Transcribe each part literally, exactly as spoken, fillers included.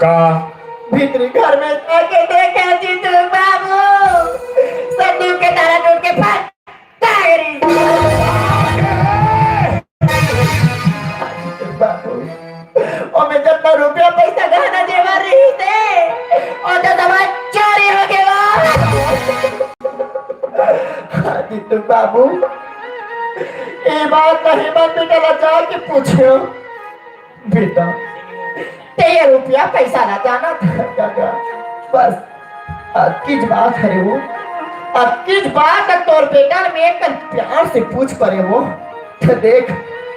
का? भीतरी घर में जाके देखे जीतू बाबू, संदूक के ताला टूट के फट बाबू, ओमे जतना रुपया पैसा गहना जेवर रहिस हे, ओतना सब चोरी हो गे। हाँ जीतू बाबू, ये बात नहीं मन बेटा ला जाके पूछो। बेटा, ते ये रुपया पैसा ला जाना था काका। बस अतकीच बात हरे वो, अतकीच बात तोर बेटा में एक प्यार से पूछ परे वो। तो देख,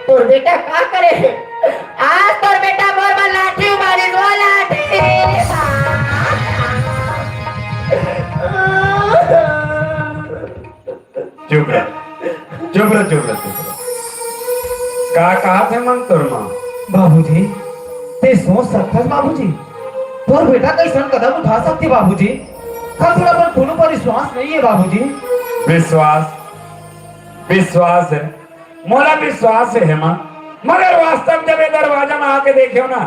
तोर बेटा का करे हे? आज तोर बेटा मोर बर लाठी मारिस, वो लाठी। चुप रह, चुप रह, चुप रह, चुप रह। का कहा थे मन तोर माँ? बाबूजी, ते सोच सकथस बाबूजी? तोर बेटा कइसन कदम उठा सकथे बाबूजी? का तोला अपन कोनो पर विश्वास नहीं है बाबूजी? विश्वास, विश्वास है, मोला विश्वास है हेमंत, मगर वास्तव जब ये दरवाजा में आके देखे हो ना,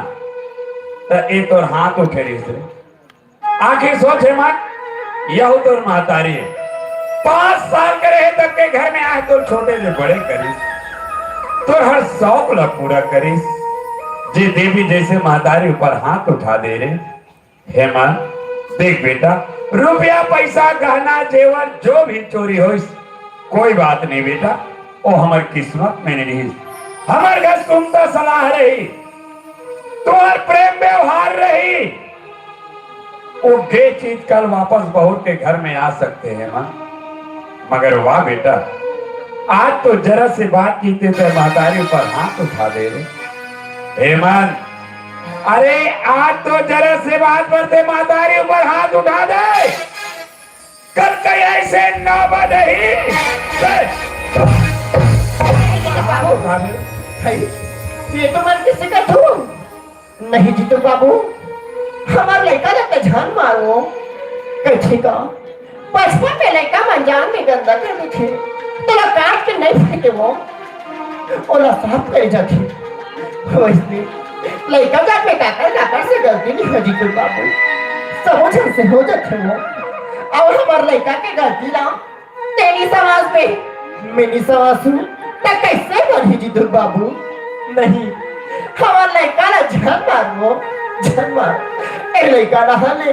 तो ये तोर हाथ उठे रहिस रे। आखिर सोच हेमंत, यहू तोर महतारी है, पाँच साल के रहे तक के घर में आए तोर छोटे से बड़े करिस, तोर हर शौक ला पूरा करिस। जे देवी जैसे महतारी ऊपर हाथ उठा दे रे, हेमंत, देख बेटा, रुपया, पैसा, गहना, जेवर, जो भी चोरी होइस, कोई बात नहीं बेटा, वो हमर किस्मत में नहीं रहिस। हमर घर सुंदर सलाह रही, तुम्हार प्रेम व्यवहार रही, वो गे चीज कल वापस बहू के घर में आ सकते हैं माँ। मगर वाह बेटा, आज तो जरा से बात की ते महतारी ऊपर हाथ उठा दे रे। हेमंत, अरे, आज तो जरा से बात पर ते महतारी ऊपर हाथ उठा दे। कल कहीं ऐसे ना बदही। भाई, ये तो मन किसी का धूम। नहीं जीतू बाबू, हमर लइका ला तो झन मारो। कइसे का? बचपन में लइका मन जान में गंदा कर देथे, तोला काट के नहीं फेंके वो, ओला साफ करे जाथे। वइसने लइका जात में काकर काकर से गलती नहीं हो जीतू बाबू, सबो झन से हो जाथे वो। अउ हमर लइका के गलती ला तेरी समाज में मेरी समाज हूँ, त कइसे बनही जीतू बाबू? नहीं, हमर लइका ला झन मार वो, झन मार। ए लइका ला हले,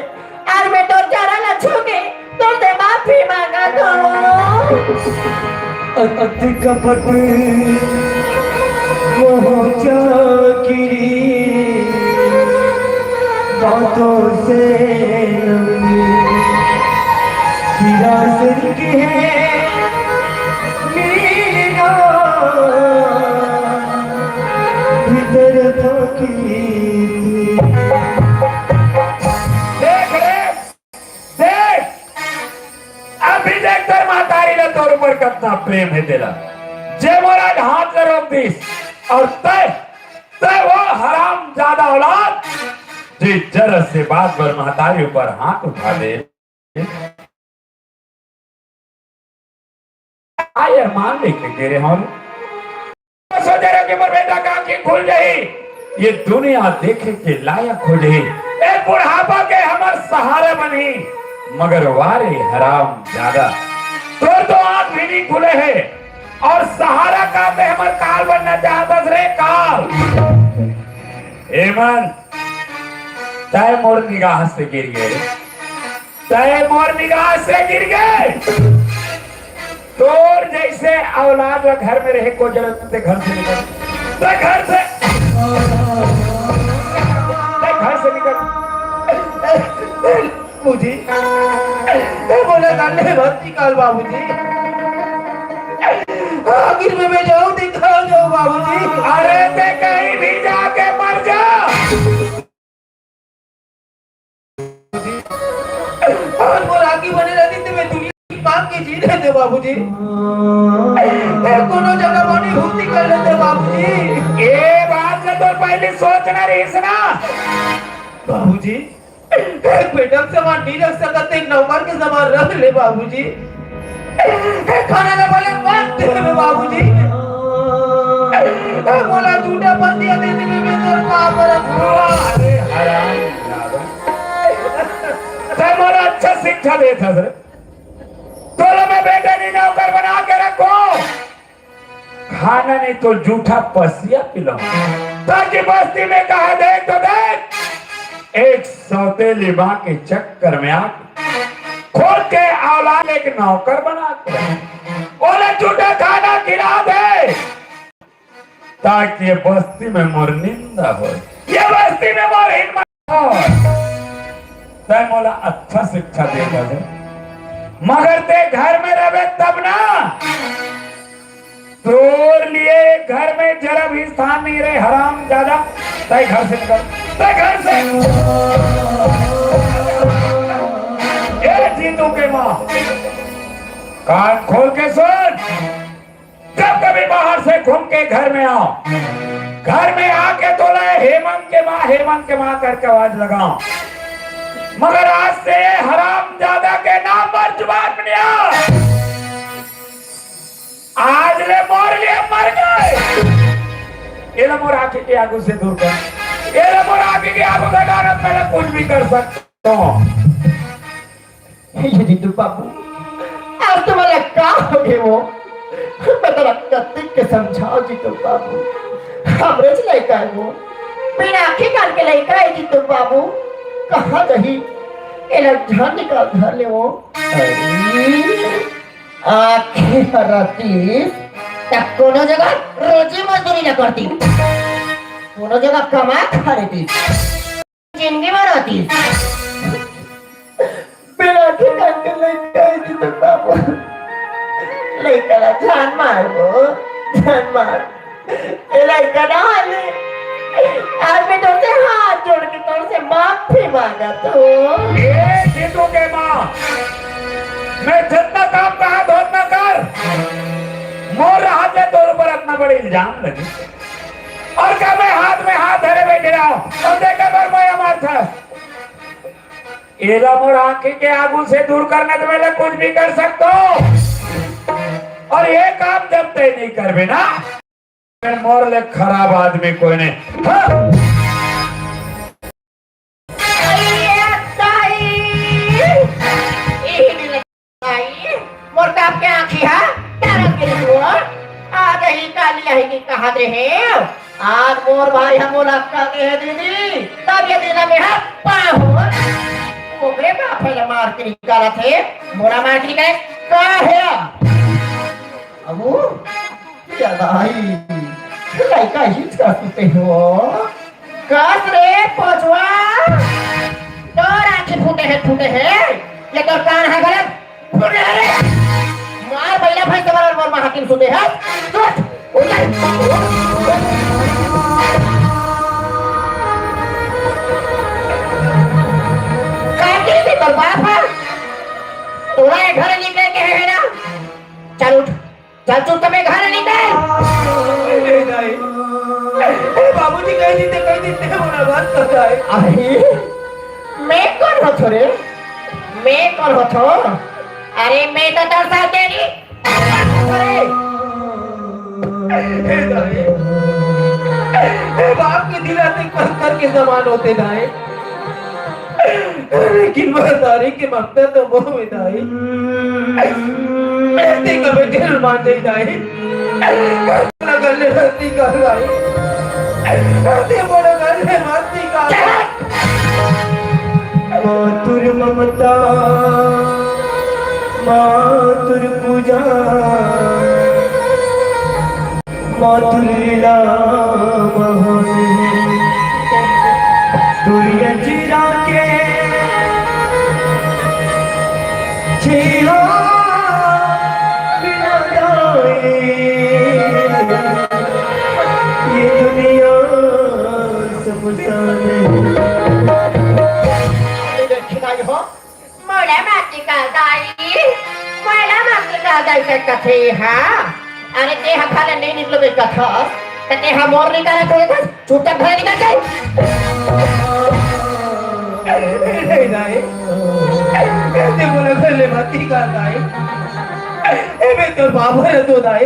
आज मैं तोर जरा ला छू के तोर से माफी मांगत हूँ। अति कपट मोह चाकिरी बातों से लंबी, हीरा सिर के मीना भीतर थाकी। देख रे, देख, अभी देख तोर महतारी ला तोर ऊपर कतना प्रेम हे तेला, जे मोर आज हाथ ला रोक दिस, अउ तय, तय वो हरामजादा औलाद, जे जरा से बात बर महतारी ऊपर हाथ उठा दे। आय अरमान लेके गे रहे हंव। सोचे रहे कि मोर बेटा का आंखी खुल जाही, ये दुनिया देखे के लायक हो जाही, ए बुढ़ापा के हमर सहारा बनही, मगर वा रे हरामजादा, तोर तो आंख भी नहीं खुले हे अउ सहारा का ते हमर काल बनना चाहत हस रे काल। हेमंत, तय मोर निगाह से गिर गे। तय मोर निगाह से गिर गे। तोर जइसे औलाद ला घर में रहे को जरूरत नहीं, ते घर से निकल, ते घर से, ते घर से निकल। बाबूजी, ए बोला गाले मत निकाल बाबूजी। आखिर में मैं जाऊं, दिखा जाऊं बाबूजी। अरे ते कहीं भी जाके मर जा। अउ मोर आगी बने रहती तो मैं दुनिया की पाप के जी लेते बाबूजी। ए, कोनो जगह बनी हुक्ति कर लेते बाबूजी। ये बात का तो पहले सोचना रहिस ना। बाबूजी, एक बेटा के समान नहीं रख सकत, एक नौकर के समान रख ले बाबूजी। ए, खाना ना भले मत दे बाबूजी। ए, मोला जूठा पतिया दे देवे में तोर का फरक हुआ? अरे हराम। अच्छा देत हस रे। तोला मैं बेटा नहीं नौकर बना के रखो। खाना नहीं तो जूठा पसिया पिलाऊं। ताकि बस्ती में कहा देख तो देख। एक सौतेली माँ के चक्कर में आके खुद के औलाद एक नौकर बना के रख। ओला जूठा खाना खिला दे। ताकि ये बस्ती में मोर निंदा हो, ये बस्ती में मोर हिम्मत हो। तै मोला अच्छा शिक्षा दे दे, मगर ते घर में रहे तब ना। तोर लिए घर में जरा भी स्थान नहीं रहे, हराम ज्यादा। तै घर से निकल, तै घर से। ए जीतू के माँ, कान खोल के सुन। जब कभी बाहर से घूम के घर में आओ, घर में आके तो ले हेमंत के माँ, हेमंत के माँ करके आवाज लगाओ। मगर आज से हराम ज्यादा के नाम पर जुबान में नहीं आ। आज ले मोर लिए मर गए। एला मोर आंखी के आगू से दूर कर। एला मोर आंखी के आगू से डालत, मैं कुछ भी कर सकता हूँ। हे जीतू बाबू, आज तुम्हारा का हो गए वो? मैं तो रखती के समझाओ जीतू बाबू। हमरे से लइका है वो। बिना आंखी कान के लइका है जीतू बाबू। कहाँ जाही? एला जान निकाल धर ले वो। अरे, आंखी हरातीस, तब कोनो जगह रोजी मजदूरी न करती। कोनो जगह कमा खा लेती। जिंदगी भर होती। बिना ठिकान के लइका है जी तो बाबू। लइका ला जान मार वो, जान मार। ए लइका ना हाले। आज मैं तोर से हाथ जोड़ के तोर से माफी मांगत हूँ। ए जीतू के माँ, मैं जितना काम कहा था उतना कर। मोर हाथ से तोर ऊपर इतना बड़ा इल्जाम लगे। और का मैं हाथ में हाथ धरे बैठे रहा हूँ? और देखा कर मैं मार था। एला मोर आंखी के आगू से दूर करना तो मैं कुछ भी कर सकता हूँ। और ये काम जब तय नहीं करबे ना, फिर मोर ले खराब आदमी कोई नहीं। हाँ। अरे ताई, यही मिले ताई, मोर बाप के आँखी हा, तारा के रुआ, आ गई काली आई की कहा दे है। आज मोर भाई हम मुलाकात के है दीदी, तब ये दिन में हा पाहो। ओकरे बाप है मार के निकाला थे, मोरा मार के निकाले, का है? अबू, या भाई, लइका ही का सुते हो? कस रे पोचवा, तोर आँखी फूटे है, फूटे है, ये तोर कान है गलत, फूटे है रे। मार बैला भैंस वाला मोर महाकिम सुते है, उठ, उठ, उठ। काटी से तोर बाप है, तोरा ये घर निकले के है ना, चल उठ। चल, तू तो मैं घर निकल। ए, दाई। ए, बाबूजी कह देते, कह देते, मोला बात कर, दाई। अरे, मैं कौन हो थो रे? मैं कौन हो थो? अरे, मैं तो तेरे साथ तेरी। अरे। ए, दाई। ए, बाप के दिलाते कर, कर के समान होते, दाई। लेकिन महतारी के ममता तो वो में दाई। मैं ते कबे दिल मान नहीं दाई। लगल रहती का दाई। ते बड़ा गल है मस्ती का। मातुर ममता, मातुर पूजा। मातुर लीला महान। दुरिया चिरा के छेहा बिना जाए। ये दुनिया समसान है। मोला माटी का दाई, मोला माटी का दाई के कथे हा। अरे ते हा खाले नहीं निकलो बे कथा, त ते हा मोर निकाला थोड़े था, चुपचाप घर निकल जाए। नहीं, नहीं। ते बोला घर ले माटी का दाई। ए, मैं तो बाबा है तो दाई।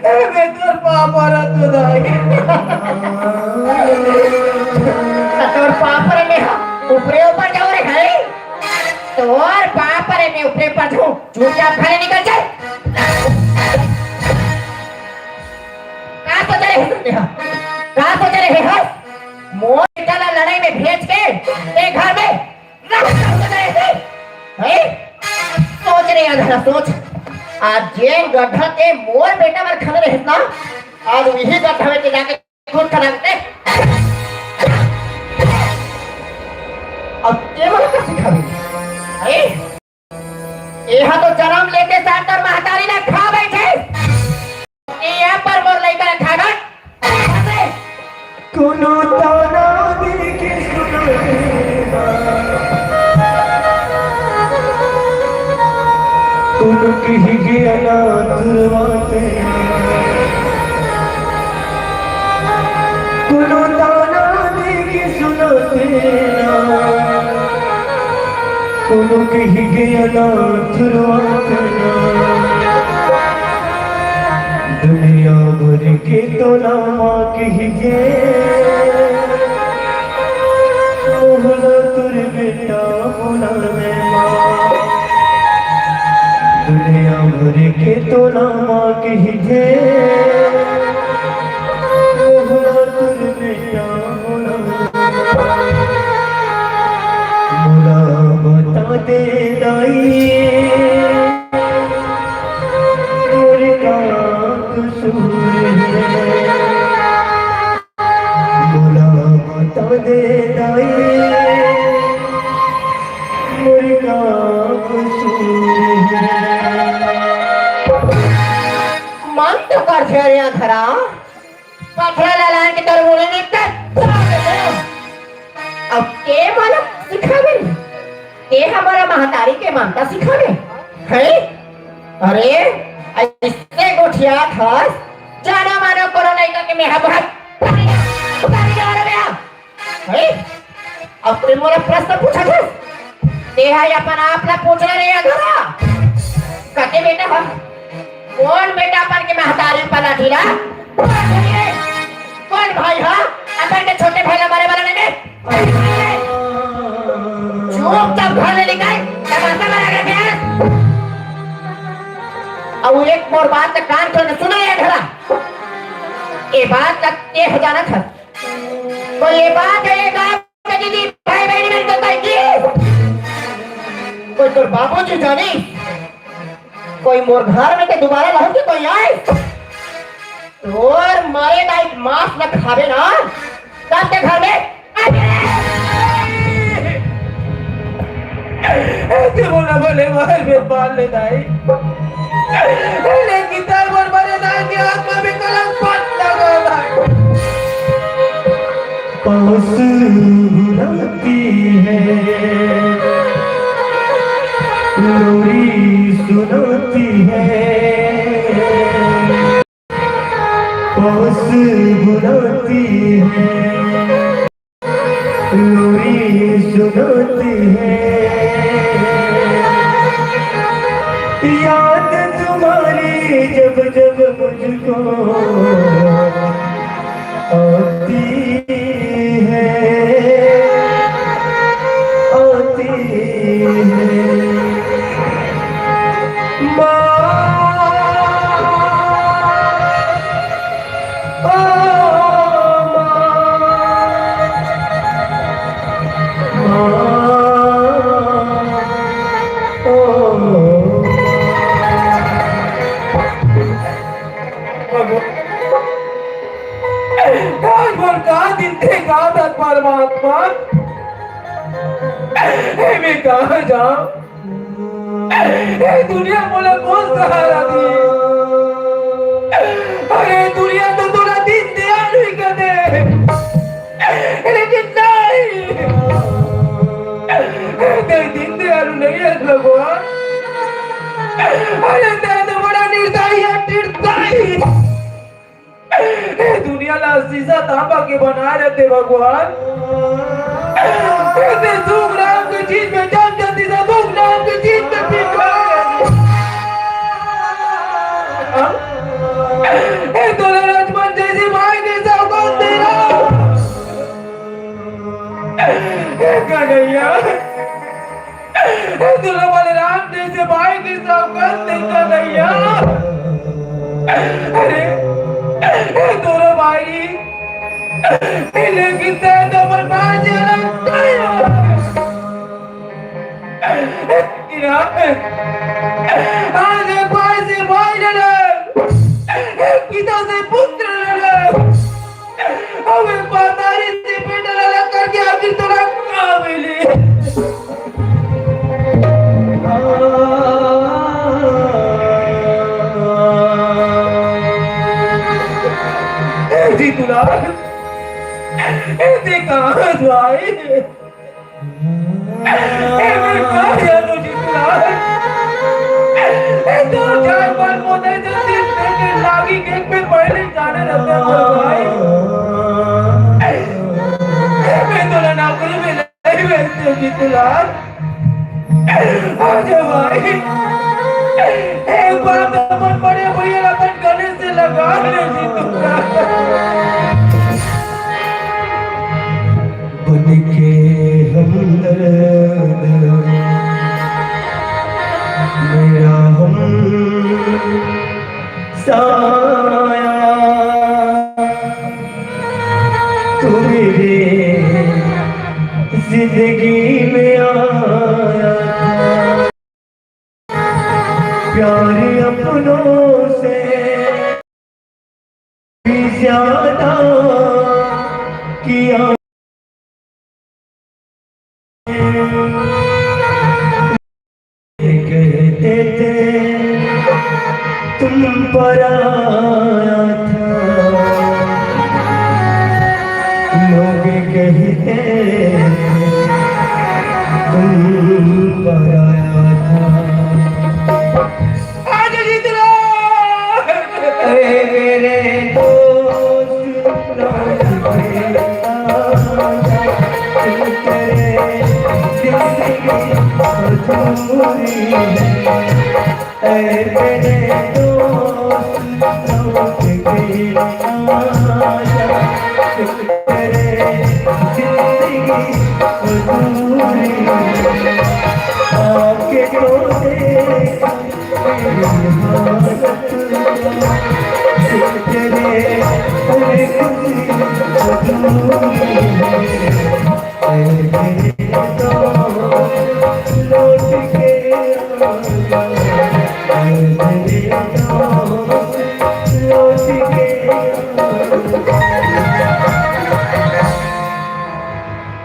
ए, मैं तोर पापा रा तो दाई। तोर पापा रे, मैं ऊपरे ऊपर जाओ रे, खाली। तोर बाप रे, मैं ऊपरे पड़ जाऊं। चुपचाप घर ले निकल चल। का सोच रहे हो तुम यहाँ? का सोच रहे हो? मोर बेटा ला लड़ाई में भेज के ते घर में रख दे। हैं? सोच रे अधरा, सोच। आज जेन गड्ढा ते मोर बेटा बर खन रहे ना, आज वही गड्ढा में ते जाके खुद खन दे। अब ते मोला का सिखाबे? हैं? एहा तो जन्म लेते साथ तोर महतारी ला खा बैठे। ए पर मोर लइका ला खा गट। कोनो ताना दे के सुनाते ना। कोनो कहि गे अनाथ रवाते ना। कोनो ताना दे के सुनाते ना। कोनो कहि गे अनाथ रवाते ना। दुनिया भर के तोला माँ कहिजे, मोहला तोर बेटा मोला ने माँ। दुनिया भर के तोला माँ कहिजे, मोहला तोर बेटा मोला ने माँ। मोला बता दे दाई, मोर का कसूर हे? मोला बता दे दाई, मोर का कसूर हे? मन तो करथे रे अधरा, पथरा ला लान के तोर मुड़ी निकल। अब के मोला सिखाबे? के हमर महतारी के ममता सिखाबे? हैं? अरे, अइसे गोठियात हस, जानो मानो कोनो लइका के मेहा बहुत हैं? अब ते मोला प्रश्न पूछत हस? तेहा अपन आप ला पूछना नहीं अधरा। कते बेटा ह? कौन बेटा अपन के महतारी पर लाठी ला? कौन भाई ह? अपन के छोटे भाई ला मारे वाला नहीं? चुपचाप घर ले निकल, तमाशा लगा के। अब एक मोर बात ला कान खोल के सुन ले अधरा। ए बात ला ते ह जानत हस। कोई ये बात है, ये गांव के दीदी भाई बहन मिलके तय की? कोई तोर बाबूजी जानी? कोई मोर घर में के दोबारा लहन के कोई आए? तोर मरे दाई मांस न खावे ना, तब के घर में ते मोला भले मार में पाल ले दाई, लेकिन तार मोर मरे दाई के आत्मा में कलंक मत लगा दाई। पास बुलाती है, लोरी सुनाती है। पास बुलाती है, लोरी सुनाती है। याद तुम्हारी जब जब मुझको आती है, आती है। माँ, ओ माँ, माँ, ओ। आज मोर का दिन थे का दत परमात्मा, ए मैं कहाँ जाऊँ? ए दुनिया मोला कौन सहारा दी? अरे दुनिया तो तोला दीन दयाल ही कर दे, लेकिन नहीं, ए ते दीन दयाल नहीं है भगवान। अरे ते तो बड़ा निर्दयी है, निर्दयी। ए दुनिया ला शीशा तांबा के बनाए रहते भगवान। ए ते सुख नाम के चीज में जान जाती था, सुख नाम के चीज में पिघल गई। हाँ? ए तोला लक्ष्मण जैसी माई ने सब कुछ दे रहा। ए कन्हैया। ए दोनों बलराम जैसे भाई के साथ कर देखा नहीं है। अरे, ए दोनों भाई, ए लेकिन तय तो बर्बाद जाना नहीं हो। आज एक भाई से भाई लड़े, एक पिता से पुत्र लड़े, अब एक महतारी से बेटा लड़े करके आखिर तोरा का मिली? ए जीतूलाल, ए ते कहाँ भाई? ए, मैं कहाँ जा रहा हूँ, जीतूलाल? ए, तो जाए पर मोदे जो दिन, दिन, दिन लागी, एक में पहले जाने रहते हैं, मेरे भाई। ए, मैं तो ना नौकरी में नहीं भेजते, जीतूलाल। आजा भाई, एक बार तो अपन बड़े भैया रतन गले से लगा ले, जीतूलाल। बन के हमदर्द मेरा हम साया, तू मेरे जिंदगी में आया। प्यार अपनों से भी ज्यादा किया। कहते थे तुम पराया था, लोग कहते थे तुम पराया था। आज जितना, अरे मेरे दोस्त, लौट के आ जा, तेरे जिंदगी अधूरी है। ऐ मेरे दोस्त, लौट के आ जा, तेरे जिंदगी अधूरी है। आके तो देख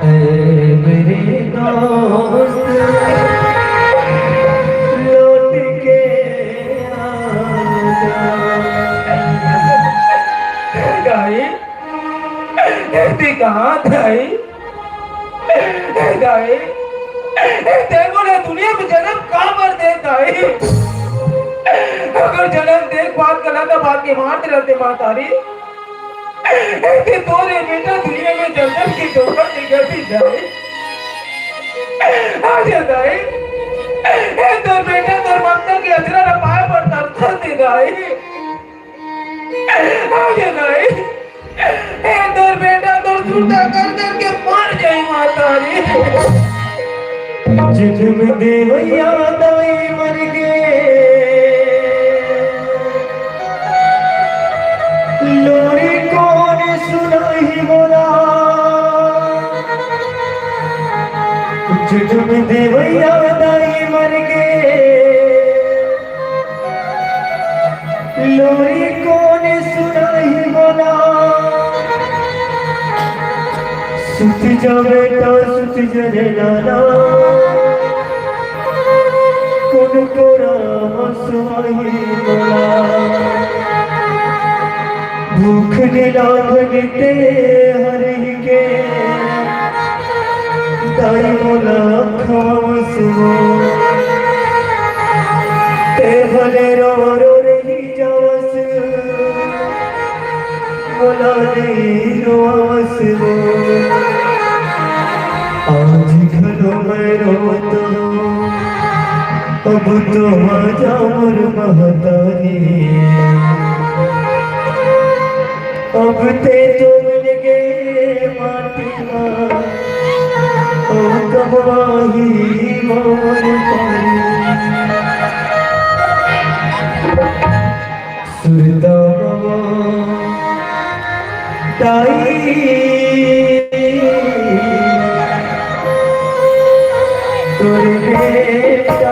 ऐ मेरे दोस्त, लौट के आ जा। दाई, ए, ते कहाँ दाई? ए, दाई, ए, ते मोला दुनिया में जन्म काबर दे दाई? अगर जन्म दे के बात करना था, बात के मार दे रहते महतारी। ए, ते तोरे बेटा दुनिया में जन्म की धोखा दे गया थी दाई। आ जा दाई। ए, तोर बेटा तोर ममता के अचरा ला पाए बर तरसत हे दाई। आ जा दाई। ए, तोर बेटा तोर सुरता कर कर के मर जाई महतारी। जन्म देवैया दाई मर गे, लोरी कोन सुनाही मोला। जन्म देवैया दाई मर गे, लोरी कोन सुनाही मोला। सुत जा बेटा, सुत जा रे लाला, कोन कोरा म सुआही मोला। भूख निलाधन ते हरही के, दाई मोला खवावस वो। ते भले रो रो रही जावस, मोला नहीं रोवस वो। आज घलो मैं रोवत हूँ, अब तो आ जा मोर महतारी। अब ते तो मिल गे माटी मा, अब कब आही सुरता ताई तोर बेटा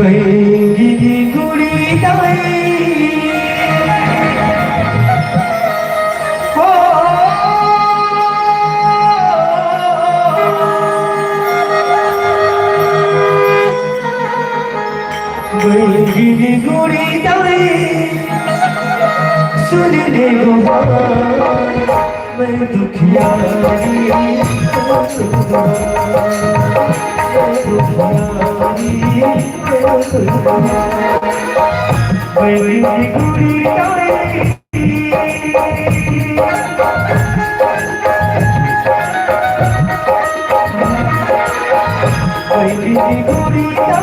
बैंगनी गुड़ी दाई। हो। बैंगनी गुड़ी दाई, सुन ले वो बात, मैं दुखियारी, मैं दुखियारी, मैं दुखियारी। बैंगनी गुड़ी दाई।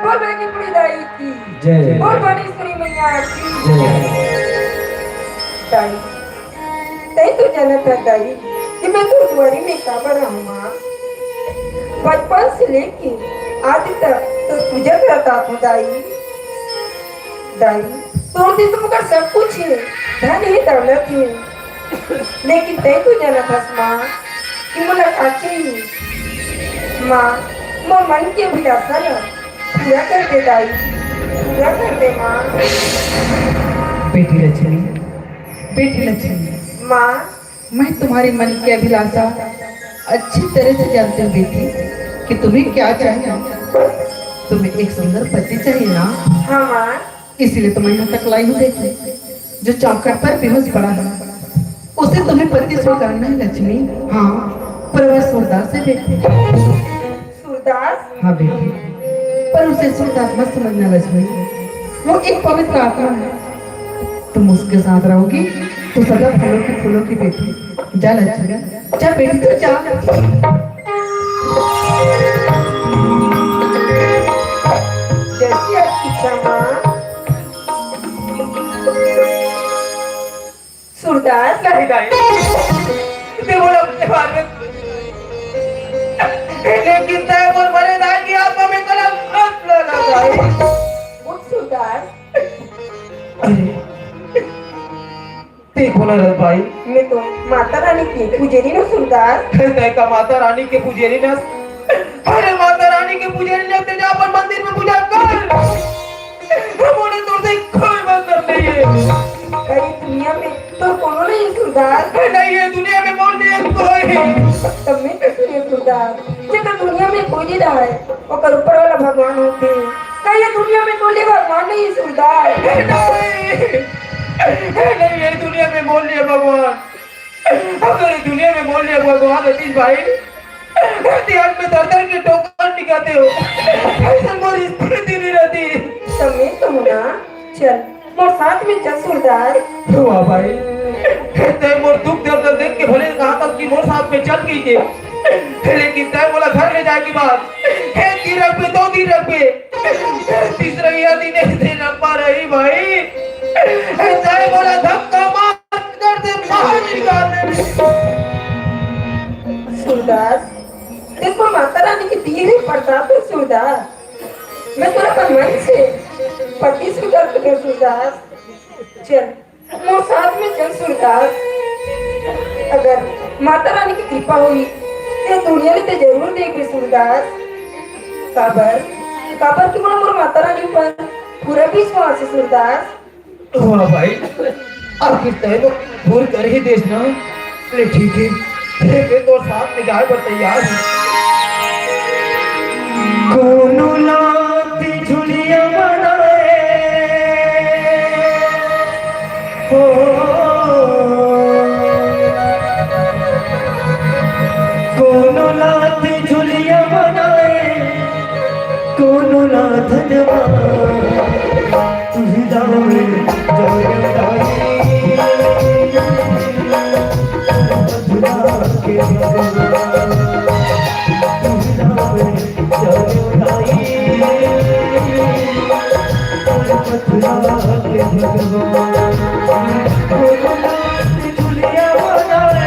बोल बैंगनी गुड़ी दाई की। जय। बोल भुवनेश्वरी मैया की। जय। दाई, तैं तो जानत हस दाई कि मैं तोर दुआरी में काबर आहूँ माँ। बचपन से लेके आज तक तोर पूजा करत आत हूँ दाई। दाई, तोर तीर तो मोर सब कुछ हे, धन हे, दौलत हे, लेकिन तैं तो जानत हस माँ कि मोला का चाहिए। माँ, मोर मन के अभिलाषा ला पूरा कर दे दाई, पूरा कर दे माँ। बेटी लक्ष्मी, बेटी लक्ष्मी, माँ। मैं तुम्हारे मन की अभिलाषा अच्छी तरह से जानती हूँ बेटी, कि तुम्हें क्या चाहिए। तुम्हें एक सुंदर पति चाहिए ना? हाँ माँ। इसीलिए तो मैं यहाँ तक लाई हूँ बेटी, जो चौखट पर बेहोश पड़ा है, उसे तुम्हें पति स्वीकारना है लक्ष्मी। हाँ, पर वह सूरदास है बेटी। सूरदास? हाँ बेटी, पर उसे सूरदास मत समझना लक्ष्मी, वो एक पवित्र आत्मा है। तुम उसके साथ रहोगी तो सदा फलों की फूलों की बेटी। जा लक्ष्मी, जा बेटी, तू जा। जैसी आपकी इच्छा माँ। सूरदास। नहीं दाई, तैं मोला अपने बारे में, लेकिन तैं मोर मरे दाई की आत्मा में कलंक मत लगा दाई। उठ सूरदास। अरे, तैं कोन हरस भाई? मैं तो माता रानी के पुजेरी नों सूरदास। तैं का माता रानी के पुजेरी नों? अरे माता रानी के पुजेरी नों, तैं जा अपन मंदिर में पूजा कर। मोला तोर से कोई मतलब नहीं है। अरे दुनिया में तो कोनो नहीं सूरदास। नहीं है दुनिया में मोर लिए कोई। तब मैं कैसे सूरदास? जेकर दुनिया में कोई नहीं रहा है, ओकर ऊपर वाला भगवान होथे। का ये दुनिया में कोई भगवान नहीं सूरदास? नहीं, नहीं, ये दुनिया में मोर लिए भगवान। अगर ये दुनिया में मोर लिए भगवान रहितिस भाई, धरती हाथ में दर दर के ठोकर निकालते हो, ऐसा मोर स्थिति नहीं रहती। तब मैं तो हूँ ना, चल मोर साथ में चल सूरदास। वाह भाई, तैं मोर दुख दर्द देख के भले कहा था कि मोर साथ में चल गई के, लेकिन तैं मोला घर ले जाए के बाद एक दिन रखबे, दो दिन रखबे, तीसरा या दिन ऐसे न पा रही भाई। तैं मोला धक्का मार कर दे, बाहर निकाल दे। सूरदास, देखो माता रानी के दिए हुए प्रसाद है सूरदास। मैं तोला अपन मन से पति स्वीकार करथंव सूरदास। चल, मोर साथ में चल सूरदास। अगर माता रानी के कृपा होही, त दुनिया ल त जरूर देखबे सूरदास। काबर, काबर कि मोला मोर माता रानी ऊपर पूरा विश्वास हे सूरदास। वाह भाई, आखिर तैं तो पूर कर ही देस ना। ले ठीक हे, फेर मैं तोर साथ में जाए बर तैयार हंव। कोनो लात झुलिया बनाए, हो, कोनो लात झुलिया बनाए, कोनो लात धनवा। तुही जावे जावे ताई, मथुरा के भगवान। तुही जावे जावे ताई, मथुरा के भगवान। झुलिया बनाए।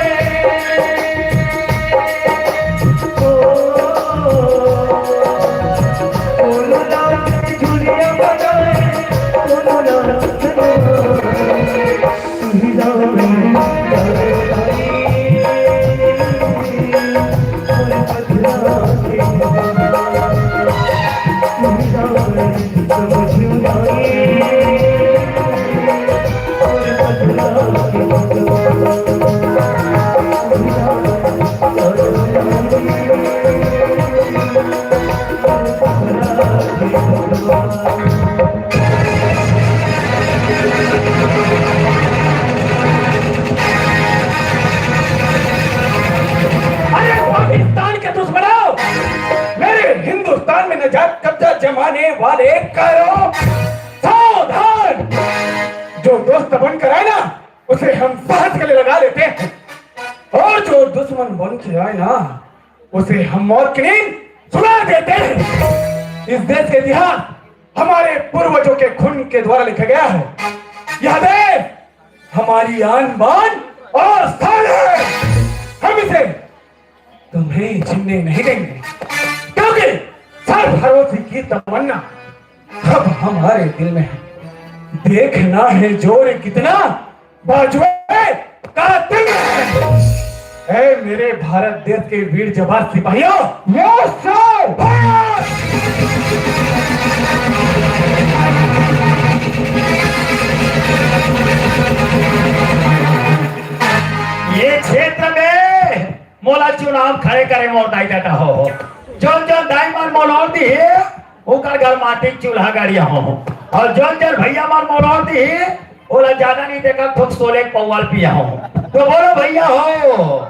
अरे पाकिस्तान के दुश्मनों, मेरे हिंदुस्तान में नजात कब्जा जमाने वाले कायरों, सावधान! जो दोस्त बनकर आए ना, उसे हम साहस के लिए लगा लेते हैं, और जो दुश्मन बन के आए ना, उसे हम मौत की नींद सुला देते हैं। इस देश का इतिहास हमारे पूर्वजों के खून के द्वारा लिखा गया है। यह देश हमारी आन बान और शान है। हम इसे तुम्हें जीने नहीं देंगे, क्योंकि सरफरोशी की तमन्ना अब हमारे दिल में है। देखना है जोर कितना बाजुए का दिल में है। ऐ मेरे भारत देश के वीर जवान सिपाहियों, यो सर! ये क्षेत्र में मोला चुनाव खड़े करे मोर दाई ददा हो। जोन जोन दाई मन मोर ओर दिही, ओकर घर माटी के चूल्हा गड़िया हो। और जोन जोन भैया मन मोर ओर दिही, ओला ज्यादा नहीं देखा, खूब सोले के पौवा ल पिया हो। तो बोलो भैया हो।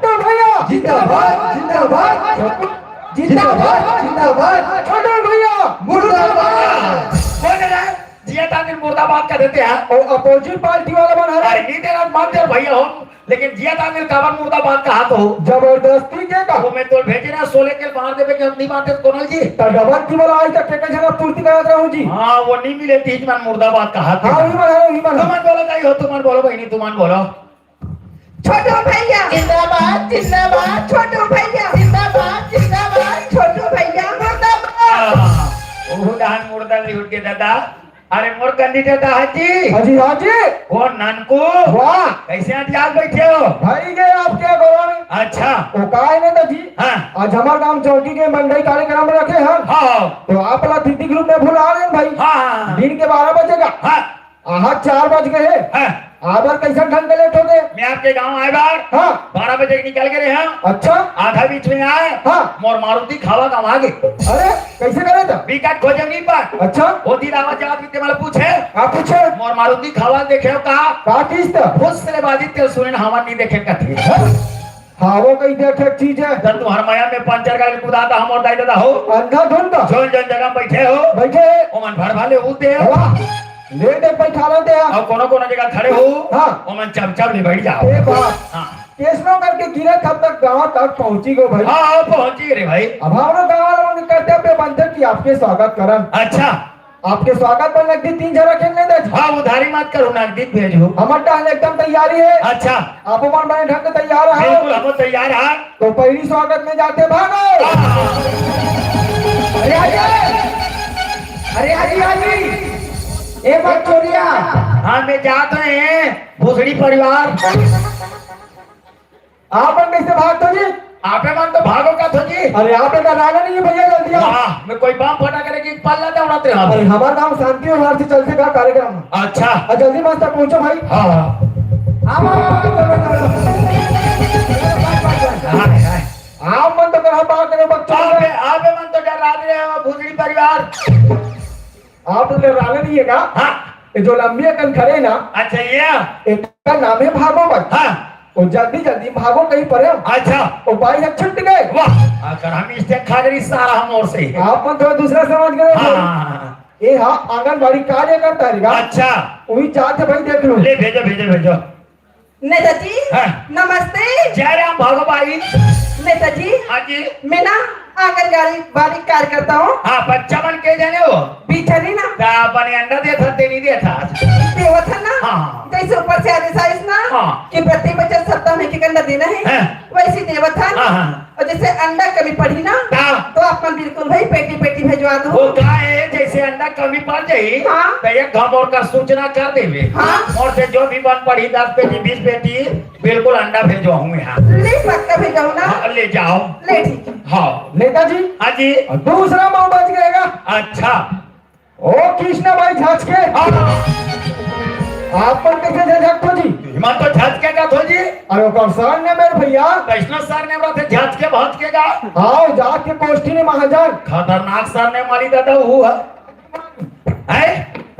तो भैया जिंदाबाद, जिंदाबाद, जिंदाबाद, जिंदाबाद। छोटे भैया मुर्दाबाद। बोल रहा है, जिया तान दिन मुर्दाबाद का देते हैं। और अपोजिट पार्टी वाला बना है। अरे नहीं देना, मान दे भैया हो। लेकिन जिया तान दिन काबर मुर्दाबाद कहा तो? जबरदस्ती के का? वो मैं तो भेजे ना, सोले के मार देवे के हम नहीं मानते कोनल जी। तो डबल की बोला आज तक के जगह पूर्ति करत रहूं जी। हाँ, वो नहीं मिले तीज मन मुर्दाबाद कहा तो। हाँ, वही मन है, वही मन है। तुमन बोलो, नहीं हो, तुमन बोलो बहनी, तुमन बोलो। छोटू भैया जिंदाबाद, जिंदाबाद। छोटू भैया जिंदाबाद, जिंदाबाद। छोटू भैया मुर्दाबाद। आह, वो डहान मुर्दा नहीं उठ के दादा। अरे मोर कैंडिडेट है जी। हाँ जी, हाँ जी। कौन नानकू? वाह। कैसे आज याद बैठे हो? भाई गए आपके गोला में। अच्छा। वो का है ना जी? हाँ। आज हमारे गांव चौकी के मंडई कार्यक्रम रखे हैं। हाँ। तो आप ला अतिथि के रूप में बुला रहे हैं भाई। हाँ, हाँ, हाँ। दिन के बारह बजे का। हाँ। आहा, चार बज गए हैं। हाँ। आबर कैसे ढंग के लेट हो गए? मैं आपके गांव आए बार। हाँ। बारह बजे निकल गए हैं। अच्छा। आधा बीच में आए। हाँ। मोर मारुति खावा गंवा गे। अरे, कैसे करे था? बिकट खोजे नहीं पाए। अच्छा। वो दिन आवाज जवाब देते वाला पूछे। आप पूछे? मोर मारुति खावा देखे हो का? का चीज था? खुद से बाजी तेल सुने न हवा नहीं देखे कथे। हाँ? हाँ, वो कहीं देखे चीज है। जब तुम्हार मया में पंचर गाड़ी कुदाता हम और दाई दादा हो। अंधाधुंध। जोन जोन जगह बैठे हो। बैठे। ओमन भर भाले होते हो। वाह। ले दे बैठा लेते हैं। और कोनो कोनो जगह खड़े हो। हाँ। ओमन चमचम ले बैठ जाओ। ये बात। हाँ। कैसनो करके गिरे तब तक गांव तक पहुंची गो भाई। हाँ, हाँ, पहुंची रे भाई। अब हम लोग गांव वालों के कर्तव्य बनते कि आपके स्वागत करन। अच्छा। आपके स्वागत पर नकदी तीन हजार रखेंगे दे जी। हाँ, उधारी मत करो, नकदी भेजो। हमर टहल एकदम तैयारी है। अच्छा। आप मन बने ढंग से तैयार है। बिल्कुल, हम तैयार हैं। तो पहली स्वागत में जाते भागो। हाँ। अरे, अरे। में जात हे भोसड़ी परिवार। आप मन कैसे भागत हो जी? आपे मन तो भागो का थो जी। अरे आप मन डराना नहीं है भैया, जल्दी आओ। हाँ, मैं कोई बम फटा करे कि पल्ला दौड़त रहा। अरे हमारा नाम शांति व्यवहार से चलते का कार्यक्रम। अच्छा। और जल्दी मस्त पहुंचो भाई। हाँ, हाँ। आओ, आओ, आओ, आओ, आओ। हाँ, हाँ। आप मन तो कहा बात करो बच्चों आपे, आपे मन तो डरा रहे हो भोसड़ी परिवार। आप तो डराना नहीं है का? हाँ। ये जो लंबी अकन खड़े ना। अच्छा, ये? इनका नाम है भागो भाई। हाँ। वो जल्दी जल्दी भागो कहीं पर है। अच्छा। वो बाई है छुट गए। वाह। अगर हम इससे खा गई सारा हम और सही है। आप मन थोड़ा दूसरा समझ गए। हाँ। ये हाँ आंगनबाड़ी कार्यकर्ता है का? अच्छा। वही जात है भाई, देख लो। ले भेजो, भेजो, भेजो। नेताजी, हाँ। नमस्ते। जय राम भागो भाई। नेताजी, हाँ जी। मैं ना आंगनबाड़ी बाड़ी कार्यकर्ता हूँ। हाँ, बच्चा मन के जाने हो? बीच नहीं ना। ता बने अंडा देत हन, तेनी देत हन। देवत हन ना। हाँ। जैसे ऊपर से आदेश आइस ना हाँ। कि प्रति बच्चा सप्ताह में एक अंडा देना है, हाँ। वैसे देवत हन। हाँ, हाँ। और जैसे अंडा कमी पड़ी ना, हाँ। तो आप मन बिल्कुल भाई पेटी पेटी भेजवा दो। वो का है, जैसे अंडा कमी पड़ जाई, हाँ। तो एक घम और का सूचना कर देवे। हाँ। और से जो भी बन पड़ी, दस पेटी, बीस पेटी, बिल्कुल अंडा भेजवाहूँ यहाँ। ले पक्का भेजवाहूँ ना। हाँ, ले जाओ। ले ठीक है। हाँ। नेताजी। हाँ जी। दूसरा मऊ बच गएगा। अच्छा। ओ कृष्णा भाई झांचके। हाँ। आप मन कैसे झंझट हो जी? हिमंत तो झांचके का थो जी। अरे ओकर सर ने मेरे भैया। कृष्णा सर ने बात है झांचके भांचके का। हाँ, जात के गोष्ठी ने महाजन। खतरनाक सर ने मारी दादा वो है। है?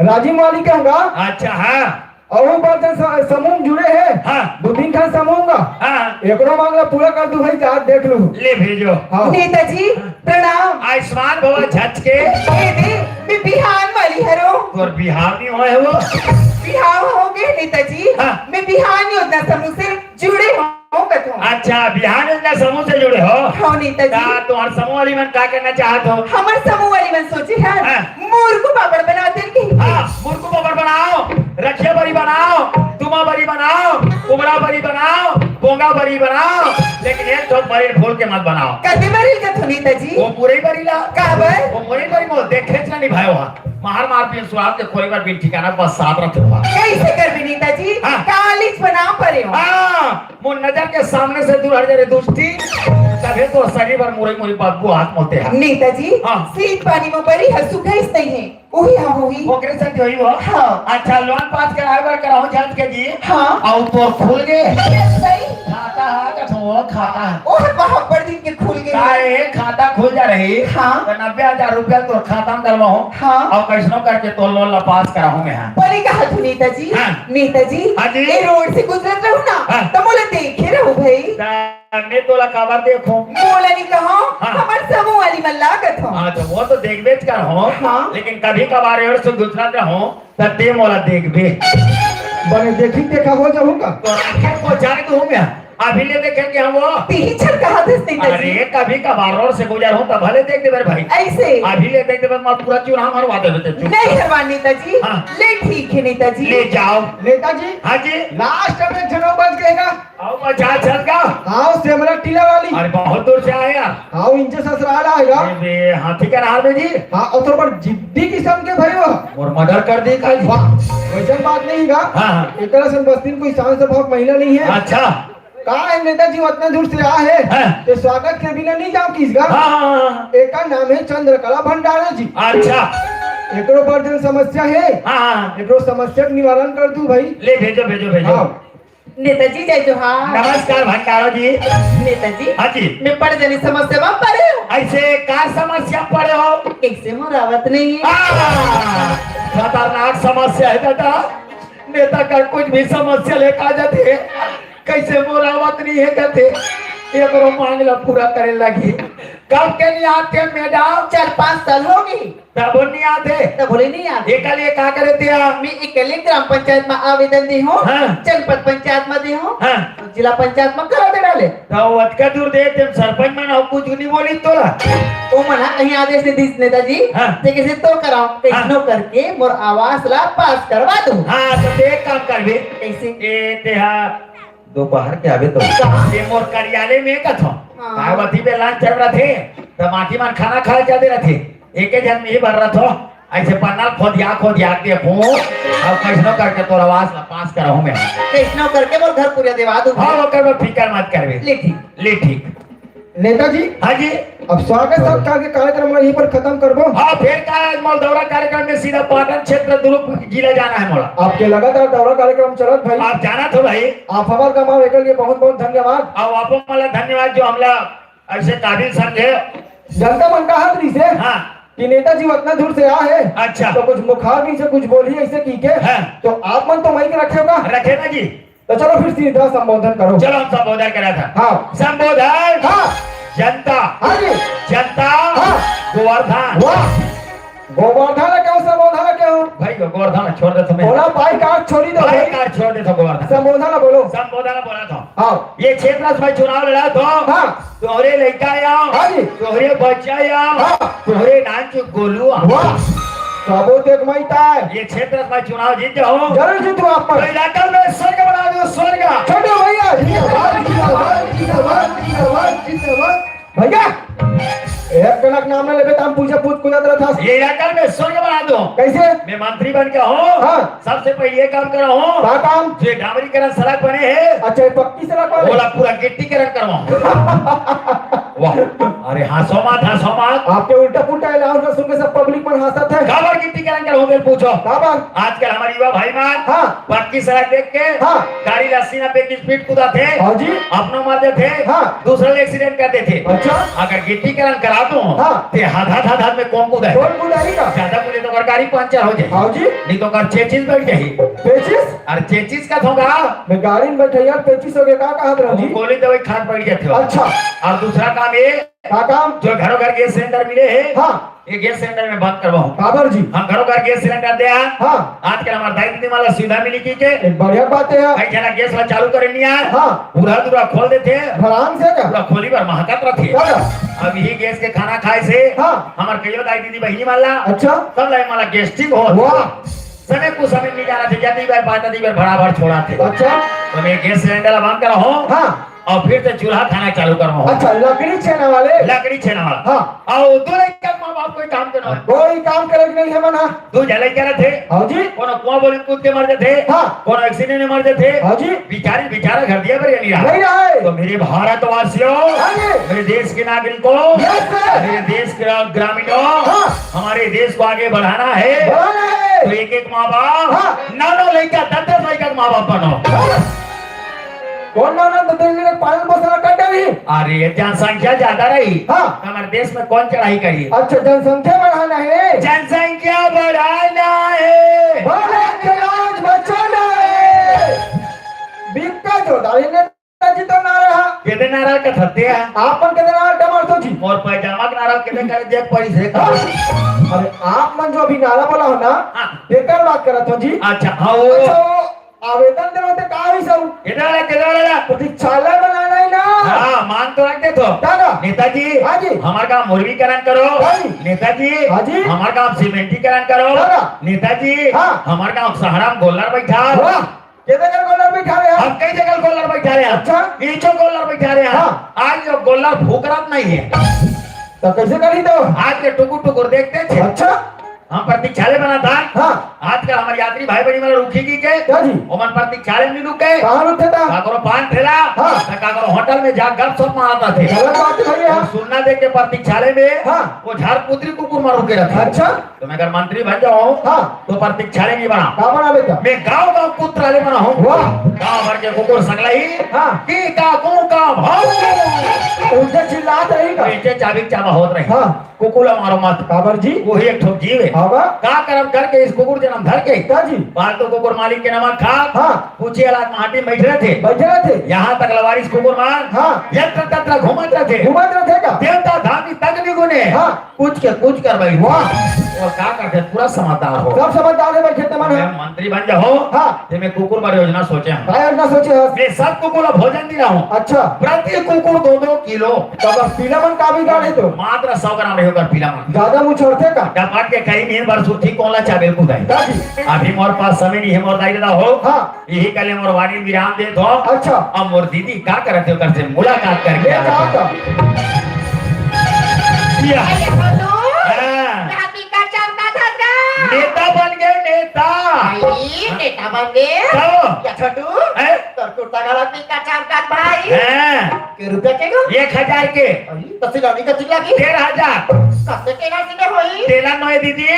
राजीव मालिक के होगा। अच्छा, हाँ। अउ ऊपर से स-, समूह जुड़े हे। हाँ। दू तीन ठन समूह का। हाँ। एकरो मांग ला पूरा कर दू भाई, जात देख लू। ले भेजो। हाँ। नेताजी, प्रणाम। आयुष्मान भवा झच के। ए दे, मैं बिहान वाली हरो। तोर बिहाव नहीं होए वो। बिहाव हो गए नेताजी। हाँ। मैं बिहान योजना समूह से जुड़े हो कथो। अच्छा, बिहान योजना समूह से जुड़े हो? हाँ, नेताजी। ता तुम्हार समूह वाली मन का करना चाहत हो? हमर समूह वाली मन सोचे हन, हाँ। मुरकू पापड़ बनाते की। हाँ, मुरकू पापड़ बनाओ, रखिया बरी बनाओ, तुमा बरी बनाओ, उमरा बरी बनाओ, बोंगा बरी बनाओ, लेकिन एक ठो बरी भूल के मत बनाओ। कते बरी कथो नेताजी? वो मुरई बरी ला। काबर? वो मुरई बरी मोर देखे च ना निभायो हा। मार मार बिन सुआद के खोरी बर बिन ठिकाना बस साथ रखे हुआ। कैसे करबे नेताजी? हाँ। कालीच बनाओ परे हो। हाँ। मोर नजर के सामने से दूर हट जा रे दुष्टी, तभे तो शरीर भर मुरई मुरई बदबू हाथ मोते है। नेताजी, हाँ। सीत पानी में बरी हर सुखाइस नहीं है, उही हम हुई। ओकरे से जोई हो? हाँ। अच्छा, लोन पास कराए बर कराहूं जल्द के जी। हाँ। अउ तोर खुल गे। सही। खाता है कथो, खाता है। ओह, बहुत बड़ दिन के खुल गे। काहे खाता खुल जा रही? हाँ। तो नब्बे हजार रुपया तोर खाता में डलवाहूं। हाँ। अउ कैसनो करके तोर लोन ला पास कराहूं मैं, हाँ। परी कहा थू नेताजी? हाँ। नेताजी, हाँ जी। ये रोड से गुजरत रहू ना, हाँ। तो मोला देखे रहू भाई। ता मैं तोला काबर देखो? मोला नहीं कहो, हाँ। हमर समूह वाली मन ला कथो। हाँ, तो वो तो देखबे च करहूं, हाँ। लेकिन कभी कभार रोड से गुजरत रहूं, त ते मोला देखबे। बने देखी देखा हो जाहूं का? तो आखिर को जाने तो हूं मैं। अभी ले देखे के हम वो। तीही छन कहा थे नेताजी। अरे, कभी कभार रोड से गुजर हूं, तब भले देख दे मेरे भाई। ऐसे? अभी ले देख दे, मैं पूरा चूल्हा मरवा दे बेटे। नहीं हरवा नेताजी। हाँ। ले ठीक है नेताजी। ले जाओ। नेताजी। हाँ जी। लास्ट में जनऊ बच गएगा। आओ बचा छत का। आओ सेमरा टीला वाली। अरे बहुत दूर से आए यार। आओ इनसे ससुराल आएगा। अरे बे, हाथी का नाम है जी। हाँ, और थोड़ा बड़ जिद्दी किस्म के भाई वो। और मर्डर कर दी का जी। वाह, वैसन बात नहीं का। हाँ, हाँ। एकरा से बस्ती में कोई शान से भाव महिला नहीं है। अच्छा। का है नेताजी उतना दूर से आ है। हाँ। ते स्वागत के बिना नहीं जाओ किस का। हाँ, हाँ, हाँ, हाँ। एका नाम है चंद्रकला भंडारी जी। अच्छा। एकरो पर जन समस्या है। हाँ, हाँ। एकरो समस्या के निवारण कर दू भाई। ले भेजो, भेजो, भेजो। हाँ। नेताजी जय जोहार। नमस्कार भंडारो जी। नेताजी, हाँ जी। मैं बड़ जनी समस्या में पड़े हो। ऐसे का समस्या पड़े हो? कैसे मोर आवत नहीं है? आ, खतरनाक समस्या है दादा। नेता का कुछ भी समस्या लेकर आ जाते हैं। कैसे मोर आवत नहीं है कहते, ये करो मांग ला पूरा करे लगी। कब के नहीं आते मैडम? चार पाँच साल हो गई। तब नहीं आते। तब बोले नहीं आते। एकले का करे थे आप? मैं एकले ग्राम पंचायत में आवेदन दे हूँ, हाँ। जनपद पंचायत में दे हूँ, हाँ। जिला पंचायत में करा दे डाले। तो अतका दूर दे, तुम सरपंच मन हो, कुछ नहीं बोली तोला। ओ मना कहीं आदेश नहीं दीस नेताजी। हाँ। ते कैसे तो कराओ, हाँ। कैसनो करके मोर आवास ला पास करवा दो। हाँ, तो ते एक काम कर बे। कैसे? ए, ते हा दोपहर के आवे तो का? ये मोर कार्यालय में कथो। हाँ। का बती पे लान चल रहा थे, तो माटी मान खाना खाए जाते रहते। एक ही जन में ही भर रहा थो। ऐसे पन्ना खोदिया खोदिया के देखूं, अब कैसनो करके तोर आवाज ला पास कराहूं मैं। कैसनो करके मोर घर पूरा देवा दूं। हाँ, ओकर में फिकर मत करबे। ले ठीक। ले ठीक। नेताजी। हाँ जी। अब स्वागत सत्कार के कार्यक्रम ला यहीं पर खत्म करबो। हाँ, फिर का आज मोर दौरा कार्यक्रम में सीधा पाटन क्षेत्र दुर्ग जिला जाना है मोला। आपके लगातार दौरा कार्यक्रम चलत भाई। आप जानत हो भाई। आप हमार कमाओ एकर लिए बहुत बहुत धन्यवाद। अब आपो मोला धन्यवाद जो हमला ऐसे काबिल समझे। जनता मन का हाथ रिसे हाँ। कि नेताजी उतना दूर से आ है। अच्छा। तो कुछ मुखार भी से कुछ बोली ऐसे की के। हाँ। तो आप मन तो वहीं के रखे होगा। रखे ना जी। तो चलो फिर सीधा संबोधन करो। चलो हम संबोधन करा था। हाँ। संबोधन। हाँ। जनता। हाँ जी। जनता। हाँ। गोवर्धन। वाह। गोवर्धन है क्या, संबोधन है क्या? भाई, गोवर्धन छोड़ दे तुम्हें। बोला, भाई, कार छोड़ी दो, भाई, भाई। कार छोड़ दे तो गोवर्धन। संबोधन बोलो। संबोधन बोला था। हाँ। ये क्षेत्र में चुनाव लड़ा था। हाँ। तोहरे लइका आव, हाँ जी। तोहरे बच्चा आव, हाँ। तोहरे नाच गोलू आव। वाह। सबो देख मई ताय। ये क्षेत्र में चुनाव जीत जाओ। जरूर जीतू आप पर। तो इलाका में स्वर्ग बना दो, स्वर्ग। छोटे भैया, जिंदाबाद, जिंदाबाद, जिंदाबाद, जिंदाबाद, जिंदाबाद। भैया, एक कनक नाम न लेबे, त हम पूछे पूछ कुदत रहत हस। ये इलाका में स्वर्ग बना दो। कैसे? मैं मंत्री बन के हूँ। हाँ। सबसे पहले ये काम करा हूँ। का काम? जो डामरीकरण सड़क बने है, अच्छा, ये पक्की सड़क वाले? ओला पूरा गिट्टीकरण करवाऊँ। वाह, अरे हंसो मत, हंसो मत। आपके उल्टा पुल्टा अनाउंसर सुन के सब पब्लिक मन हंसत है। काबर गिट्टीकरण करवाऊँ, मैं पूछो। काबर? आजकल हमारे युवा भाई मन हाँ। पक्की सड़क देख के हाँ। गाड़ी ला अस्सी नब्बे की स्पीड कुदाथे। हाँ जी। अपनो मर जाथे। हाँ। दूसरा ले एक्सीडेंट कर देथे। अच्छा। अगर गिट्टीकरण करा दो हाँ। ते हद हद हद हद में कौन कुदाही? कौन कुदाही का? ज्यादा कुदे तो ओकर गाड़ी पंचर हो जाही। हाँ जी। नहीं तो ओकर चेचिस बैठ जाही। पेचिस? अरे चेचिस का थोगा। मैं गाड़ी में बैठे यार, पेचिस हो गया, का कहत रहो जी? गोली दवाई खाट बैठ जाथे। अच्छा। और दूसरा काम ये का काम? जो घरों घर गैस सिलेंडर मिले है, हाँ। ये गैस सिलेंडर में बंद करवाओ। काबर जी? हम घरों घर गैस सिलेंडर दे आन। हाँ। आजकल हमारे दाई दीदी मन ला सुविधा मिली की के? एक बढ़िया बात है यार। कई जना गैस ला चालू करे नहीं आए। हाँ। पूरा दूरा खोल देथे। भड़ाम से का? पूरा खोली भर महकत रथे। का? अब यही गैस के खाना खाए से हाँ। हमार कईयो दाई दीदी बहिनी मन ला अच्छा। सब लाई मन ला गैस्ट्रिक हो। वाह। समय कुछ समय नहीं जाना चाहिए, दी बार पाता दी बार बराबर छोड़ा थे। अच्छा। तो मैं गैस सिलेंडर ला बंद करा हूँ। हाँ। और फिर से चूल्हा खाना चालू करवाओ। अच्छा, लकड़ी छेना वाले? लकड़ी छेना वाला। हाँ। और दो लड़का के माँ बाप कोई काम करना है? कोई काम करे के नहीं है मना। दो झन लड़का रहते। हाँ जी। कोनो कुआं बोले कूद के मर जाते। हाँ। कोनो एक्सीडेंट में मर जाते। हाँ जी। बिचारी बिचारा घर दिया पर नहीं रहा। नहीं रहा है। तो मेरे भारतवासियों, हाँ जी। मेरे देश के नागरिकों, यस सर। मेरे देश के ग्रामीणों, हाँ। हमारे देश को आगे बढ़ाना है। बढ़ाना है। तो एक एक माँ बाप, हाँ। नौ नौ लड़का, दस दस लड़का के माँ बाप बनो। हाँ। कौन ना, ना, तो तेरे लिए पालन पोषण कर दे रही। अरे, जनसंख्या ज्यादा रही। हाँ। हमारे देश में कौन चढ़ाई करी? अच्छा, जनसंख्या बढ़ाना है। जनसंख्या बढ़ाना है। भारत के राज बचाना है। बिक्का जो दाहिने नेताजी तो ना रहा। केदे नारा कथते हैं? आप मन केदे नारा डमार तो जी। और पैजामा के नारा केदे करे देख पड़ी से का? अरे, आप मन जो अभी नारा बोला हो ना, हाँ। बेकार बात करत हो जी। अच्छा, हाँ, वो अच्छा, वो आवेदन देना होते का ही सब? केदे वाला, केदे वाला? प्रतीक्षालय बनाना है ना? हाँ, मान तो रख दे तो। दादा। नेताजी, हाँ जी। हमार गांव मुर्गीकरण करो। हाँ जी। नेताजी, हाँ जी। हमार गांव सीमेंटीकरण करो। दादा। नेताजी, हाँ। हमार गांव सहारा में गोल्लर बैठा। वाह। केदे कर गोल्लर बैठा रहे हैं? हम कई जगह गोल्लर बैठा रहे हैं। अच्छा। ईचो गोल्लर बैठा रहे हैं। हाँ। आज जो गोल्लर फूकरत नहीं है। तो कैसे करी तो? आज के टुकुर टुकुर देखते थे। अच्छा। हम प्रतीक्षालय बना था। हाँ। आजकल हमारे यात्री भाई बहनी वाला रुकी की के? क्या जी? ओमन प्रतीक्षालय में रुके। कहाँ रुकते था? काकरो पान ठेला, हाँ। तो काकरो होटल में जा गपशप मारता थे। गलत बात है भैया। वो सुनना दे के प्रतीक्षालय में, हाँ। वो झाड़ पुत्री कुकुर मार रुके रहते। अच्छा। तो मैं अगर मंत्री बन जाऊं, हाँ। तो प्रतीक्षालय नहीं बना। का बना बेटा? मैं गांव गांव पुत्रालय बना हूँ। वाह। गांव भर के कुकुर संगलाई, हाँ। की का कू का भाव। उनसे चिल्लात रही का? इनसे चाबी चाबा होत रही। हाँ। कुकुर ला मारो मत। काबर जी? वही एक ठो जीव है। हाँ बा। का करम करके इस कुकुर जन्म धर के? का जी? पालतू कुकुर मालिक के नमक खा। हाँ। पूछे अलाद माटी में बैठ रहे थे। बैठ रहे थे। यहाँ तक लवारिस कुकुर मार। हाँ। यत्र तत्र घूमत रहे थे। घूमत रहे थे का? देवता धामी तक निगुने। हाँ। कुछ के कुछ कर भाई। वाह। और का करते पूरा समझदार हो। सब समझदार है भाई, खेत मन है। मैं मंत्री बन जाओ। हाँ। ते मैं कुकुर बर योजना सोचे हूँ। का योजना सोचे हस? मैं सब कुकुर ला भोजन दे रहा हूँ। अच्छा। प्रति कुकुर दो दो किलो। तो बस पीला मन का भी गाड़े तो? मात्र सौ ग्राम रहे ओकर पीला मन। ज्यादा मुँह छोड़ते का? डपाट के कहीं नहीं बार सुथी कोला चाबेल कुदाई। का जी? अभी मोर पास समय नहीं है, मोर दाई दादा हो। हाँ। यही कले मोर वाणी विराम दे दो। अच्छा। अब मोर दीदी का करत है ओकर से मुलाकात करके ये आ का रहा था। या। अरे बोलो, हाँ। राती का चलता था का? बन गे। कहो। या छोटू, हैं? तोर कुर्ता गला पिंका चमकत भाई। हैं? के रुपया के गो? एक हजार के। अरे, तो सिलानी कति लागी? डेढ़ हजार। कते के ना सिले होई? तेला नोए दीदी,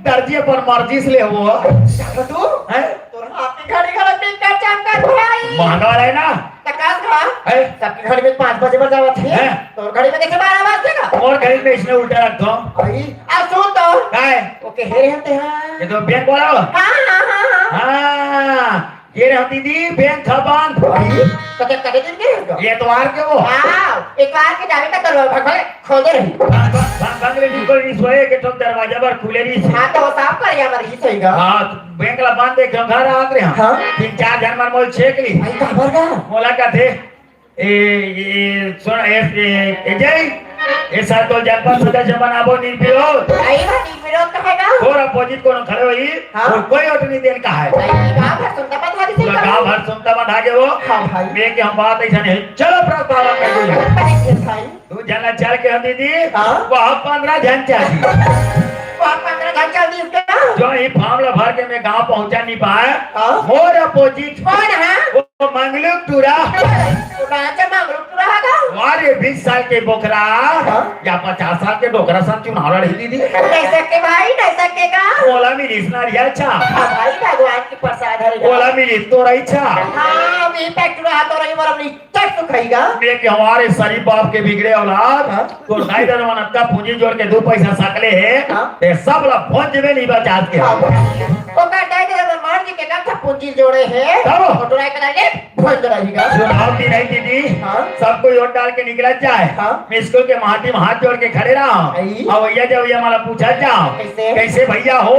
दर्जी अपन मर्जी से ले हो। या छोटू, हैं? तोर हाथ के घड़ी गला पिंका चमकत भाई। महंगा वाला है ना? त का गा? हैं? सबके घड़ी में पाँच बजे बर जावत हे। हैं? तोर घड़ी में कैसे बारह बज देगा? मोर घड़ी में इसने उल्टा रख दो। अरे, आ सुन तो। काय? ओके, हे रहते हैं। ये तो बैंक वाला हो? हाँ, हाँ, हाँ, हाँ। हाँ, ये रहा दीदी, बैंक खपान। भाई, कते, कते दिन के रहेगा? ये एतवार के वो। हाँ, एतवार के जावे तक तो भगवान खोल दे रही। भंग, भंग, भंग ले निकल रही सोए के ठोक दरवाजा पर खुले रही से। हाँ, तो वो साफ कर या मर ही सही गा। हाँ, तो बैंक ला बंद देख घर आत रहे हैं। हाँ। तीन चार जन मन मोल छेक ली। भाई, कहाँ पर गा? मोला का थे? ए, ए, सुन, ए, ए, ए, जय, ए, सर, तो जनपद सदस्य बनाबो निर्विरोध। आई बा निर्विरोध कहे ना? और अपोजिट कोनो खड़े होई, हाँ। और कोई वोट नहीं देन का है। आई गाँव भर सुनता बता दी पूरा गाँव भर सुनता बता के वो। हाँ भाई। मैं के हम बात ऐसा नहीं। चलो प्रस्ताव कर दो। अरे भाई। तू जना चल के हम दीदी, हाँ। वहाँ पन्द्रह जन चाहिए। वहाँ पन्द्रह जन चल दी इसका? जो ही फार्म ला भर के मैं गाँव पहुँचा नहीं पाया, हाँ। और अपोजिट कौन है? वो मंगलू टूरा। राजा मंगलू टूरा का? वाह रे, बीस साल के बोकरा हाँ? या पचास साल के डोकरा साथ चुनाव लड़ी दीदी। नहीं सके भाई, नहीं सके का? मोला मिलिस ना रिया छाप। हाँ भाई, भगवान की प्रसाद है। मोला मिलिस तो रही छाप। हाँ, वी पैक टूरा तो रही, मोर अपनी चट तो खाईगा। मैं के हमारे शरीफ बाप के बिगड़े औलाद। हाँ? तो दाई ददा मन अतका पूंजी जोड़ के दू पैसा सकले हे, हाँ। ते सब ला भोज में नहीं बचा के। हाँ, ओकर दाई ददा मन मार जी के का पूंजी जोड़े हे। तब? और टुराई करा ले, भोज करा जी का। सुनाव की नहीं दीदी, हाँ। सबको वोट डाल के निकला जाए। हाँ। मैं स्कूल के माटी में हाथ जोड़ के खड़े रहा। आई। अब भैया जब भैया माला पूछा जाओ, कैसे? कैसे भैया हो,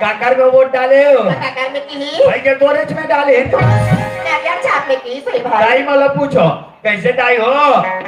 काकर में वोट डाले हो? काकर में की ही? भाई के तोरेच में डाले। नारियल छाप में की, सही भाई। दाई माला पूछो। कैसे दाई हो?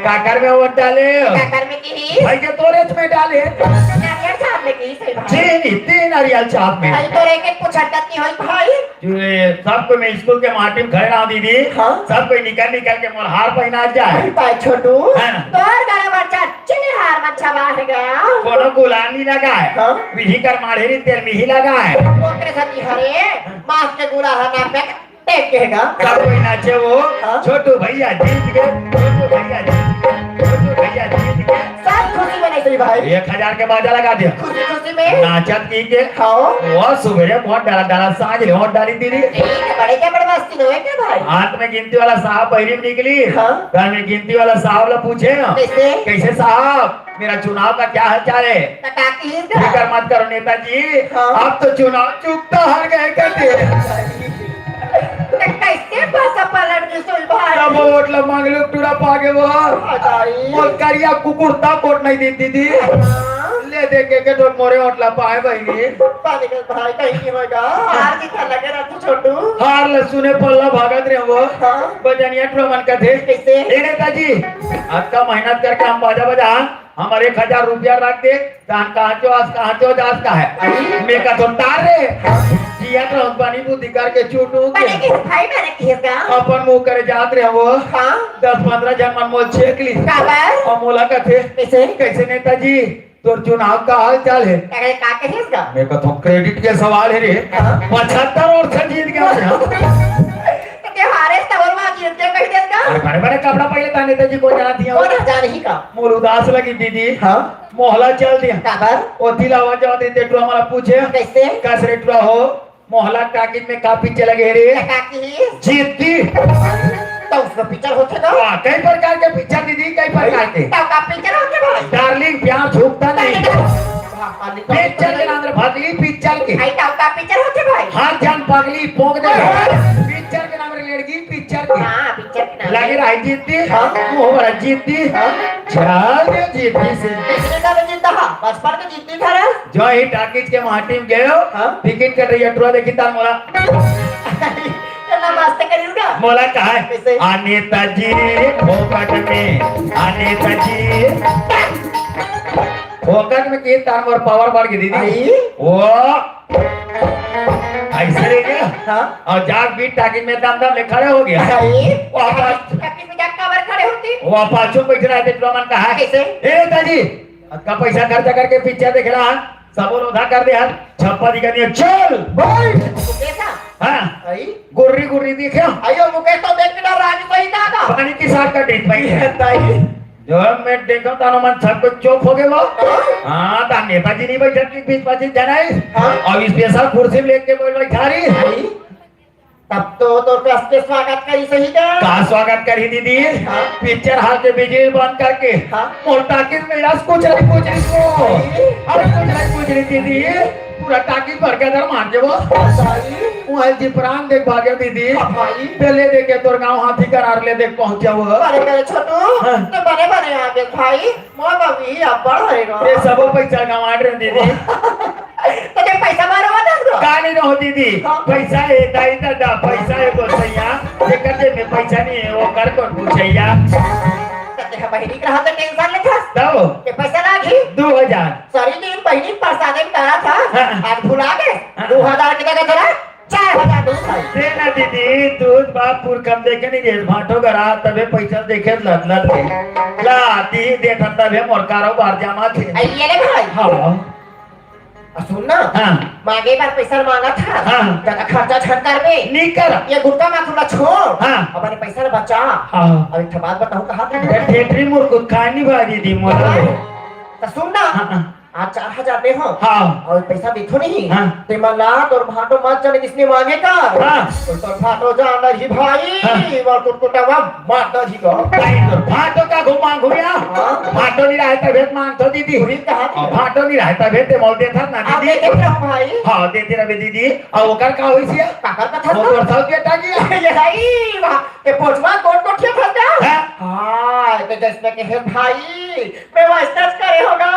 काकर में वोट डाले? काकर में की? भाई के तोरेच में डाले। नारियल छाप में की सही भाई। जी नहीं, तीन नारियल छाप में। भाई तोरे के पूछत नहीं होई भाई। ये सबको मैं स्कूल के माटी में खड़े रहा दीदी। हाँ। सब कोई निकल निकल के मोर हार पहना जाए। भाई छोटू, हाँ। तोर गला में चच्चे हार मच्छा बाहर गया। कोनो गुलाल नहीं लगा है। हाँ। विधि कर माढ़े री तेल मिही लगा है। ओकरे सती हरे, मास के गुड़ा हना पे टेक के गा। सब कोई नाचे वो, हाँ। छोटू भैया जीत गए, छोटू भैया जीत गए, छोटू भैया जीत गए। सब खुशी में नहीं सही भाई। एक हजार के बाजा लगा दिया। खुशी खुशी में। नाचत की के। हाँ। वो सुबेरे बहुत डरा डरा सांझ ले और डाली दीदी। ए, बड़े क्या बड़े मस्ती में है क्या भाई? हाथ में गिनती वाला साहब बहरी में निकली। हाँ। घर में गिनती वाला साहब ला पूछे ना। कैसे? कैसे साहब, मेरा चुनाव का क्या हाल चाल है? तो का की फिक्र मत करो नेताजी, हाँ। आप तो चुनाव चुकता हार गए कहते। तो कैसे भाषा पलट गई सुन भाई? जब वोट ला मांग लो, टूरा पागे वो। हटाई। बोल करिया कुकुर ता वोट नहीं दी दीदी। हाँ। ले दे के, के तो मोरे वोट ला पाए बहिनी। पानी के भाई कहीं की होगा। हार जीत लगे ना तू छोटू। हार ले सुने पल्ला भागत रे वो। हाँ। बजनिया टूरा मन का थे। कैसे? ए नेताजी, अतका मेहनत करके हम बाजा बजा, हमर एक हजार रुपया रख दे, तहन कहाँ चो आस, कहाँ चो जास का है। अरे। मैं का तो तार रे। जिया तो हम पानी बुद्धि करके छूटू के। मैंने किस भाई, मैंने किस का? अपन मुंह करे जात रहे वो। हाँ। दस पन्द्रह जन मन मोल छेक ली। काबर? और मोला कथे, कैसे? कैसे नेताजी, तोर चुनाव का हाल चाल है? अरे का कहिस का? मैं का तो credit के सवाल है रे। हाँ। पचहत्तर वर्ष जीत गया मैं। तो के हारे तवर मा जीत के कह देस का? अरे बड़े बड़े कपड़ा पहले था नेताजी को जाना दिया। वो ना जान ही का। मोर उदास लगी दीदी। हाँ। मोहला चल दिया। काबर? ओ दिलावा जाओ दे, दे टुआ हमारा पूछे। कैसे? कस रे टुआ हो, मोहला टाकिज में का पिक्चर लगे रे? का की? जीत की। तो उसमें पिक्चर होते ना? वाह, कई प्रकार के पिक्चर दीदी, कई प्रकार के। तो का पिक्चर होते भाई? डार्लिंग प्यार झुकता नहीं। हाँ, हाँ, निकल, पिक्चर के निकल। नाम रे भगली पिक्चर के। आई तो का पिक्चर होते भाई? हाथ जान पगली पोंक दे। पिक्चर के नाम रे लड़की पिक्चर के। हाँ, पिक्चर के नाम लगे रे। रही जीत की। हाँ। तू हो बड़ा जीत की। हाँ। चल दे जीत की से। पिछले का भी जीता हाँ, बचपन के जीत की था रे। जो ही टाकीज के माटी में गयो, हाँ? टिकट कट रही है, टुरा देखी तार मोला। तो नमस्ते करी उनका। मोला कहा है? कैसे? आ नेताजी फोकट में, आ नेताजी फोकट में की तार मोर पावर बढ़ गई दीदी। आई? वो ऐसे ले गया। हाँ? और जाग बीट टाकीज में दम दम ले खड़े हो गया। आई? वापस। टाकीज में जाग काबर खड़े होती? वापस चुप बैठ रहा है, टुरा मन कहा है? कैसे? ए नेताजी, अतका पैसा खर्चा करके पिक्चर देख रहा है, सबो लोधा कर दे हन, छप्पा दिखा दिया, चल। भाई। तो कैसा? हाँ। आई? गुर्री गुर्री दिखे। अयो, मुकेश तो देख के डर रहा है, सही था ना? पानी की साफ कर दी भाई। ये ताई। जो मैं देखो तानो मन सब कुछ चुप हो गए वो। हाँ? हाँ, ता नेताजी नहीं बैठा कि बीच पाछी जनाई। हाँ? और स्पेशल कुर्सी लेके बोल बैठा रही। आई? तब तो तोर कस के स्वागत करी सही का? का स्वागत करी दीदी? हाँ। पिक्चर हॉल के बिजली बंद करके हाँ। मोर टाकिस में रस कुछ नहीं कुछ नहीं को। अरे कुछ नहीं कुछ नहीं दीदी। पूरा टाकिस भर के अंदर मार देबो। सही। वहाँ जी प्राण देख भागे दीदी। हाँ भाई। पहले देखे तोर गाँव हाथी करार ले देख पहुँचा हुआ। अरे मेरे छोटू, हाँ। तो बने बने आ गए भाई। मोर बबी अब्बड़ होएगा। ये सबो पैसा गंवा रहे दीदी। तो जब पैसा मारो बता दो। का नहीं रहो दीदी? हाँ। पैसा है दाई दादा, पैसा है गोसैया। जेकर जेब में पैसा नहीं है, वो कर कौन पूछैया? तो तेरा बहिनी के रहा तो टेंशन ले था। तब? ये पैसा ना घी। दो हजार। सॉरी दिन बहिनी परेशान में कहा था। हाँ। आज भुला गए। हाँ। दो हजार के जगह जरा चार हजार दूध खाई। दे ना दीदी, दूध बाप पुरखम देखे नहीं रे, भाटो गरा तबे पैसा देखे लद लद के। ला दी देता तबे मोर कारोबार जमा थे। आई ये रे भाई। हाँ। आ सुन ना, हाँ। मांगे बार पैसा मांगा था। हाँ। दादा खर्चा झन कर बे। नहीं कर। ये गुटका मा खुला छोड़। हाँ। अपने पैसा बचा। हाँ। अब एक ठो बात बताऊं कहा था? ये ठेठरी मुर्गुद खानी भाजी दी मोर। तो सुन ना। हाँ, हाँ। आज चार हजार दे हो। हाँ। और पैसा देखो नहीं। हाँ। ते मन ला तोर भाटो मत जाने किसने मांगे का। हाँ। तो तोर भाटो जान ही भाई। हाँ। और कुटकुटावा मार दो जी को। भाई तोर भाटो का घुमा घुमिया। हाँ। भाटो नहीं रहे तबे मांग तो दीदी। वही कहा थी। और भाटो नहीं रहे तबे ते मोल देता ना आप दीदी। देते रहो भाई। हाँ, देते रहे दीदी। और ओकर का होई सिया? काकर का था वो तो? तोर सब बेटा की। ये भाई, वाह। ये पोचवा कौन को ठीक फंस गया? हाँ? हाँ, तो जैसे कि है भाई, मैं वैसा करे होगा।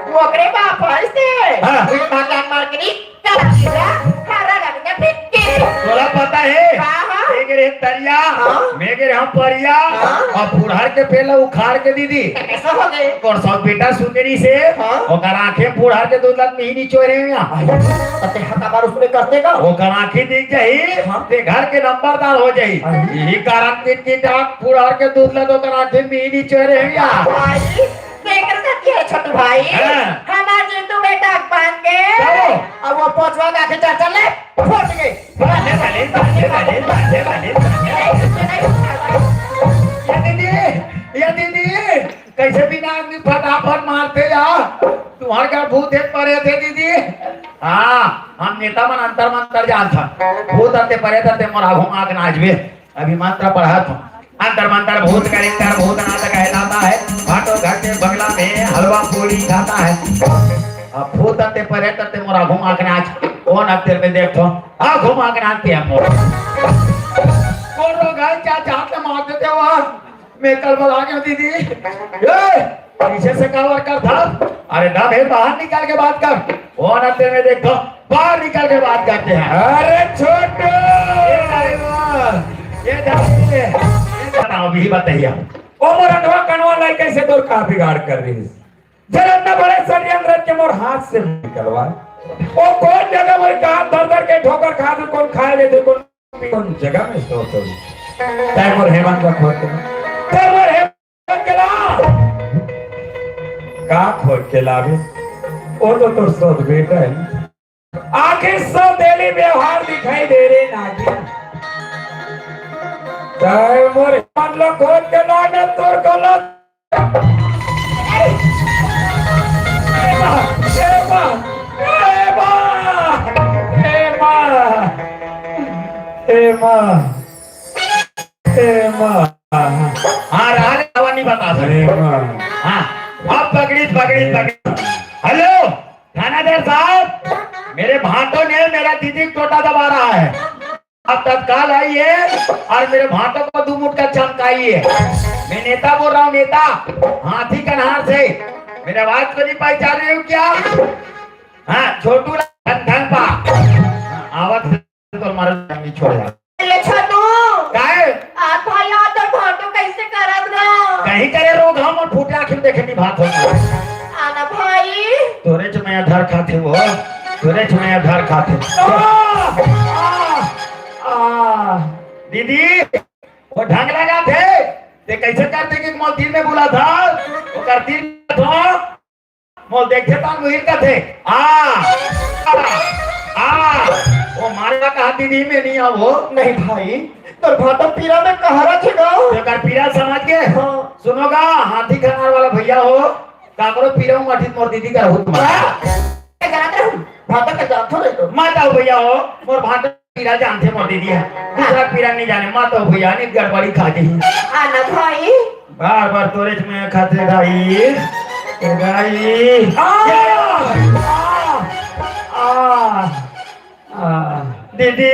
वो ओकरे बाप है से। हाँ। इतना क्या मार के नहीं? चला गया। हरा रंग का फिक्की। तोला पता है? हाँ, हाँ। एक रे तरिया, हाँ। मैं के रे हम परिया, हाँ। और फुरहर के पेड़ ला उखाड़ के दीदी। कैसा हो गए? और सब बेटा सुंदरी से, हाँ। ओकर आंखें फुरहर के दूध लग में ही नहीं चोरे हैं यहाँ। अरे, तो ते हका बार उसने करते का? ओकर आंखें दिख जाई, हाँ। ते घर के नंबरदार हो जाई। हाँ। यही कारण किट किट आंख फुरहर के दूध लग ओकर आंखें में ही नहीं चोरे हैं यहाँ। भाई, देख सकती है छोटू भाई, हाँ। हमार जिंदू बेटा बांध के, चलो। अब वो पोचवा का के चल चल ले, फट गई। बांधे वाले, बांधे वाले, बांधे वाले, बांधे वाले। ये दीदी, ये दीदी, कैसे बिना आदमी फटाफट मारते यार? तुम्हारे घर भूत एक परे थे दीदी। हाँ, हम नेता मन अंतर मंतर जानता। भूत आते परे थे, मोर आघू आग नाचबे। अभी मंत्र पढ़त हूँ। अंतर मंतर भूत करिंतर भूतनाथ कहलाता है। भाटो घर के बंगला में हलवा पूरी खाता है। अब भूत आते परे तते मोर आघू आग नाच। कौन अब तेरे में देख तो? आघू आग नाच के हम मोर। कौन लोग हैं क्या जात मार देते हो आप? मैं कल बुला गया दीदी। ए, पीछे से कावर कर था। अरे ना भेद बाहर निकाल के बात कर। वो ना तेरे में देखो, बाहर निकाल के बात करते हैं। अरे छोटू! ये ड्राइवर, ये ड्राइवर, ये बताओ, अभी बताइए। ओ मोर अठवा कनवा लाई कैसे तोर का बिगाड़ कर रही है? जरा इतना बड़े षड्यंत्र के मोर हाथ से निकलवा। ओ कौन जगह मोर का दर दर के ठोकर खा दे, कौन खाए देते, कौन कौन जगह में सोत हो? तै मोर हेमंत का खोज के ला। तै मोर हेमंत के ला। का खोज के लावे? वो तो तोर सोत बेटा है। आखिर सो तेली व्यवहार दिखाई दे रे नागिन। तै मोर हेमंत ला खोज के ला, मैं तोर गलत ए माँ, ए माँ, ए माँ, ए माँ, ए माँ, ए माँ। हाँ, राग आवा नहीं बता सकते। ए माँ। हाँ, अब पकड़ी, पकड़ी, पकड़ी। हेलो, थानादार साहब, मेरे भांटो ने मेरा दीदी को टोटा दबा रहा है। अब तत्काल आइए और मेरे भांटो को दो मुटका चमकाइए। मैं नेता बोल रहा हूँ, नेता, हाथी कन्हार से। मेरे आवाज को नहीं पहचान रहे हो क्या? हाँ, छोटू ला-, धन, धन पा। हाँ, आवाज तो मारो, नहीं छोड़ेगा। ये छोटू। काहे? आप भाई, आ तो भांटो कैसे करत गा? कहीं करे रोग हम और फूटे आँख में देखे नहीं भात होता। आना भाई। तोरे च मैं आधार खाते वो, तोरे च मैं आधार खाते। आ, आ, आ। दीदी, वो ढंग लगा थे, ते कैसे करते कि मोर दिल में बुला था, वो कर दिल था, मोर देखे ता मुहिर का थे, आ, आ, आ, ओ मारे ला कहा दीदी मैं नहीं आव हो। नहीं भाई, तोर भांटो पीरा में कहारा थे गा। तेकर पीरा समझ के? हाँ। सुनो गा, हाथी खनार वाला भैया हो, काकरो पीरा मठित मोर दीदी का रहूत मत। हाँ? मैं जानत रहूं, भांटो के जानथो नहीं तो। मत आव भैया हो, मोर भांटो पीरा जानथे मोर दीदी ह। दूसरा पीरा नहीं जाने, मत आव भैया, नहीं गड़बड़ी खा जाही। आना भाई। बार बार तोरेच में खाथे दाई। ए दाई। आ! आ! आ! आ! दीदी,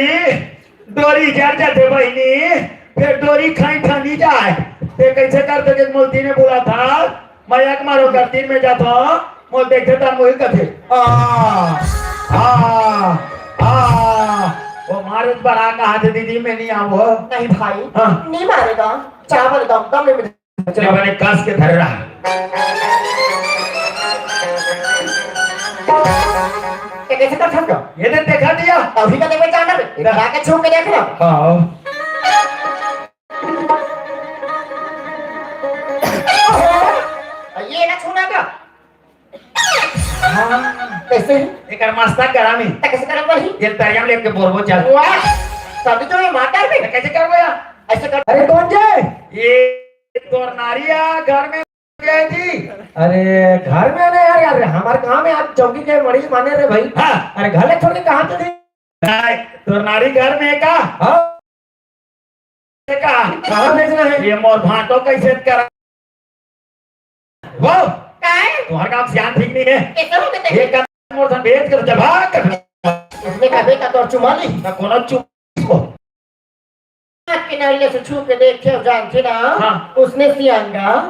डोरी जर जाथे बहिनी, फेर डोरी खाई ठानी जाय। ते कइसे करथे के मोल दिने बुलाथस, मैं एक मारो कर दिन में जाथों, मोल देखथे त मोहिल कथे। आ, आ, आ, ओ मारे बड़ा कहाथे दीदी, मैं नहीं आव हो। नहीं भाई, हाँ। नहीं मारेगा, चावल दम दम में। चलो, बने कस के धर रहा। ये कइसे करथस गा? ये दे देखा दिया। अभी का देवे जाना बे। एक हाँ। आके छू के देख लो। हाँ। ये ना छूना का। हाँ। कइसे? एकर मस्ता करा में। त कइसे करब भाई? ये तरिया में लेके बोरबो चल। वाह। तभी तो ये मार डार बे। त कइसे करबो यार? अइसे कर। अरे कौन जे? ये तोर नारी आ घर में गए जी। अरे घर में नहीं यार, यार हमारे काम है, आप चौकी के मड़ी माने रे भाई। हाँ। अरे घर ले छोड़ के कहाँ चले? नहीं, तोर नारी घर में है का? हाँ। का? कहाँ भेजना है? ये मोर भांटो कइसे करा? वो? काय? तुम्हारे काम सियान ठीक नहीं है। कैसे हो गए? ये कर मोर धन भेज कर जब भाग कर। इसने कहा बेटा तो चुमा ली। ना कोनो चुप इसको। हाथ के नरिया से छू के देखे हो जानथे ना। हाँ। उसने सियान गा।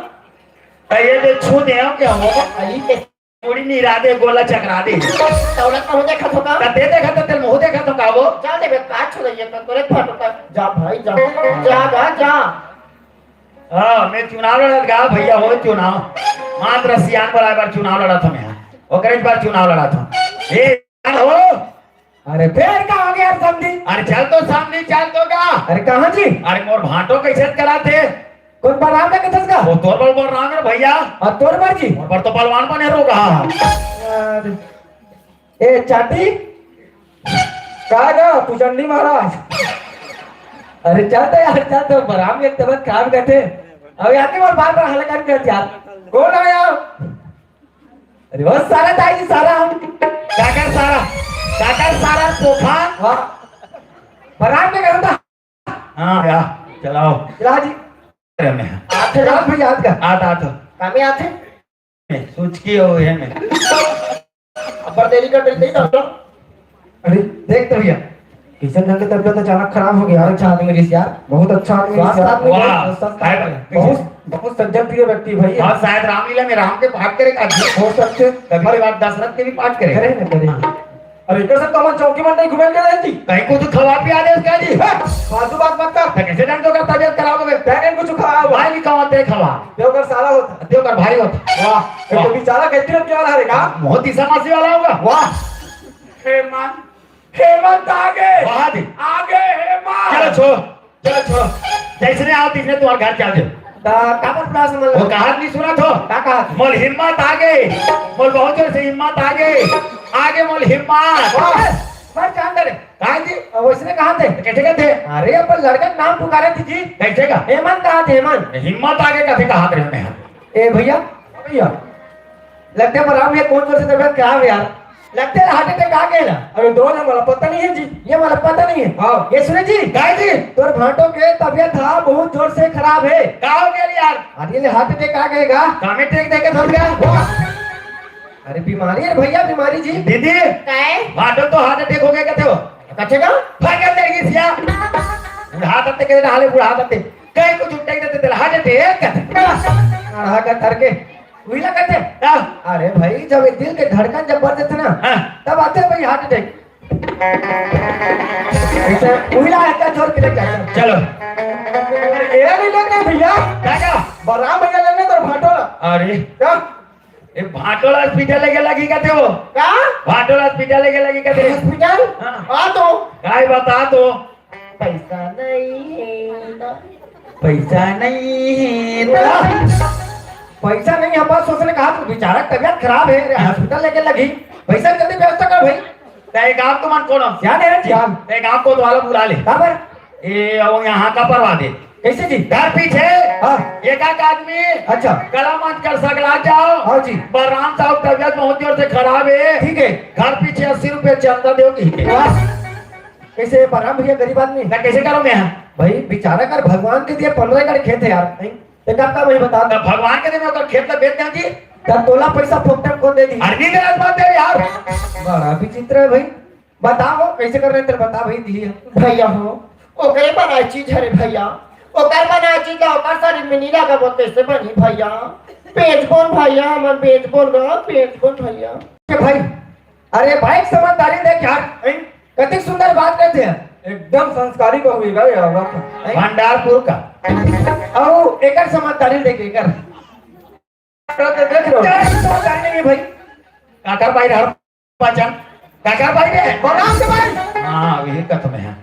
तो ये जो छू दे हो क्या हो? अली के मुड़ी निरा दे, गोला चकरा दे। तौला कहूँ देखा तो का? त दे देखा तो तेल मुँह देखा तो का वो? जा दे बे, का छुड़ैया का तोरे फाटो का। जा भाई, जा। जा गा, जा। हाँ, मैं चुनाव लड़त गा भैया हो, चुनाव। मात्र सियान बनाए बर चुनाव लड़त हूँ मैं। ओकरे बर चुनाव लड़त हूँ। ए, यार हो, अरे फेर का हो गया समधी? अरे चल तो समधी, चल तो का? अरे कहाँ जी? अरे मोर भांटो कइसे कराथे? कोन बलराम का कथस का? वो तोर बल बलराम है भैया। अउ तोर बर जी? मोर बर तो पहलवान बने रोगा। अरे, ए चाटी, का गा तू चंडी महाराज? अरे चल तो यार, चल तो बलराम के तबीयत खराब करथे। अब यार के बार बार हल्ला कर यार। कौन आया? अरे वो सारा ताई जी, सारा हम। काकर सारा, काकर सारा तोफा। हाँ। बरात में गया था। हाँ, या, चलाओ। चला जी। अरे मैं। आते रात में याद कर। आत, आत। कामे आते? मैं, सोच के हो है मैं। अब्बर देरी कर देते ही तो। अरे, देख तो भैया, किशन ढंग के तबीयत अचानक खराब हो गया। अच्छा आदमी रिस यार, बहुत अच्छा आदमी रिस स्वास्थ्य यार। आदमी वाह। बहुत स्वस्थ आदमी। बहुत, बहुत सज्जन प्रिय व्यक्ति भाई। हाँ, शायद रामलीला में राम के पाठ करे का। हो सकते। कभी कभार दशरथ के भी पाठ करे। करे ना, करे। हाँ। अरे, एकर से तो हमन चौकी मन नहीं घूमे के रहे जी। कहीं कुछ खवा पिया दे इसका जी। हाँ, फालतू बात मत कर। तो कैसे जान तो कर तबीयत खराब हो गई? तैं कहीं कुछ खवा हो। भाई भी खवा, तैं खवा। देवकर साला होता। देवकर भाई होता। वाह, ये तो वाह। बेचारा कहती रहती वाला है का? मोहती समासी वाला होगा। वाह। हेमंत, हेमंत आगे। वाह जी। आगे हेमंत। चलो छो, चलो छो। जैसने आओ, तैसने तुम्हारे घर चल दे। ता काबर प्लास मन वो कहात नहीं सुना थो? का कहात? मोल हिम्मत आगे, मोल बहुत जोर से हिम्मत आगे, आगे मोल हिम्मत। वाह, मर जान दे रे। कहाँ जी? अब वैसने कहाथे? कैसे कहते? अरे, अपन लड़का के नाम पुकारे थी जी। कैसे का? हेमंत कहाथे, हेमंत। हिम्मत आगे कथे कहात रहे मैं। ए भैया, भैया, लगथे बलराम ये कोन जोर से तबीयत खराब है यार। लगथे heart attack आ गया ना। अरे दो ना, मोला पता नहीं है जी। ये मोला पता नहीं है। हाँ। ये सुने जी। काय जी? तोर भांटो के तबीयत हा बहुत जोर से खराब है। का हो गया यार? अरे ये heart attack आ गएगा। कामे टेक देखे थोड़ गया। अरे बीमारी है भैया, बीमारी जी। दीदी। काय? भांटो तो heart attack हो गया कहते हो। कथे का? भाग गया तेरी सिया। बुढ़ा तत्ते के डाले, बुढ़ा तत्ते। कहीं कुछ उठे देते तेरा heart attack कहते। अढ़ा का धर के। उहिला कहते? हाँ। अरे भाई, जब ये दिल के धड़कन जब बढ़ जाते ना, हाँ। तब आते हैं भाई heart attack। ऐसे उहिला है क्या जोर के लेके आते हैं? चलो। ये नहीं लेते भैया। क्या, क्या? बलराम भैया लेने तो भांटो ला। अरे। क्या? ये भांटो ला hospital लेके लगी कहते हो? क्या? भांटो ला hospital लेके लगी कहते हो? Hospital? हाँ। आ तो। काय बता तो। पैसा नहीं है ना। पैसा नहीं है ना। पैसा नहीं है, बस उसने कहा, "तू बेचारा तबीयत खराब है, अरे hospital लेके लगी, पैसा जल्दी व्यवस्था कर भाई।" तैं गांव के मन कोनो? जाने हन जी। जान। तैं गांव कोतवाल ला बुला ले। काबर? ए, अउ यहाँ का परवा दे। कैसे जी? घर पीछे हाँ। एक आध आदमी अच्छा। गला मंद कर सकला जाओ। हाँ जी। बलराम साहब तबीयत बहुत जोर से खराब है। ठीक है। घर पीछे अस्सी रुपये चंदा देव की है। वाह। कैसे बलराम भैया गरीब आदमी? ना कैसे करूँ मैं? भाई बेचारा कर भगवान के दिए पन्द्रह एकड़ खेत है यार। नहीं? तो कब का भाई बता? तो भगवान के दिए मैं ओकर खेत ला बेच देंव जी। तब तोला पैसा फोकट में कौन दे दी? अरे नहीं दे रहा बात है यार। बड़ा विचित्र है भाई। बताओ, कैसे कर रहे तेरे, बता भाई, दिए। भैया हो, ओकरे बनाए चीज हरे भैया, ओकर बनाए चीज ला ओकर शरीर में नी लगाबो, कैसे बनी भैया? बेच बोन भैया, हमन बेच बोन गा, बेच बोन भैया। के भाई, अरे भाई, समझदारी देख यार, हैं? कतिक सुंदर बात करते हैं। एकदम संस्कारी बहू है भाई, हैं? भंडारपुर का। अउ एकर समझदारी देख, एकर। तो देख लो। तेरा तो समझदारी नहीं है भाई। काकर भाई रहर पाचन। काकर भाई रे। बलराम के भाई। हाँ, वही कथ में है।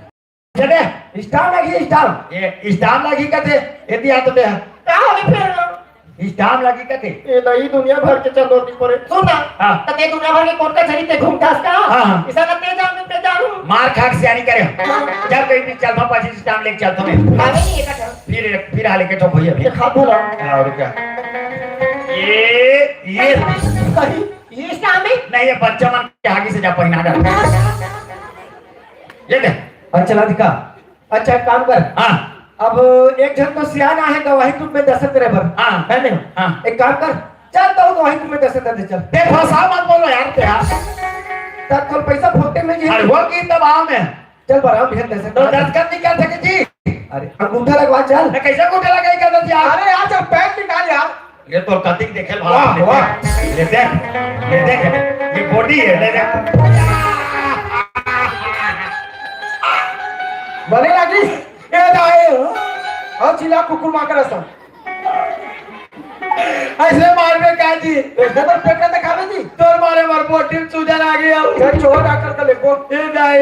चले। स्टाम लगी, स्टाम। ये स्टाम लगी कथे, ये दिया तो दे। का होले फिर? स्टाम लगी कथे। ये नहीं, दुनिया भर के चंदोती परे। सुन ना, हाँ। त ते दुनिया भर के कोट कचहरी ते घूमथस का? हाँ, हाँ। इसा ना ते जान, ते जानू। मार खा के सियानी करे। जब कहीं भी चलता, पच्चीस स्टाम लेके चलता मैं। अरे, ये कथा। फिर, फिर हाल के तो भैया भी। ये खा भला। और क्या? ये, ये। सही। ये स्टाम है? नहीं, ये बच्चा मन के आगे से जा पहिना डाल। ये दे। अच्छा, राधिका। अच्छा, एक काम कर। हाँ। अब एक झन तो सियान आहे गवाही के रूप में दस्तखत करे बर। हाँ। है नहीं? हाँ। एक काम कर, चल तो गवाही के रूप में दस्तखत दे, चल। ते भाषा मत बोलो यार, ते यार। तब कल पैसा फोटे में जी। अरे वो की तब आओ मैं। चल बलराम भैया दस्तखत तो कर। दस्तखत नहीं कर सके जी। अरे अंगूठा लगवा चल। मैं कैसे अंगूठा लगाई कर दे यार? अरे यार, चल पैंट निकाल यार। ये तो कतिक देखे वाह, वाह। ये देख, ये देख, ये बॉडी है, ये देख। बने लगी? ए दाई, हो? और चिल्ला कुकुर माकर ऐसा। ऐसे मार में का जी? ऐसे तो पेट में दिखावे जी। तोर मारे मार बॉडी में सूजन आ गया। चल, चोर डॉक्टर का लेको। ए दाई।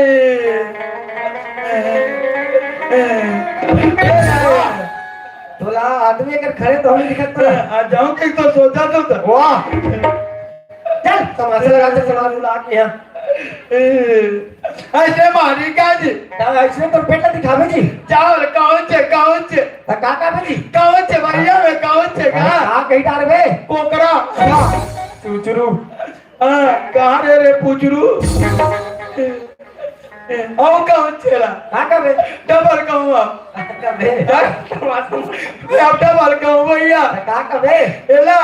ए दाई। तोला आदमी अगर खड़े तो हम दिखत तो। आ जाऊं कि तो सोचा तो था। वाह। चल, तमाशा लगा के समाज बुला के यहाँ। ऐसे मारी का जी? ता ऐसे तो पेट दिखावे जी। चावल कौन छे, कौन छे? ता का का बे जी? कौन छे भैया, मैं कौन छे का? अरे का कही डार बे? कोकरा। वाह। चुचरू। हाँ, कहाँ रे, रे पुचरू? अउ कौन छेला? का का बे? डबल कहूँ। का का बे? अब डबल कहूँ भैया। का का बे? एला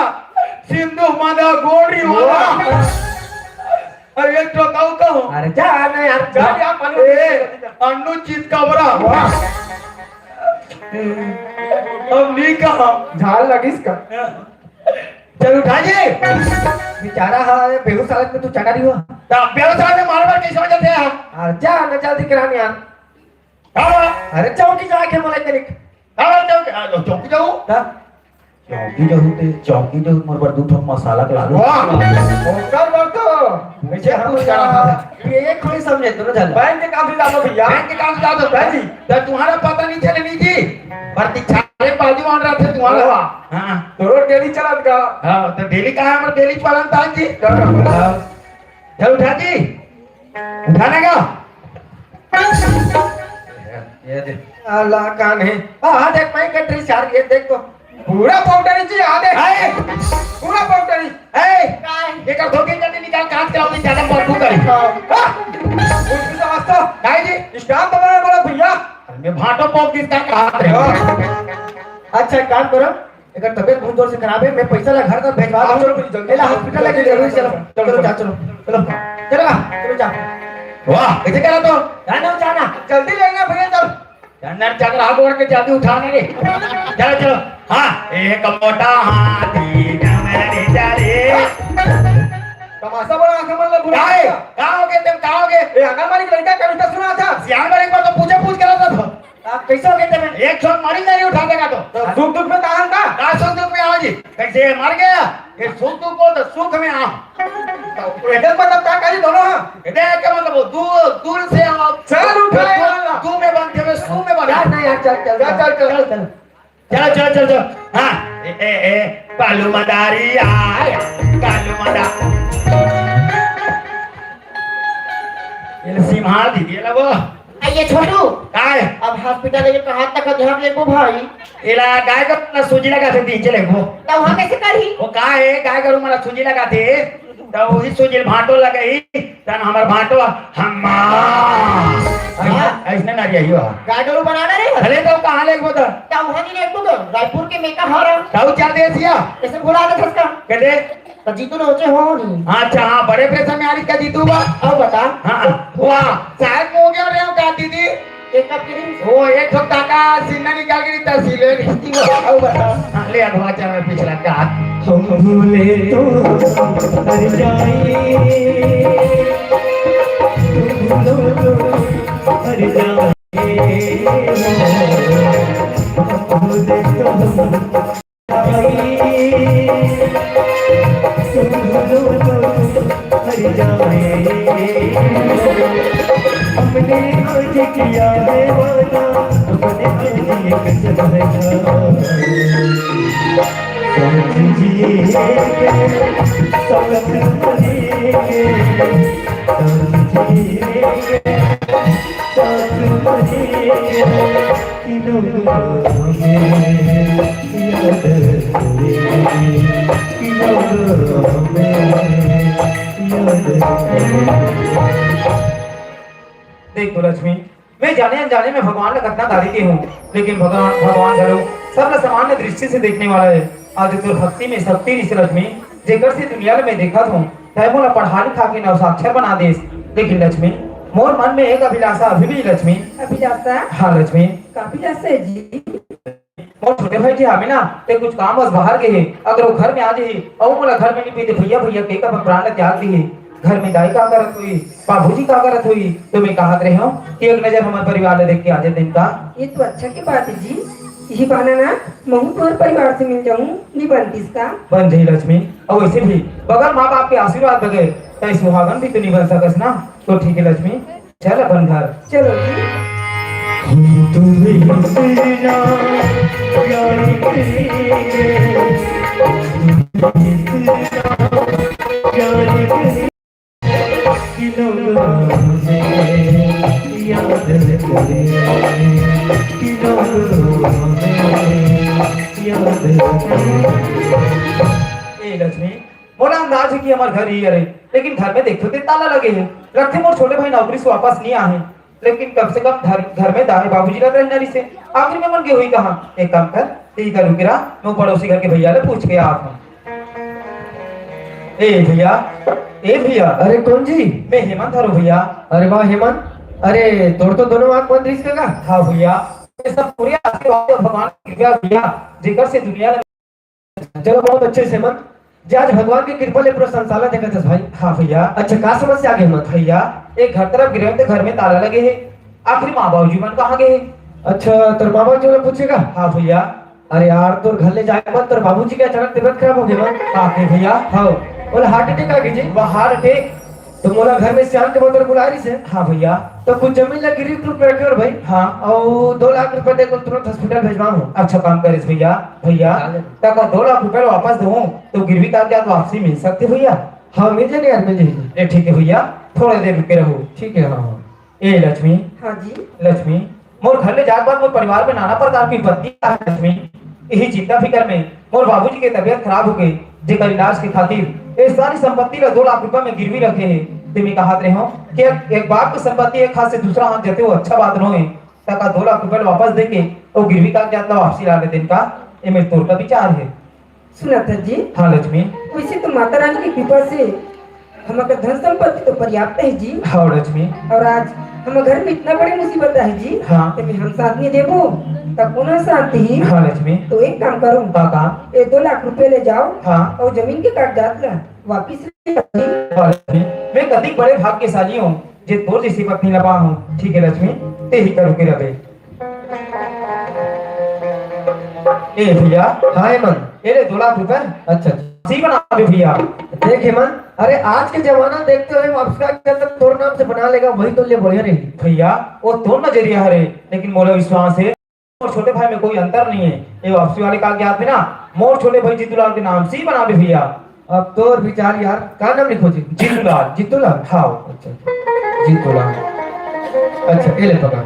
सिंधु मादा गोरी वाला। वाह। अरे एक ठो कहूँ, कहूँ। अरे जा ना यार, जा। जा यार, पानी ए, अन्नू चित कबरा। वाह। अब नहीं कहा। झाल लगिस का? चल उठा जी। बेचारा हा, बेहोश हालत में तू चढ़ा रही हो। ता बेहोश हालत में मार मार कैसे हो जाते हैं? अरे जा ना जल्दी करा नहीं यार। हाँ। अरे चौकी जाके मलाई कनिक। हाँ, चौकी, हाँ, लो, चौकी जाओ। ता? चौकी जाओ ते, चौकी जाओ, मोर बर दू ठो मसाला के लालू। वाह। ओकर बर तो मुझे पूछ रहा था। ये एक कोई समझे, दोनों झन। बैंक के काम से जाओ भैया। बैंक के काम से जाओ तो। हाँ जी। तो तुम्हारा पता नहीं चले नहीं जी। प्रतीक्षा रे बाजू मान रहा थे तुम्हारा। वाह। हाँ। तो रोड डेली चलत का। हाँ, तो डेली कहाँ है, डेली चलत था जी। चलो। हाँ। चल उठा जी। उठाने का? ये दे। अल्लाह कान है। हाँ, हाँ, देख, मैं कट रही यार, ये देख तो। पूरा पाउडर ही जी, आ दे। हाय। पूरा पाउडर ही। ए, काय? एकर धोती जल्दी निकाल, कांच के लाओ, ज्यादा बदबू करी। हाँ। हाँ। उसकी समझ तो। काय जी? स्टाफ तो बड़ा बड़ा भैया। अरे, मैं भाटो पॉप किसका कहा थे? हाँ। अच्छा, एक काम करो, एकर तबीयत बहुत जोर से खराब है, मैं पैसा ला घर तक भेजवा हाँ, दूँ। चलो, जल्दी। एला हॉस्पिटल लेके जरूरी, चलो। चलो, चलो, जा, चलो। चलो, चलो, चलो, जा। वाह, कैसे करा तो? जाना, जाना। जल्दी लेना भैया, चल। जाना, जाकर हाथ जोड़ के जल्दी उठाना रे। चलो, चलो। हाँ, एक मोटा हाथी जंगल में चले। तमाशा बड़ा आंखें मन ला भुला काय? दिया। का हो गए तुम, का हो गए? ए, आंगनबाड़ी के लड़का कविता सुना था। सियान वाले एक बार तो पूछे पूछ करा था तो। आप कैसे हो गए थे? एक छोर मारी नहीं उठा देगा तो। तो सुख दुख में कहा था? का सुख दुख में आओ जी? कैसे मर गया? ये सुख दुख को तो सुख में आओ। तो एकर मतलब का कही दोनों? ये देख के मतलब वो दूर, दूर से आओ। चल उठाए दूर, वाला। दूर में बंद थे, मैं सू में बंद। यार, नहीं यार, चल, चल, चल, चल, चल, चल। चल। चल, चल, चल, चल। हाँ, ए, ए, ए, कालू मदारी आया, कालू मदा-, अब आ, ये छोटू, काय? अब हॉस्पिटल लेके कहाँ तक ध्यान लेबो भाई? एला गाय गरु मन ला सूजी लगाथे, तीन चले वो। त वहाँ कैसे करही? वो का हे, गाय गरु मन ला सूजी लगाथे, त वही सूजी ल भांटो लगाही, तन हमर भांटो हम्मा। हाँ। अइसने ना रही हो। गाय गरु बनाना रे। भले तो कहाँ लेबो त? त वहाँ नहीं लेबो त रायपुर के मेका हरा। ताऊ चार देसिया। ऐसे बोला दे फसका। कह दे। त जीतू ने होचे हो नहीं। अच्छा, हाँ, बड़े प्रेशर में आ रही का जीतू बा? अब बता। हाँ, वाह, शायद मुँह गया रहे हो का दीदी? एक कप के दिन। वो एक ठो काका सिन्ना निकाल के देता, सिले नहीं वो। अब बता। हाँ, ले अगवा चल में पिछला का। हम भूले तो हर जाए, तुम भूलो तो हर जाए। हम भूले तो हम देख तो लक्ष्मी, मैं जाने अनजाने में भगवान ला कतना गारी दे हूँ, लेकिन भगवान, भगवान घलो सबला सामान्य दृष्टि से देखने वाला है। आज तोर भक्ति में शक्ति रिहिस लक्ष्मी, जेकर से दुनिया ला मैं देखत हूँ, तै मोला पढ़ा लिखा के नव साक्षर बना देस। लेकिन लक्ष्मी, मोर मन में एक अभिलाषा अभी भी लक्ष्मी। अभिलाषा? हाँ लक्ष्मी। का अभिलाषा है जी? मोर छोटे भाई जी हवे ना, ते कुछ काम वस बाहर गे हे। अगर वो घर में आ जाही, अउ मोला घर में नहीं पाही, भैया भैया के अपन प्राण ला त्याग दिही। घर में दाई का करत होही, बाबूजी का करत होही, तो मैं कहत रहे हूँ कि एक नजर हमर परिवार ला देख के आ जाते का। ये तो अच्छा के बात है जी, यही बहाना ना महू तोर परिवार से मिल जाऊँ, नहीं बनतीस का? बन जाही लक्ष्मी, अउ वैसे भी बगैर माँ बाप के आशीर्वाद बगैर तै सुहागन भी तो नहीं बन सकस ना। तो ठीक है लक्ष्मी, चल अपन घर। चलो जी। हम तुम्हें इतना प्यार करेंगे, हम तुम्हें इतना प्यार करेंगे, कि लोग हमें याद करें, कि लोग हमें याद करें। ए लक्ष्मी, मोला अंदाज है कि हमर घर ही हरे, लेकिन घर में देखो ते ताला लगे है। लगथे मोर छोटे भाई नौकरी से वापस नहीं आए, लेकिन कम से कम घर, घर में दाई बाबूजी ला रहना रहिसे। आखिर में मन गे होही कहाँ? एक काम कर, ते ही करू किरा, मैं पड़ोसी घर के भैया ले पूछ के आत हूँ। ए भैया, ए भैया। अरे कौन जी? मैं हेमंत हरो भैया। अरे वाह हेमंत, अरे तोर तो दोनों आँख बंद रहिस का? हाँ भैया, ये सब पूरे आशीर्वाद भगवान की कृपा भैया, जेकर से दुनिया चलो, बहुत अच्छे से मन, जे आज भगवान की कृपा ले पूरा संसार ला देखत हस भाई। हाँ भैया। अच्छा, का समस्या आगे मन? भैया, एक घर तरफ गिरे हन ते घर में ताला लगे हे, आखिर माँ बाबूजी मन कहाँ गे हे? अच्छा, तोर माँ बाबूजी मन पूछे का? हाँ भैया। अरे यार, तोर घर ले जाए मन, तोर बाबूजी के अचानक तबीयत खराब हो गे मन। का के भैया? हाँ, बोला हार्ट अटैक आ गे जी। वाह, हार्ट अटैक? तो मोला घर में सियान के बतौर बुलाए रहिस हे। हाँ भैया। तो कुछ जमीन ला गिरवी के रूप में रखे हो भाई। हाँ। अउ दो लाख रुपया दे के तुरंत हॉस्पिटल भेजवा हूँ। अच्छा काम करिस भैया। भैया, हाँ। तक दो लाख रुपया वापस दूँ तो गिरवी कागजात वापसी मिल सकथे भैया? हाँ, मिल जाही यार, मिल जाही। ए, ठीक है भैया, थोड़ा देर रुके रहो। ठीक है, हाँ, हाँ। ए लक्ष्मी। हाँ जी। लक्ष्मी, मोर घर ले जाए के बाद मोर परिवार में नाना प्रकार के विपत्ति आए लक्ष्मी। यही चिंता फिकर में मोर बाबूजी के तबीयत खराब हो गई, जेकर इलाज के खातिर ये सारी संपत्ति ला दो लाख रुपया में गिरवी रखे हे। ते मैं कहत रहे हूँ कि एक, एक बाप की संपत्ति एक हाथ से दूसरा हाथ जाथे, वो अच्छा बात नोहे। तका दो लाख रुपया वापस देके वो गिरवी कागजात ला वापसी ला लेते का, ये मेरे तोर का विचार है। सुनत हस जी? हाँ लक्ष्मी। वैसे तो माता रानी की कृपा से हमर धन संपत्ति तो पर्याप्त है जी। हाँ लक्ष्मी। और आज हमर घर में इतना बड़ी मुसीबत है जी। हाँ। ते में हम साथ नहीं देबो, त कौन साथ ही? हाँ लक्ष्मी। तो एक काम करो। का काम? ये दो लाख रुपए ले जाओ। हाँ। और जमीन के कागजात ला वापिस ले आओ जी। हाँ लक्ष्मी, मैं कतिक बड़े भाग्यशाली हूँ, जे तोर जैसी पत्नी ला पा हूँ। ठीक है लक्ष्मी, ते ही करू के रहे। ए भैया। हाँ हेमंत। ए ले दो लाख रुपए। अच्छा, अच्छा। सी बना दे भैया। देख हेमंत, अरे आज के जमाना देखते हुए वापस का क्या तक तोर नाम से बना लेगा, वही तो ले बढ़िया रही। भैया, वो तोर नजरिया हरे, लेकिन मोला विश्वास है, मोर छोटे भाई में कोई अंतर नहीं है। ये वापसी वाले कागजात में ना, मोर छोटे भाई जीतूलाल के नाम से ही बना दे भैया। अब तोर विचार यार, का नाम लिखो जी? जीतूलाल। जीतूलाल? हाँ। अच्छा, अच्छा। जीतूलाल। अच्छा, ये ले पकड़।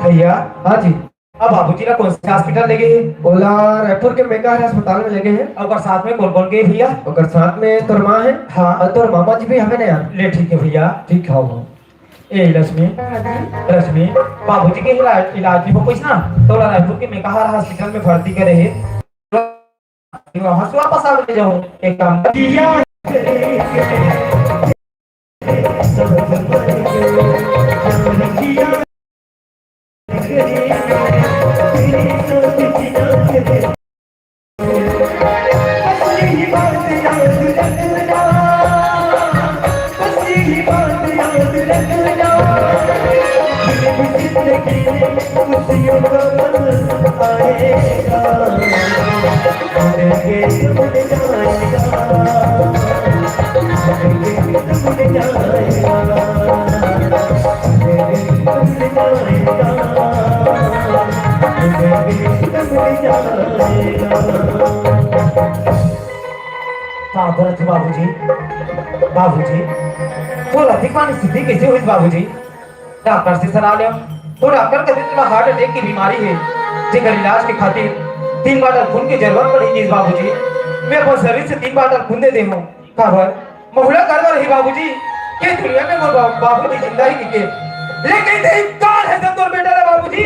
भैया। हाँ जी। अब बाबूजी ला कौन से हॉस्पिटल ले गए हे? ओला रायपुर के मेकाहारा अस्पताल में ले गए हे। ओकर साथ में कौन कौन गए भैया? ओकर साथ में तोर माँ हे। हाँ। अउ तोर मामा जी भी हवे ना यार। ले ठीक हे भैया। ठीक हे, हो। ए लक्ष्मी, हाँ जी। लक्ष्मी, बाबूजी के इलाज, इलाज नहीं हो पाइस ना, तो ओला रायपुर के मेकाहारा हॉस्पिटल में भर्ती करे हे। वहां से वापस आ जाओ, एक काम कर। का बोलत हो बाबूजी? बाबूजी, तोर अधिक मानी स्थिति कैसे हुई बाबूजी? डॉक्टर से सलाह लेव, तो डॉक्टर कथे तोला हार्ट अटैक के बीमारी हे, जेकर इलाज के खातिर तीन बाटल खून के जरूरत पड़ही बाबूजी। मैं अपन शरीर से तीन बाटल खून दे दे हूँ। काबर? महुला करवा रही बाबूजी, के दुनिया में मोर बा-, बाबूजी जिंदा हे कि के। लेकिन ते इनकार हे सब तोर बेटा ला बाबूजी।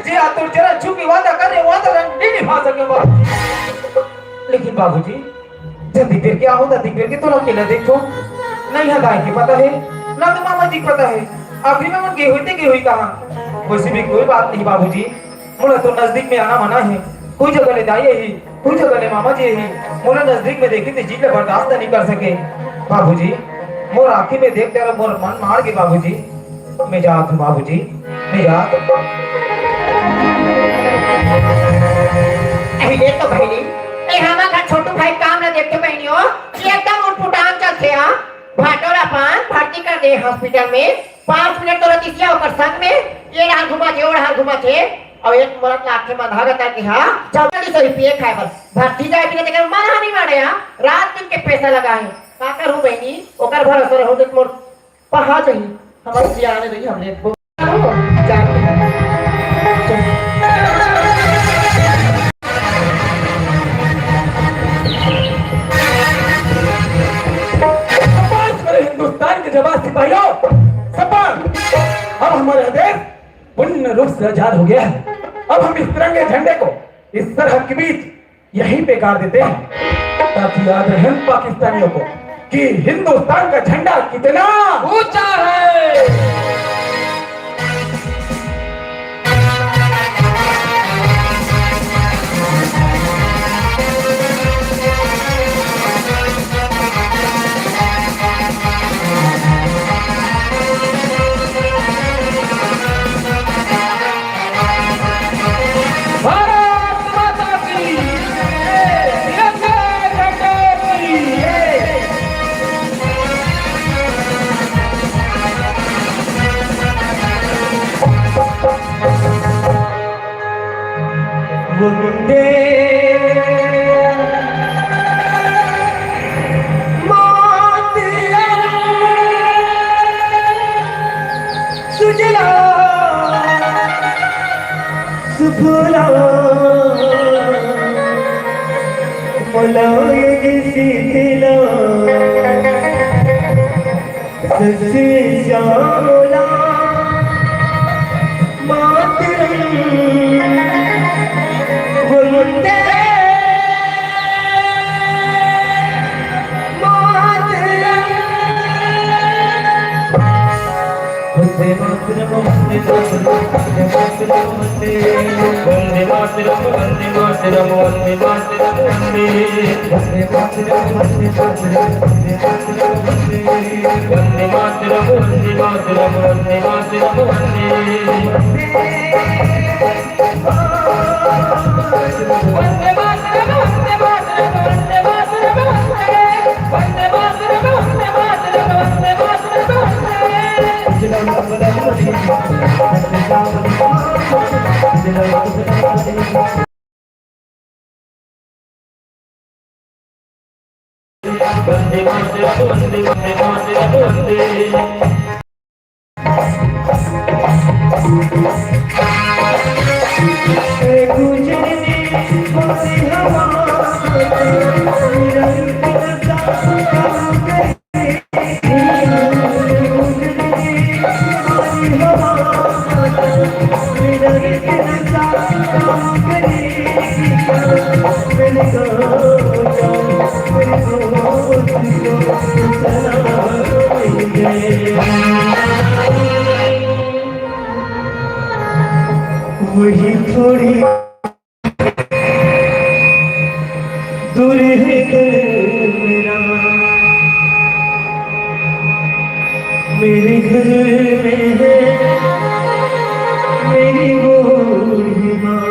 जे आ तोर जरा झुकी वादा करे, वादा ला नहीं निभा सके बाबूजी। लेकिन बाबूजी, जल्दी फिर क्या होता, दिख फिर के तोला अकेला देखो। नहीं यहाँ दाई के पता हे, ना तो मामा जी के पता हे। आखिरी में मन गे हुई ते गे हुई कहाँ? वैसे भी कोई बात नहीं बाबूजी, मोला तो नजदीक में आना मना हे। कोई जगह ले दाई ही, कोई जगह ले मामा जी ही। मोला नजदीक में देखी ते जी ले बर्दाश्त नहीं कर सके। बाबूजी, मोर आँखी में देख डर मोर मन मार गे बाबूजी। मैं जात हूँ बाबूजी, मैं जात हूँ। अरे ये तो बहिनी, ए हमार घर छोटू भाई काम न देखे बहिनी हो, ये एकदम उटपुटांग चलथे हा। भाटो ला अपन भर्ती कर दे हॉस्पिटल में, पाँच मिनट तो रतिसिया ओकर संग में, ये डहार घुमाथे, ओ डहार घुमाथे, अउ एक मरद ला आखे मंधा गता के हा, चौवालीस सौ रुपये खाए बर। भर्ती जाए बिना तेकर मन हा नहीं माने हा, रात दिन के पैसा लगा हे। का करूँ बहिनी, ओकर भरोसा रहो तो मोर पहा जाही, हमर सियाने रही, हमने एक बो-, जान के। शाबाश मेरे हिंदुस्तान के जाबाज सिपाहियों, शाबाश। अब हमारा देश पूर्ण रूप से आजाद हो गया है। अब हम इस तिरंगे झंडे को इस सरहद के बीच यहीं पे गाड़ देते हैं, ताकि याद रहे उन पाकिस्तानियों को कि हिंदुस्तान का झंडा कितना ऊंचा है। भारत माता की जय, तिरंगा झंडा की जय। वंदे मातरम। सुजला सुफला मलय शीतला सस्यशामला मातरम। वंदे मातरम। वंदे मातरम, वंदे मातरम, वंदे मातरम, वंदे मातरम, वंदे मातरम, वंदे मातरम, वंदे मातरम। वंदे मातरम, वंदे मातरम, वंदे मातरम, वंदे। वही थोड़ी दूर है घर मेरा, मेरे घर में है मेरी बूढ़ी माँ।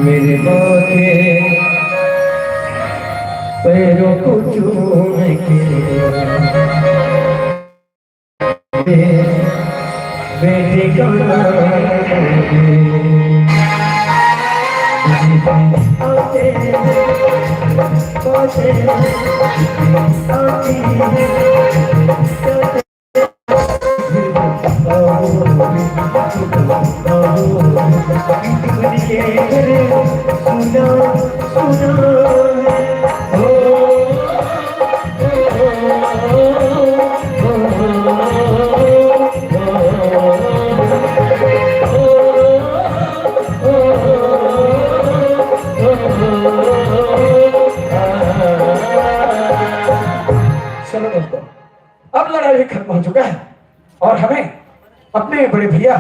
मेरे माँ के पैरों को चूम के बेटे का नाम चलो दोस्तों, अब लड़ाई भी खत्म हो चुका है और हमें अपने बड़े भैया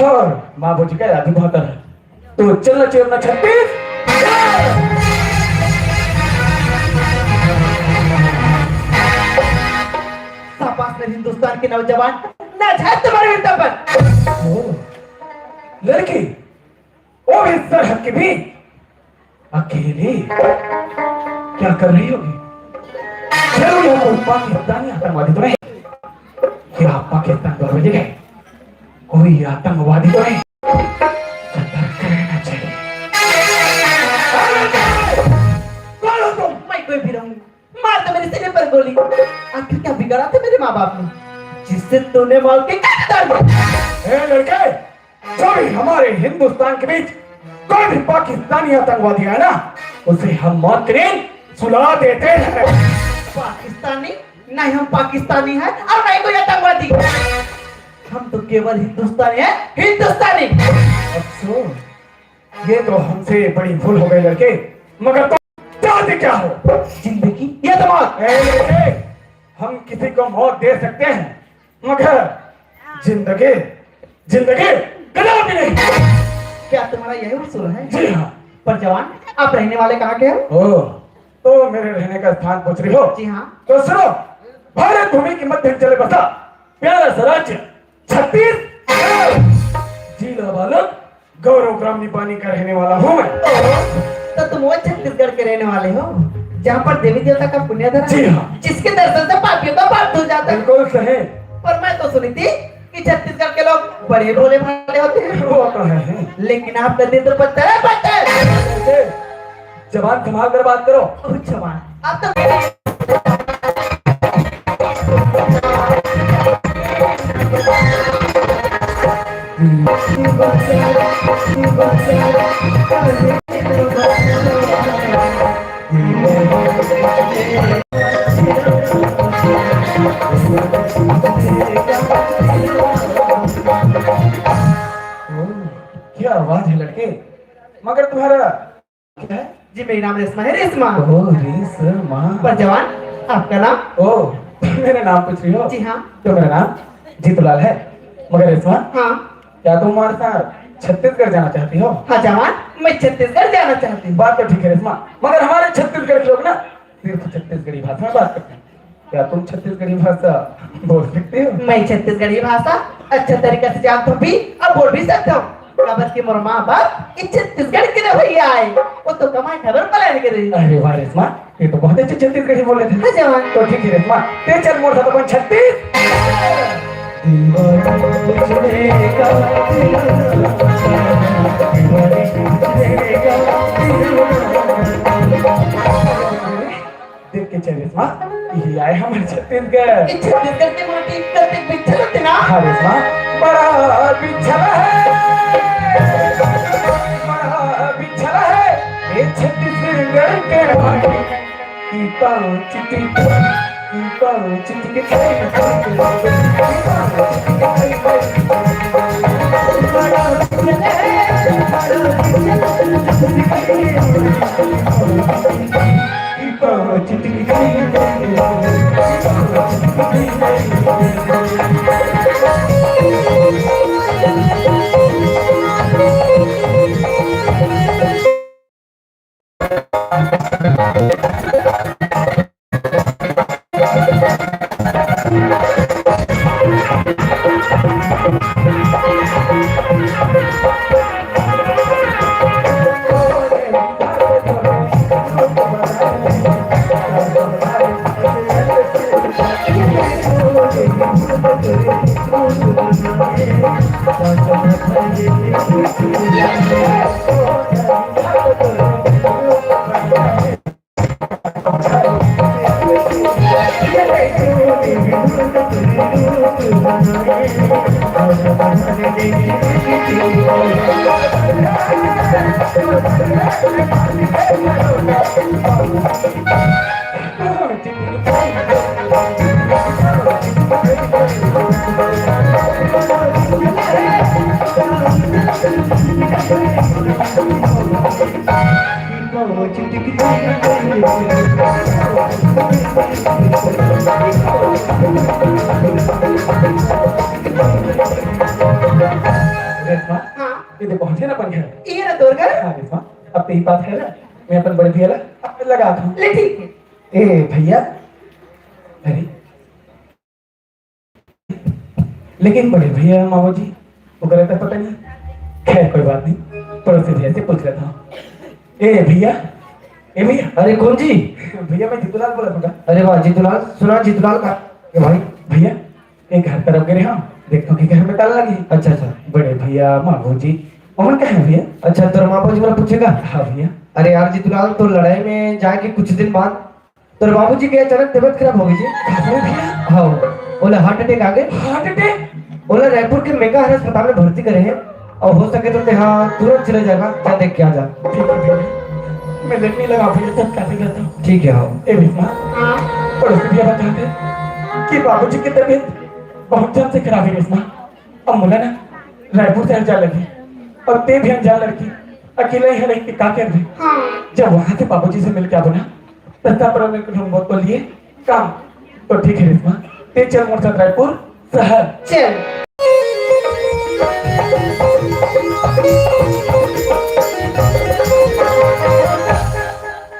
और माँ भौजी का याद भी बहुत है। तो चलना चाहिए अपना छत्तीस। शाबाश मेरे हिंदुस्तान के नौजवान, ना जाए तुम्हारे वीरता पर। ओ, लड़की, वो भी सरहद के बीच अकेले क्या कर रही होगी? जरूर यह कोई पाकिस्तानी आतंकवादी तो नहीं? क्या पाकिस्तान पर भेजे गए कोई आतंकवादी तो नहीं? सतर्क रहना चाहिए। कौन हो तुम? मैं कोई भी रहूं, मार दो मेरे सीने पर गोली। आखिर क्या बिगाड़ा था मेरे माँ बाप ने, जिससे तूने मौत के घाट उतार दिया? ए लड़के, जो भी हमारे हिंदुस्तान के बीच कोई भी पाकिस्तानी आतंकवादी है ना, उसे हम मौत के नींद सुला देते हैं। पाकिस्तानी? नहीं, हम पाकिस्तानी हैं और नहीं कोई आतंकवादी। हम तो केवल हिंदुस्तानी हैं, हिंदुस्तानी। अफसोस, ये तो हमसे बड़ी भूल हो गई लड़के, मगर तुम चाहते क्या हो? जिंदगी या तो मौत? ए लड़के, हम किसी को मौत दे सकते हैं, मगर जिंदगी, जिंदगी कदापि नहीं। क्या तुम्हारा यही उसूल है? जी हाँ। पर जवान, आप रहने वाले कहाँ के हो? ओ, तो मेरे रहने का स्थान पूछ रही हो? जी हाँ। तो सुनो, भारत भूमि के मध्य चले बसा प्यारा सा राज्य छत्तीसगढ़, जिला बालोद, गौरव ग्राम निपानी का रहने वाला हूँ मैं। ओहो, तो तुम वो छत्तीसगढ़ के रहने वाले हो, जहाँ पर देवी देवता का पुण्य धरा, जी हाँ। जिसके दर्शन से पापियों का पाप धुल जाता है। बिल्कुल सही। पर मैं तो सुनी थी कि छत्तीसगढ़ के लोग बड़े भोले भाले होते हैं। वो तो है, है। लेकिन आपका दिल तो पत्थर है, पत्थर। जबान संभाल कर बात करो। ओ जबान, आप तो क्या आवाज है लड़के, मगर तुम्हारा क्या है? जी, मेरा नाम रेशमा है, रेशमा। ओ, रेशमा। पर जवान, आपका नाम? ओ, मेरा नाम पूछ रही हो? जी हाँ। तो मेरा नाम जीतूलाल है। मगर रेशमा, हाँ। क्या तुम हमारे साथ छत्तीसगढ़ जाना चाहती हो? हाँ जवान, मैं छत्तीसगढ़ जाना चाहती हूँ। बात तो ठीक है रेशमा, मगर हमारे छत्तीसगढ़ के लोग ना सिर्फ छत्तीसगढ़ी भाषा में बात करते हैं। क्या तुम छत्तीसगढ़ी भाषा बोल सकते हो? मैं छत्तीसगढ़ी भाषा अच्छा तरीका से जानता हूँ भी और बोल भी सकता हूँ। काबर के मोर माँ बाप ये छत्तीसगढ़ के रवैया आए, वो तो कमाए खबर पलायन के रही। अरे वाह रेशमा, ये तो बहुत अच्छे छत्तीसगढ़ी बोले थे। हाँ जवान। तो ठीक है रेशमा, ते चल मोर साथ अपन छत्तीस। दीवाना तुझे का दीवाना, दीवानी तुझे का दीवाना। के चले रेशमा, ये आए हमर छत्तीसगढ़। ये छत्तीसगढ़ के माटी कतेक बिछल होथे ना। हाँ रेशमा, बड़ा बिछल है, बड़ा बिछल है ये छत्तीसगढ़ के माटी। की पाँव चिटिक, की पाँव चिटिक, रेशमा, हाँ। ये दे पहुंचे ना अपन घर। ये ना तोर घर? हाँ रेशमा, अब तेरी बात है ना, मैं अपन बड़े भैया ला अब लगा दूँ। ले ठीक है। ए भैया, अरे लेकिन बड़े भैया मावो जी, ओकरा तो पता नहीं। खैर कोई बात नहीं, पड़ोसी भैया से पूछ लेता हूँ। ए भैया, ए भैया। अरे कौन जी? भैया मैं जीतूलाल बोलत हूँ। अरे वाह जीतूलाल, सुना जीतूलाल का? ए भाई। भैया, एक घर तरफ गे रहे हम, देखता हूँ कि घर में ताला लगे। अच्छा अच्छा। बड़े भैया मावो जी, ओमन कहाँ है भैया? अच्छा तोर मावो जी मोला पूछेगा? हाँ भैया। अरे यार जीतूलाल, तो लड़ाई में जाके कुछ दिन बाद तोर बाबूजी के अचानक तबीयत खराब हो गई जी। हाँ भैया। हाँ, ओला हार्ट अटैक आ गए। Heart attack? ओला रायपुर के मेकाहारा अस्पताल में भर्ती करे हैं और हो सके तो तेहा तुरंत चले जाएगा, जा देख के आ जा। ठीक है भैया, मैं लेट नहीं लगा भैया, तब क्या करता हूँ। ठीक है, हाँ। ए भैया, हाँ। पड़ोसी भैया बता दे कि बाबूजी की तबीयत बहुत जल्द से खराब है रेशमा। अब मोला ना रायपुर से अनजान लगी और ते भी अनजान लड़की अकेला ही है, रह के का करबे? हाँ। जब वहां से बाबूजी से मिल के आबो ना, तो सब पर में कुछ होमवर्क को लिए काम। तो ठीक है रेशमा, ते चल मोर साथ रायपुर शहर। चल।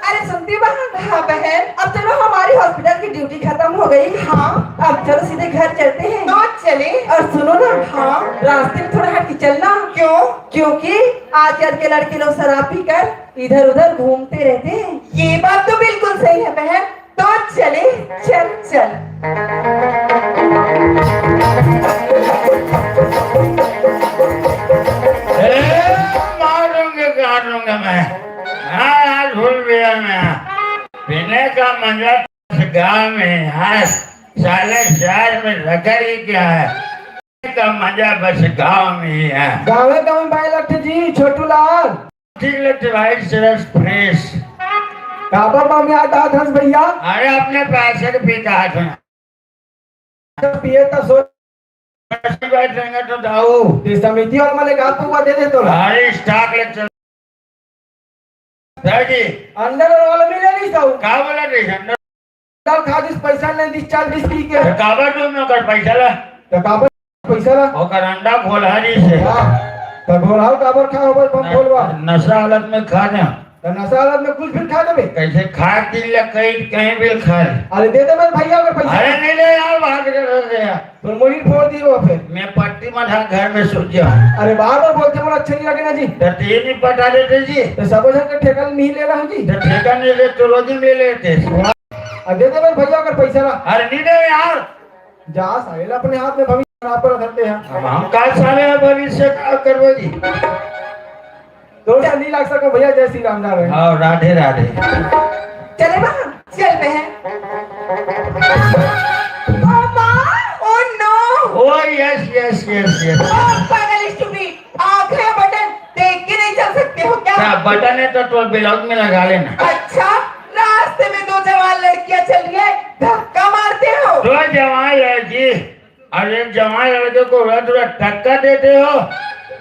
अरे सुनती बहन। हाँ बहन। अब चलो, हमारी हॉस्पिटल की ड्यूटी खत्म हो गई। हाँ। अब चलो सीधे घर चलते हैं। तो चले। और सुनो ना। हाँ। रास्ते में थोड़ा हट के चलना। क्यों? क्योंकि आजकल के लड़के लोग शराब पीकर इधर उधर घूमते रहते हैं। ये बात तो बिल्कुल सही है बहन। तो चले, चल चल। ए, मारूंगा, काटूंगा मैं। हाँ, आज भूल गया मैं। पीने का मजा तो गाँव में है यार, साले शहर में रखा ही क्या है? का मजा बस गाँव में ही है। गाँवे गाँव में बाय लगथे जी, छोटू लाल। ठीक लगथे भाई, सरस फ्रेश। काबर बम याद आत हस भैया? अरे अपने पैसे के पी का हाथ में। पिए त सो। पैसे बैठ रहेंगे तो दाऊ। ते समिति और मले का तू दे दे तो। अरे स्टॉक ले चल। सर जी। अंदर वाला मिले नहीं सौ। का बोला नहीं अंदर? अंदर खा दिस, पैसा नहीं दिस, चालीस पी के। तो काबर दूं मैं ओकर पैसा ला? तो काबर पैसा ला? ओकर अंडा घोलहारी से। हाँ। तो घोलहार काबर खा होबर बम न-, घोलवा? नशा हालत में खा जा। तो नशा हालत में कुछ भी खा देबे? कैसे खा दिन ला कहीं, कहीं भी खा ले। अरे दे दे मेरे भैया ओकर पैसा। अरे नहीं ले यार, भाग रहे हो यार। तो मुड़ी फोड़ दी वो फिर। मैं पट्टी मधा घर में सो जा। अरे बार बार बोलते बोला अच्छा नहीं लगे ना जी। तो तेल नहीं पटा देते जी। तो सब जन के ठेका नहीं ले रहा हूँ जी। तो ठेका नहीं ले तो रोज ही ले लेते। अब दे दे मेरे भैया अगर पैसा ला। अरे नहीं दे यार। जा साले ला अपने हाथ में भविष्य खराब कर सकते हैं। अब हम का साले हैं भविष्य का करबो जी। तो नहीं लग सको भैया, जय श्री राम जा रहे हैं। हाँ, राधे राधे। चले बा। चल बहन। अम्मा, oh no! Oh yes, yes, yes, yes. ओ पागल, stupid, आंखें बटन देख के नहीं चल सकते हो क्या? क्या बटन है तो, तो ब्लाउज में लगा लेना। अच्छा, रास्ते में दो जवान लड़कियां चल रही है, धक्का मारते हो। दो जवान लड़की और एक जवान लड़के को उड़ा धक्का देते हो।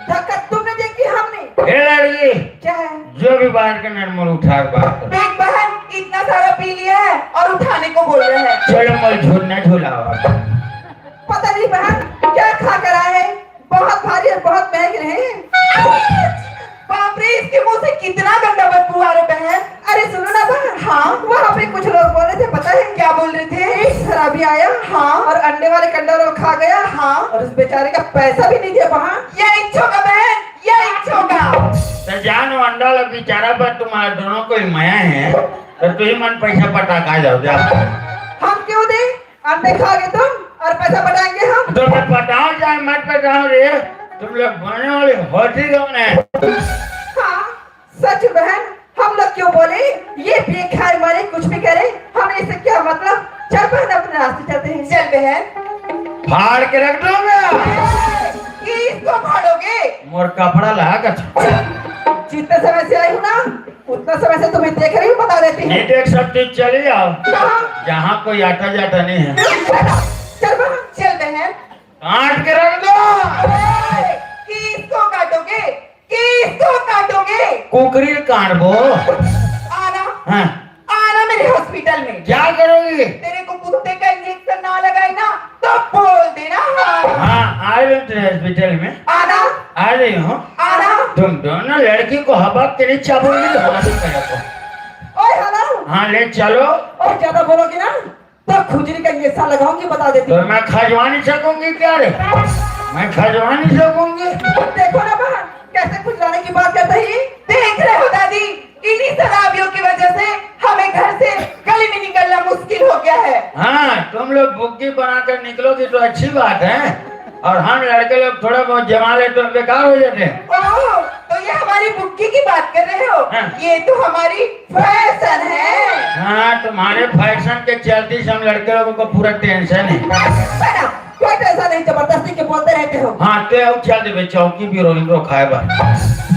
धक्का तुमने देखी, हमने। ए लड़की, क्या है? जो भी बाहर के नट मुड़ उठा के बात कर। देख बहन, इतना सारा पी लिया है और उठाने को बोल रहे हैं। चलो, मैं झूलना झूलावा। पता नहीं बहन, क्या खा कर आए हैं, बहुत भारी और बहुत महंगे रहे। बाप रे, इसके मुंह से कितना गंदा बदबू आ रहा है बहन। अरे सुनो ना बहन। हाँ? वहाँ पे कुछ लोग बोल रहे थे, पता है? क्या बोल रहे थे? एक शराबी आया। हाँ। और अंडे वाले कंडा रोल खा गया। हाँ। और उस बेचारे का पैसा भी नहीं दिया बहन। ये इच्छों का बहन, ये इच्छों का। तो जान, वो अंडा वाला बेचारा पर तुम्हारा दोनों को ही मया है, तो तू ही मन पैसा पटा खा जाओ, जा। हम क्यों दे? अंडे खाओगे तुम और पैसा पटाएंगे हम। तो मैं पटाऊं चाहे मत पटाऊं रे, तुम लोग बोलने वाली होती कौन है? हाँ, सच बहन, हम लोग क्यों बोले? ये पिए खाए मरे कुछ भी करे, हमें इससे क्या मतलब? चल बहन, अपने रास्ते चलते हैं। चल बहन। फाड़ के रख दूंगा। ये इसको फाड़ोगे? मोर कपड़ा ला कछ। जितने समय से आई हूँ ना, उतना समय से तुम्हें देख रही हूँ, बता देती हूँ। नहीं देख सकती, चली जाओ। कहाँ? जहाँ कोई आता जाता नहीं है। चल बहन। चल बहन। काट के रख दो। अरे, किसको काटोगे? किसको काटोगे? कुकरी काटबो। आना। हाँ। आना मेरे हॉस्पिटल में। क्या करोगी? तेरे को कुत्ते का इंजेक्शन ना लगाए ना, तो बोल देना। हाँ। हाँ, आ रही हूँ तेरे हॉस्पिटल में। आना। आ रही हूँ। आना। तुम दोनों लड़की को हवा के नीचे बोल रही हो, हवा के नीचे। ओए, hello। हाँ, ले चलो। और ज्यादा बोलोगे ना, तो खुजली का इंजेक्शन लगाऊंगी, बता देती हूँ। तो मैं खजवा नहीं सकूंगी क्या रे? मैं खजवा नहीं सकूंगी। देखो ना बहन, कैसे खुजलाने की बात करते ही। देख रहे हो दादी, इन्हीं शराबियों की वजह से हमें घर से गली में निकलना मुश्किल हो गया है। हाँ, तुम लोग बुग्गी बनाकर निकलोगी तो अच्छी बात है, और हम लड़के लोग थोड़ा बहुत जमा ले तो बेकार हो जाते हैं। ओह, तो ये हमारी बुग्गी की बात कर रहे हो? हाँ। ये तो हमारी फैशन है। हाँ, तुम्हारे फैशन के चलते हम लड़के लोगों को पूरा टेंशन है। मैडम, कोई टेंशन नहीं, जबरदस्ती के बोलते रहते हो। हाँ, ते अब चल देबे, चौकी भी रोलिंग रो खाए बा।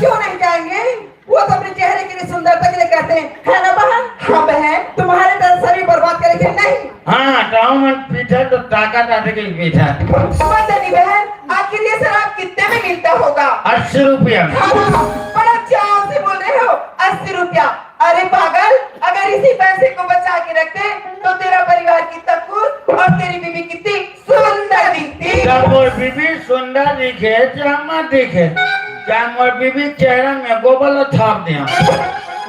क्यों नहीं जाएंगे? वो तो अपने चेहरे के लिए, सुंदरता के लिए कहते हैं, है ना बहन? हाँ बहन। तुम्हारे तरह शरीर बर्बाद करेंगे नहीं। हाँ, टाउन में पीछे तो ताकत आते के पीछे। पता नहीं बहन, आखिर ये शराब कितने में मिलता होगा? अस्सी रुपया में। हाँ, बड़ा चाव से बोल रहे हो, अस्सी रुपया। अरे पागल, अगर इसी पैसे को बचा के रखते तो तेरा परिवार कितना खुश और तेरी बीवी कितनी सुंदर दिखती। क्या मोर बीबी सुंदर दिखे, चाहे मत दिखे, क्या मोर बीबी चेहरा में गोबर ला थाप दिया?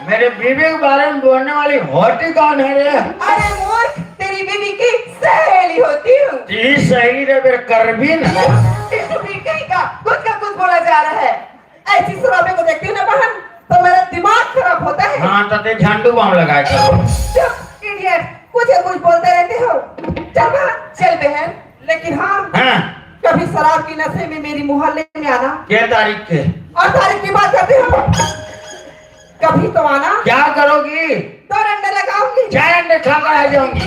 मेरे बीबी के बारे में बोलने वाली होती कौन है रे? अरे मूर्ख, तेरी बीबी की सहेली होती हूँ। तेरी सहेली रे, मेरे करबीन। इस बुढ़ी कहीं का कुछ का कुछ बोला जा रहा है। ऐसी शराबी को देखती हूँ ना बहन, तो मेरा दिमाग खराब होता है। हाँ, तो ते झंडू बम लगाए कर। चुप, idiot, कुछ या कुछ बोलते रहते हो। चल बहन। चल बहन। लेकिन हाँ, हाँ। कभी शराब की नशे में मेरी मोहल्ले में आना। क्या तारीख के? और तारीख की बात करते हो। कभी तो आना। क्या करोगी? दो डंडे लगाऊंगी। चार अंडे खाकर आ जाऊंगी।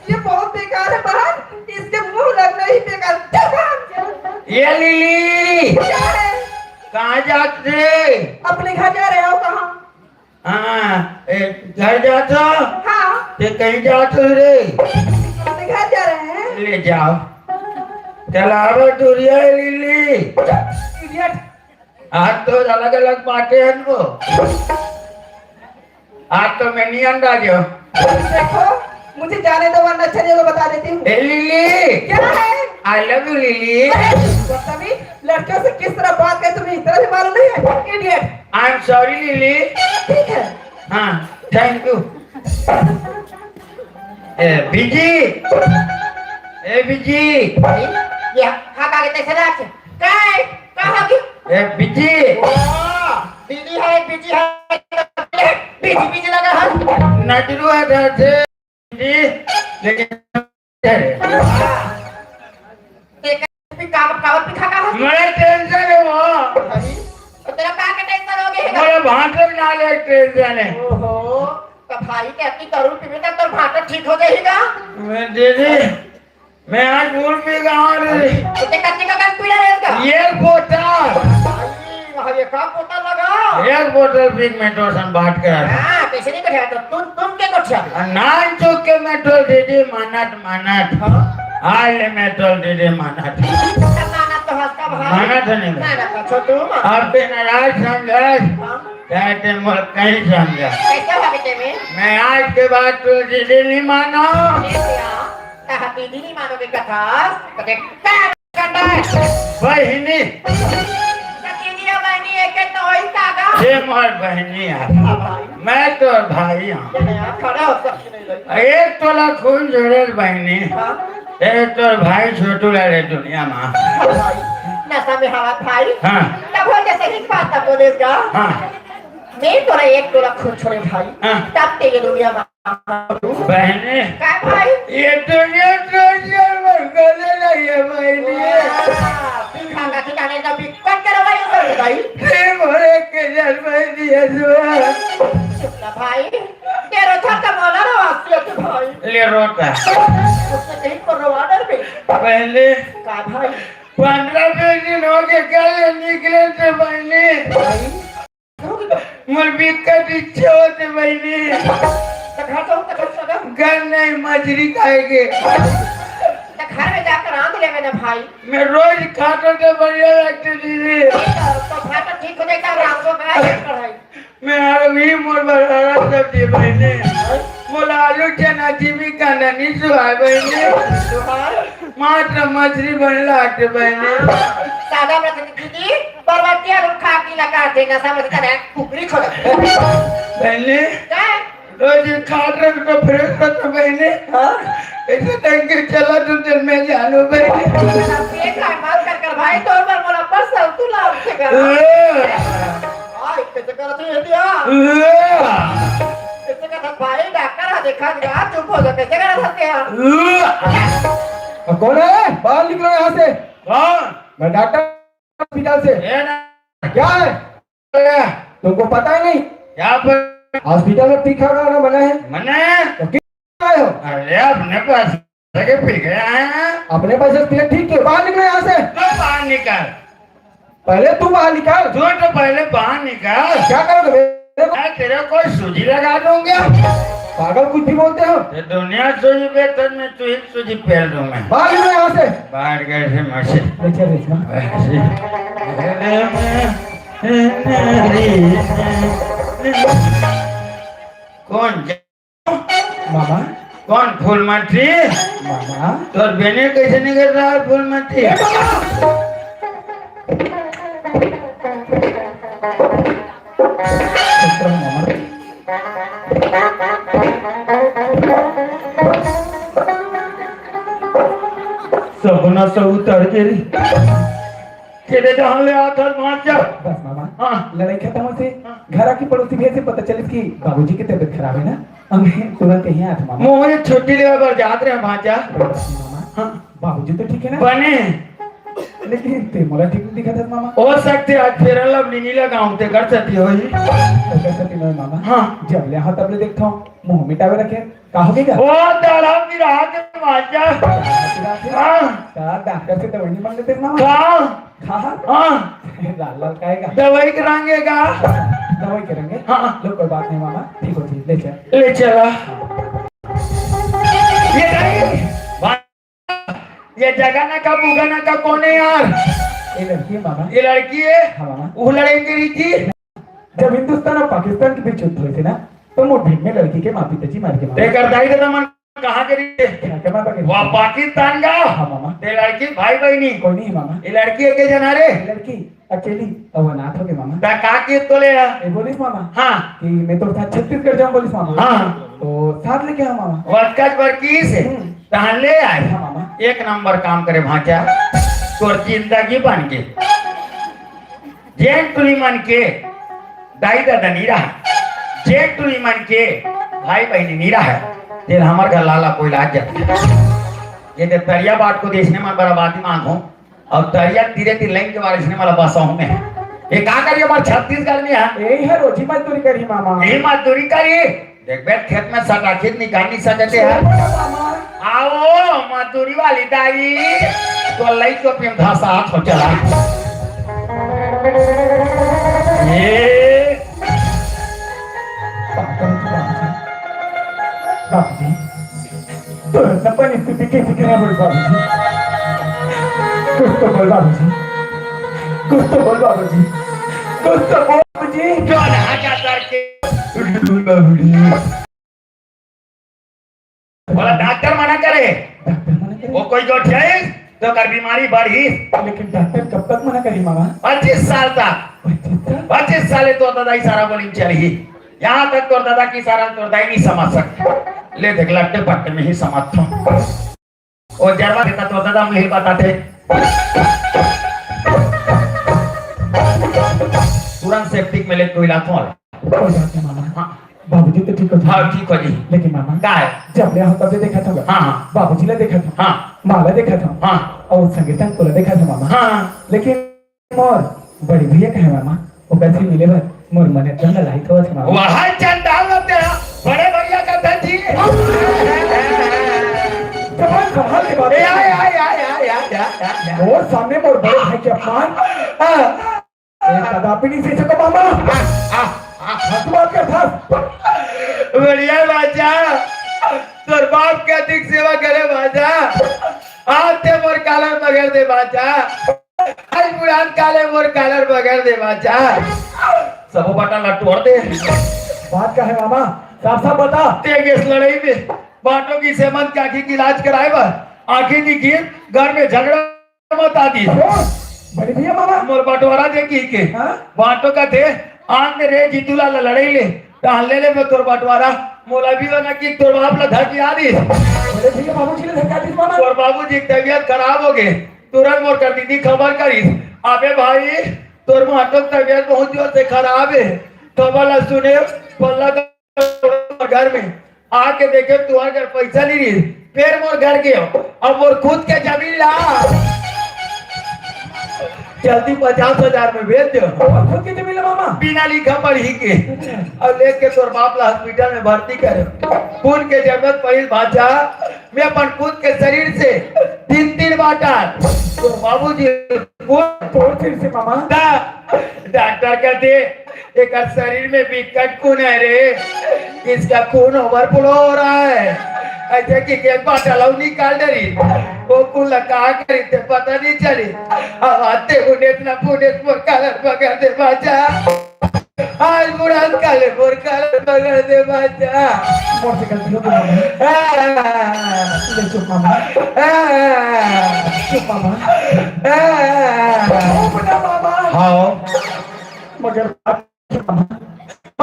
ये बहुत बेकार है बहन, इसके मुंह लगना ही बेकार। चल बहन, चल। ये लिली, क्या है? कहाँ जात रे? अपने घर जा रहे हो। कहाँ? हाँ, ए, घर जात हो? हाँ। ते कहीं जात हो रे? अपने घर जा रहे हैं। ले जाओ। चलावे टुरिया लिली। Idiot। आज तो अलग-अलग बातें हैं इनको। आज तो मैं नहीं अंदाज हूँ। देखो, मुझे जाने दो, वरना अच्छा नहीं होगा, बता देती हूँ। ए लिली। क्या है? I love you lily. बदतमीज, लड़कियों से किस तरह बात करे तुम्हें इतना भी मालूम नहीं है? Idiot। I am sorry lily. ठीक है। हाँ, thank you। ए, बीजी। ए, बीजी। ये, हाँ, का कहते हैं, सलाह से। काय, का होगी? ए, बीजी। वाह, बीजी है, बीजी है। बीजी, बीजी लगा है। नटरू है डर से। बीजी, लेकिन देखा, भी काम, काम भी खा, खा। मेरा tension है वो। अरे, तो तेरा का के tension हो गया? मेरे भांटे में ना ले tension है। ओहो। भाई के अति दारू पीबे त तोर भाटा ठीक हो जाही का? मैं दीदी, मैं आज भूल भी गया रे। तो ते कत्ती का कान पीला रे इसका? एक बोतल। भाई, वहाँ ये का बोतल लगा? एक बोतल पी के मैं तो सन बात करा था। हाँ, कैसे नहीं करेगा तो तुम, तुम के को छा? नान चुके मैं तो दीदी मानत, मानत। हाँ? आज ले मैं तो दीदी मानत। मानत तो हंसता भाई। मानत है नहीं। मानत तो छोटू मानत। अब ते नाराज समझस। हाँ? चाहे ते मोर कहीं समझा। कैसे भाभी ते में? मैं आज के बाद तो दीदी नहीं मानो। ये क्या? कहा दीदी नहीं मानोगे कथा? तो देख, क्या करना है? बहिनी। तो दीदी और बहिनी एक ही तो होई का गा? ये मोर बहिनी है। हाँ भाई। मैं तो भाई हूँ। ये नहीं यार, खड़ा हो सकती नहीं रही। एक तोला खून जोड़े बहिनी। हाँ। एक तो भाई छोटू ला रे दुनिया में। हाँ भाई, नशा में हवा भाई। हाँ। तब हो जैसे ही बात तब बोलेगा। हाँ। मैं तोरा एक तोला खून छोड़े भाई। हाँ। तब ते ये दुनिया में बहने, का भाई? ये दुनिया तो जन्म गले नहीं है बहने। वाह, तू खाना खिलाने का भी कट कर भाई उधर भाई। ये मोरे के जन्म दिया जुआ। चुप ना भाई, तेरा था कमाना ना वासिया के भाई। ले रोता। उसने कहीं पर रवाडर में। पहले का भाई? पंद्रह बीस दिन हो गए, कल निकले थे बहने। भाई? मोर बिकट इच्छा होते बहनी। तो घर जाऊँ तो घर सदम। घर नहीं, मछली खाएंगे। तो घर में जाकर रांध लेवे ना भाई। मैं रोज खातो तो बढ़िया लगते दीदी। तो भाई तो ठीक हो जाएगा, रांध को मैं एक कढ़ाई। मैं हर भी मोर बराबर सब्जी बहनी। मोला आलू चना जीवी का नहीं सुहाय बहनी। सुहाय? मात्र मछली बने लागते बहनी। सादा मछली दीदी, पर्वतिया रुखा की लगा दे, नशा में करे, कुकरी छोड़। पहले क्या? रोज खाट रख तो फ्रेश होता पहले। हाँ? ऐसे टाइम के चला तो दिल में जानो पहले। ये काय मार कर कर भाई, तो पर मोला पर सब तू लाभ से कर। ए! भाई, कैसे करत है ये दिया? ए! कैसे करत भाई, डॉक्टर है, देखा गया, चुप हो जा, कैसे करत है क्या? ए! अब कौन है? बाहर निकलो यहाँ से। कौन? मैं डॉक्टर हॉस्पिटल से। ये ना। क्या है? तुमको पता ही नहीं? क्या पर? हॉस्पिटल में टीका लगाना मना है। मना है? तो क्यों आए हो? अरे, अपने पैसे के पी के आए हैं। अपने पैसे से पी के ठीक क्यों? बाहर निकलो यहाँ से। तो बाहर निकल। पहले तू बाहर निकल। तू तो पहले बाहर निकल। क्या करोगे मेरे को? मैं तेरे को सूजी लगा दूंगा। पागल कुछ भी बोलते हो। ये दुनिया सूजी बेहतर में तू ही सूजी पहल दूं मैं। बाहर निकलो यहाँ से। बाहर गए थे मासी। अच्छा, रेशमा। मासी। कौन? मामा। कौन फूलमती? मामा। तोर बेने कैसे निकल रहा है फूलमती? ए मामा। मामा। सपना से उतर के रे। तेरे जहाँ ले आता मार जा। बस मामा। हाँ। लड़ाई खत्म होइस। हाँ। घर आके पड़ोसी भैया से पता चलिस कि बाबूजी की तबीयत खराब है ना, हमें तुरंत यहीं आत मामा। मोहन छुट्टी लेवे बर जात रहे भांजा। बस मामा। हाँ। बाबूजी तो ठीक है ना? बने। लेकिन ते मोला ठीक नहीं दिखत है मामा। हो सकते आज फेरन लवली नी लगाऊं ते कर सकती हो जी। तो कर सकती मैं मामा। हाँ। जब ले हाँ तब ले देखता हूँ, मुंह मिटावे रखे। का हो गया? ओ दादा, मेरा हाथ में मार जा। हाँ। का डॉक्टर से दवाई नहीं मांग लेते मामा? का? का? हाँ। लाल लाल काहेगा? दवाई के रंगेगा। दवाई के रंगे? हाँ। लो, कोई बात नहीं मामा, ठीक हो जी, ले चल। ले चला। ये नहीं। ये जगह ना का, बुगा ना का, कौन है यार? ये लड़की है मामा। ये लड़की है? हाँ मामा। वो लड़ेंगे रीति? जब हिंदुस्तान और पाकिस्तान के बीच युद्ध हुए थे ना, तो मुठभेड़ में लड़की के माँ पिताजी मार के मामा। तेकर दाई दादा मन कहाँ के रीति? क्या, क्या मामा के? वाह, पाकिस्तान का? हाँ मामा। ते लड़की भाई बहनी? कोई नहीं मामा। ये लड़की है के जना रे? ये लड़की अकेली, अब अनाथ हो गई मामा। ता का के तो ले आ? ये बोलिस मामा। हाँ। कि मैं तो साथ छत्तीसगढ़ जाऊँ बोलिस मामा। हाँ। तो साथ लेके आ मामा। वरकत बरकीस है। हम्म। तहां ले आए। हाँ, मामा। एक नंबर काम करे भांचा, तोर जिंदगी बन गे। जेन टुरी मन के दाई ददा नी रहा, जेन टुरी मन के भाई बहनी नी रहा, तेल हमर घर लाला कोई लाग जाते। ये दे तरिया बाट को देसने मन बराबादी मांगो, और तरिया तीरे तीर लाइन के बारिश ने वाला बसा हूँ मैं। ये का करिए हमारे छत्तीसगढ़ में है? यही है, रोजी मजदूरी करी मामा। यही मजदूरी करी। देख बे, खेत में सटाखित निकाल नहीं सकते हैं। छोड़ मामा। आओ, मजदूरी वाली दाई, तो लई चोपी में धसा हाथ हो चला। ये बाबूजी, बाबूजी, तो अपन स्थिति कैसे करें बोल बाबूजी? कुछ तो बोल बाबूजी, कुछ तो बोल बाबूजी, कुछ तो बोल बाबूजी। जो ना जाकर के बोला, डॉक्टर मना करे। डॉक्टर मना करे। वो कोई जो ठेस तो कर बीमारी बढ़ी। लेकिन डॉक्टर कब तक मना करी मामा? पच्चीस साल तक। पच्चीस साल? पच्चीस साल तो दादा इशारा बोली चली। यहाँ तक तोर दादा के इशारा तोर दाई नहीं समझ सकते। ले देख, लट्टे पट्टे में ही समझता हूँ। वो जरवा देता तो दादा मुझे बताते। तुरंत सेप्टिक में ले कोई लात वाला। हो जाते मामा। हाँ। बाबूजी तो ठीक हो जाते। हाँ, ठीक हो जी। लेकिन मामा, का है? जब ले हम तब देखा था। हाँ। बाबूजी ला देखा था। हाँ। माँ ला देखा था। हाँ। और संगीता को ला देखा था मामा। हाँ। लेकिन मोर बड़े भैया कहे मामा, ओकर से मिले बर मोर मन एकदम ललायत होवत हे मामा। वहाँ चंडाल होते हैं, बड़े भैया का धन जी। जबान संभाल के बात ए, आय, आय, आय। मोर सामने मोर बड़े भाई के अपमान। हाँ। ए, कदापि नहीं सही सको मामा। हाँ, हाँ, हाँ। हाँ, तू बात कर था। बढ़िया बाचा, तोर बाप के अधिक सेवा करे बाचा। आज ते मोर कालर बगैर दे बाचा। आज बुढ़ान काले मोर कालर बगैर दे बाचा। सबो बटन ला तोड़ दे। बात का है मामा? साफ साफ बता। ते गेस लड़ाई में बाटो की सेमंत के आँखी की इलाज कराए बर आँखी की गिर घर में झगड़ा मत आ दी। कौन? बड़े भैया मामा? मोर बंटवारा दे की के। हाँ? बाटो का दे आन दे रे जीतू ला लड़ाई ले। तान ले ले मैं तोर बंटवारा। मोला भी बना कि तोर बाप ला धक आ दी। बड़े भैया बाबूजी ने धक्का दी मामा। तोर बाबूजी की तबीयत खराब हो गई। तुरंत मोर कर दीदी खबर करिस, "अबे भाई, तोर माँ के तबीयत बहुत जोर से खराब है।" खबर ला सुने, पल्ला का घर में आके देखे, तुहार घर पैसा नहीं रही, फिर मोर घर गयो। अब मोर खुद के जमीन ला जल्दी पचास हजार में बेच दो। और खुद के जमीन ला मामा? बिना लिखा पढ़ी के। और लेके तोर बाप ला हॉस्पिटल में भर्ती करे। खून के जरूरत पड़ी भाचा, मैं अपन खुद के शरीर से तीन तीन बाटा तोर बाबूजी खून तोर सिर से मामा। दा, डॉक्टर कहते, "एकर शरीर में बिकट खून है रे, इसका खून ओवरफ्लो हो रहा है।" ऐसे कि एक बाटला निकाल डरी, वो खून ला का करी ते पता नहीं चली। अब आते उन्हें इतना पुलिस मोर कालर पकड़ दे बाचा। आज बुढ़ान काले मोर कालर पकड़ दे बाचा। मोर से गलती हो गई मामा। आ, ले चुप मामा। आ, चुप मामा। आ, चुप ना मामा। हाँ। मगर बात मामा,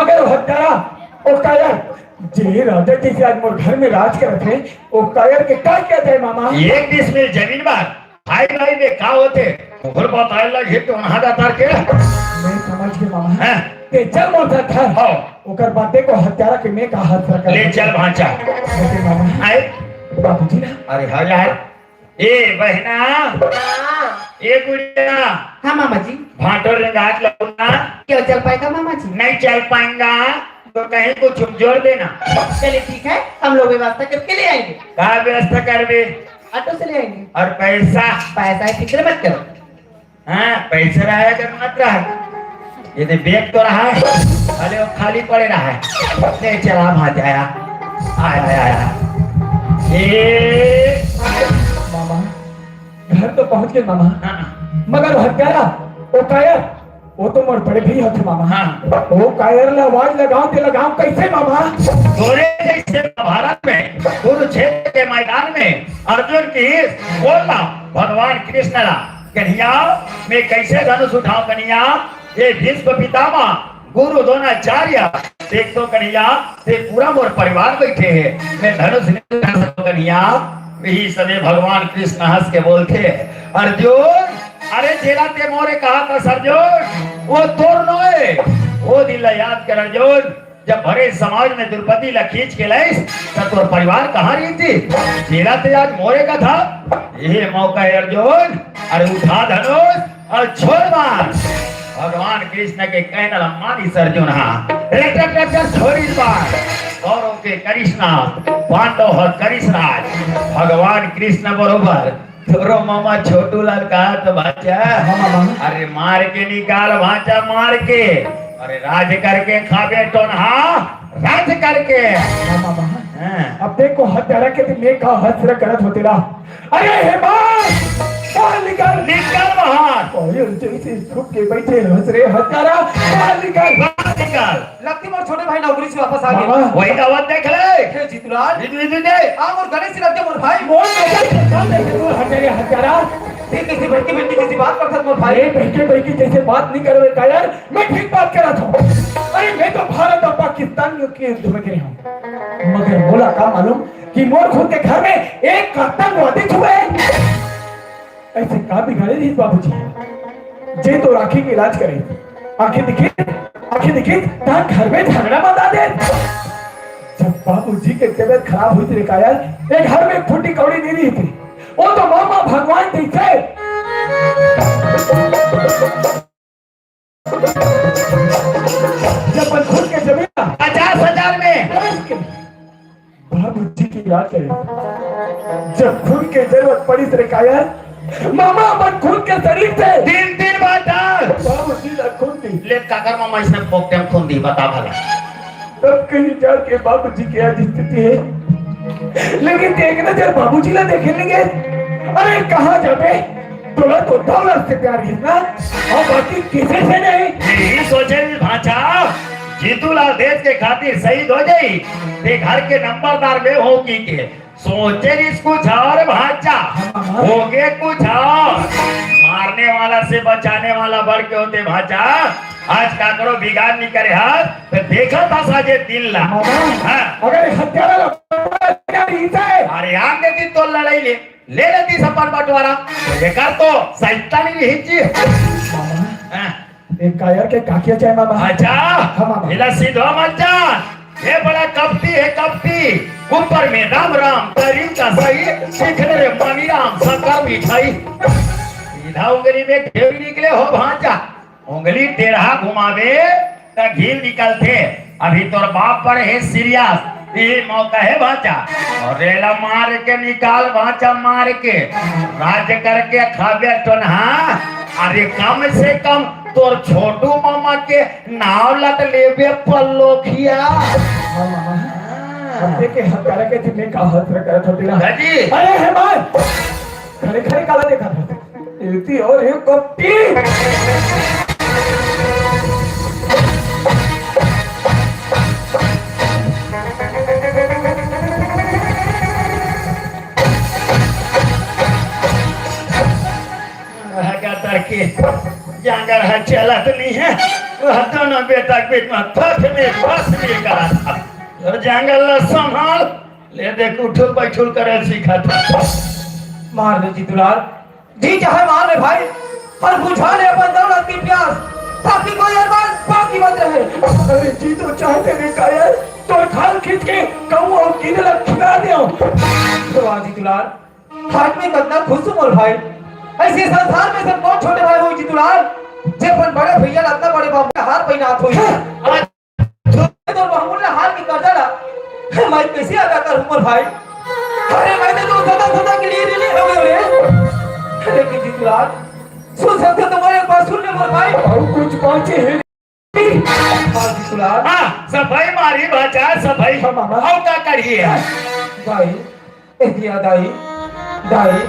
मगर हत्यारा, ओ कायर, जे राजा जैसे आज मोर घर में राज करत हे, ओ कायर के का किया जाए मामा? एक डिसमिल जमीन बार भाई भाई में का होते? तोहर बताए लग हे तो वहां जाता के। मैं समझ गए मामा। हैं? ते चल मोर साथ घर। हाँ। ओकर बाद देखो हत्यारा के मैं का हाथ रखा ले चल भांचा। लेकिन मामा। आए? बाबूजी ना। अरे हाँ यार। ए बहना। हाँ। ए गुड़िया। हाँ मामा जी। भांटो रेंगात लौना। क्यों चल पाएगा मामा जी? नहीं चल पाएगा तो कहीं कुछ जोड़ देना। चलिए ठीक है, हम लोग व्यवस्था करके ले आएंगे। का व्यवस्था करबे? ऑटो से ले आएंगे। और पैसा? पैसा की फिक्र मत करो। हाँ, पैसा रहा कर मत रहा। ये दे बैग तो रहा है, अरे वो खाली पड़े रहा है। ले चला भांचा आया। आया, आया, आया। ए मामा, घर तो पहुंच गए मामा। हाँ। मगर हत्यारा, ओ कायर, वो तो मोर बड़े भैया थे मामा। हाँ। ओ कायर ला आवाज लगाओ ते लगाओ कैसे मामा? तोरे जैसे महाभारत में कुरुक्षेत्र के मैदान में अर्जुन की बोलना भगवान कृष्ण ला, "कन्हैया, मैं कैसे धनुष उठाऊं कन्हैया? ये भीष्म पितामह, गुरु द्रोणाचार्य, देख तो कन्हैया, ते पूरा मोर परिवार बैठे हैं, मैं धनुष नहीं उठा सकता कन्हैया।" यही समय भगवान कृष्ण हंस के बोलते हैं, "अर्जुन, अरे जेला ते मोरे कहा था अर्जुन, वो तोर नोए, वो दिन ला याद कर अर्जुन।" जब भरे समाज में द्रौपदी ला खींच के लाइस, त तोर परिवार कहाँ रही थी? जेला ते आज मोरे का था। ये मौका है अर्जुन, अरे उठा धनुष और छोड़ बाण। भगवान कृष्ण के कहना ला मानिस अर्जुन, हाँ, रट, रट, रट, रट, छोड़िस बाण। के करिस नाश, पांडव ह करिस राज। भगवान कृष्ण बरोबर तोरो मामा छोटू लाल कहा तो भांचा, हाँ, मामा। अरे मार के निकाल भांचा, मार के। अरे राज करके खाबे टोनहा, राज करके। हाँ, मामा। हाँ। अब देखो हत्यारा के दिन में का हसर करत होते रहा। अरे हे बाप, बाहर निकल। निकल बाहर। ओए, जैसे छूट के बैठे हंस रे हत्यारा, बाहर निकल। बाहर निकल। लगती मोर छोटे भाई नौकरी से वापस आ गए। मामा। वही दावत देख ले। हे जीतूलाल। जीतू, जीतू दे। आ मोर गले से लग गया मोर भाई। मोर गले से लग गया मोर हत्यारा, हत्यारा। ये कैसी बहकी बहकी जैसी बात करता मोर भाई। ये बहकी बहकी जैसे बात नहीं करवे का यार, मैं ठीक बात कर रहा था। अरे मैं तो भारत और पाकिस्तान के युद्ध में गया हूँ, मगर बोला का मालूम कि मोर खुद के घर में एक आतंकवादी छुए। ऐसे का बिगाड़े रहिस बाबूजी, जे तो राखी के इलाज करे, आंखें दिखे, आंखें दिखे, तार घर में झगड़ा मचा दे। जब बाबूजी के तबीयत खराब हुई थी, काया, एक घर में फुटी कौड़ी नहीं रही थी, वो तो मामा भगवान थे। जब अपन खुद के जमीन पचास हजार में। बाबूजी की याद करे। जब खून के जरूरत पड़ी रे काया, मामा अपन खून के शरीर से तीन तीन बार डाल। बाबूजी ला खून दी। ले काकर मामा इसने पोकटे में खून दी, बता भला। तब कहीं जाके बाबूजी की आज स्थिति है। लेकिन एक नजर बाबूजी ला देखे नहीं गए। अरे कहाँ जाबे? तोला तो दौलत से प्यार है ना, और बाकी किसी से नहीं। यही सोचे भी भांचा, जीतूलाल देश के खातिर शहीद हो जाई, ते घर के नंबरदार में हो की के। सोचे रिस कुछ और भांचा, हाँ, हाँ। होगे कुछ और। मारने वाला से बचाने वाला बड़ के होते भांचा। आज काकरो बिगाड़ नहीं करे हाथ, तो देखा था साजे दिन ला। मामा, हाँ। अगर ये हत्यारा ला पकड़ा नहीं जाए। अरे आम देती तो लड़ाई ले, ले लेती सपन बंटवारा। तो ये कर तो सैतानी नहीं हिची। मामा, हाँ। एक कायर के काकिया चाहे मामा। अच्छा, हाँ, मामा। इला सीधा मत जान। ये बड़ा कपटी है, कपटी। ऊपर में राम राम, करीम का सही, सीखने रे मानी राम, शक्कर मिठाई। सीधा उंगली में ढेर निकले हो भांचा। उंगली टेढ़ा घुमावे, त घील निकलथे। अभी तोर बाप पड़े हे सीरियस, ये मौका है भांचा। और रेला मार के निकाल भांचा, मार के। राज करके खाबे टोनहा। अरे कम से कम तोर छोटू मामा के नाव लट लेबे पल्लोखिया। हाँ, मामा। हाँ। अब देखे हत्यारा के जिम्मे का हत्या करत होती ना। हाँ जी। अरे हे मार। खड़े खड़े काला देखा था। इतनी और ये कपटी। का तरके जांगर ह चलत नहीं है। वह दोनों बेटा के बीच में फस में फस में करा था। और जांगर ला संभाल, ले देख उठुल बैठुल करे सीखा था। मार दे जीतूलाल, जी चाहे मार ले भाई, पर बुझा ले अपन दौलत की प्यास, ताकि कोई अरमान बाकी मत रहे। अरे जी तो चाहते रे कायर, तो खाल खींच के कहूँ और गिने लग खिला दे। तो आज जीतूलाल, हाथ में कतना खुश हूँ मोर भाई। ऐसे संसार में सब बहुत छोटे भाई हो जीतूलाल, जे अपन बड़े भैया ला अतना बड़े बाबू का हार पहनात होई। आज तोर बहुमूल्य हार के कर्जा ला मैं कैसे अदा करूं मोर भाई? अरे मैं तो सदा सदा के लिए ऋणी हो गयो रे। लेकिन जीतूलाल, सुन सकते तुम्हारे एक बात सुन ले मोर भाई। और कुछ बांचे हैं? हाँ, जीतूलाल। हाँ, सफाई मारी बाचा, सफाई। हाँ, मामा। और का करिए? भाई, ए दिया दाई, दाई,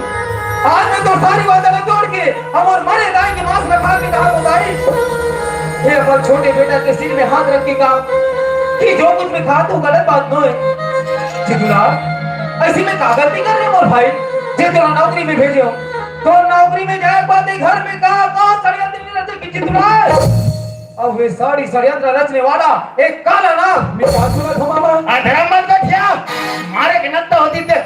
आज मैं तो सारी बात अलग तोड़ के हम और मरे दाई के मांस में खा के कहा तो दाई, हे अपन छोटे बेटा के सिर में हाथ रख के कहा कि जो कुछ मैं कहा तो गलत बात नो है। जीतूलाल, ऐसी मैं का गलती कर रहे मोर भाई, जे तोरा नौकरी में भेजे हो, तो नौकरी में जाए के बाद घर में कहा, कहा षड्यंत्र नहीं रहते कि जीतूलाल। अब वे सारी षड्यंत्र रचने वाला एक काला नाग। मैं बात सुना था मामा। अधर्म मत बठिया, मारे के नत्ता होती ते।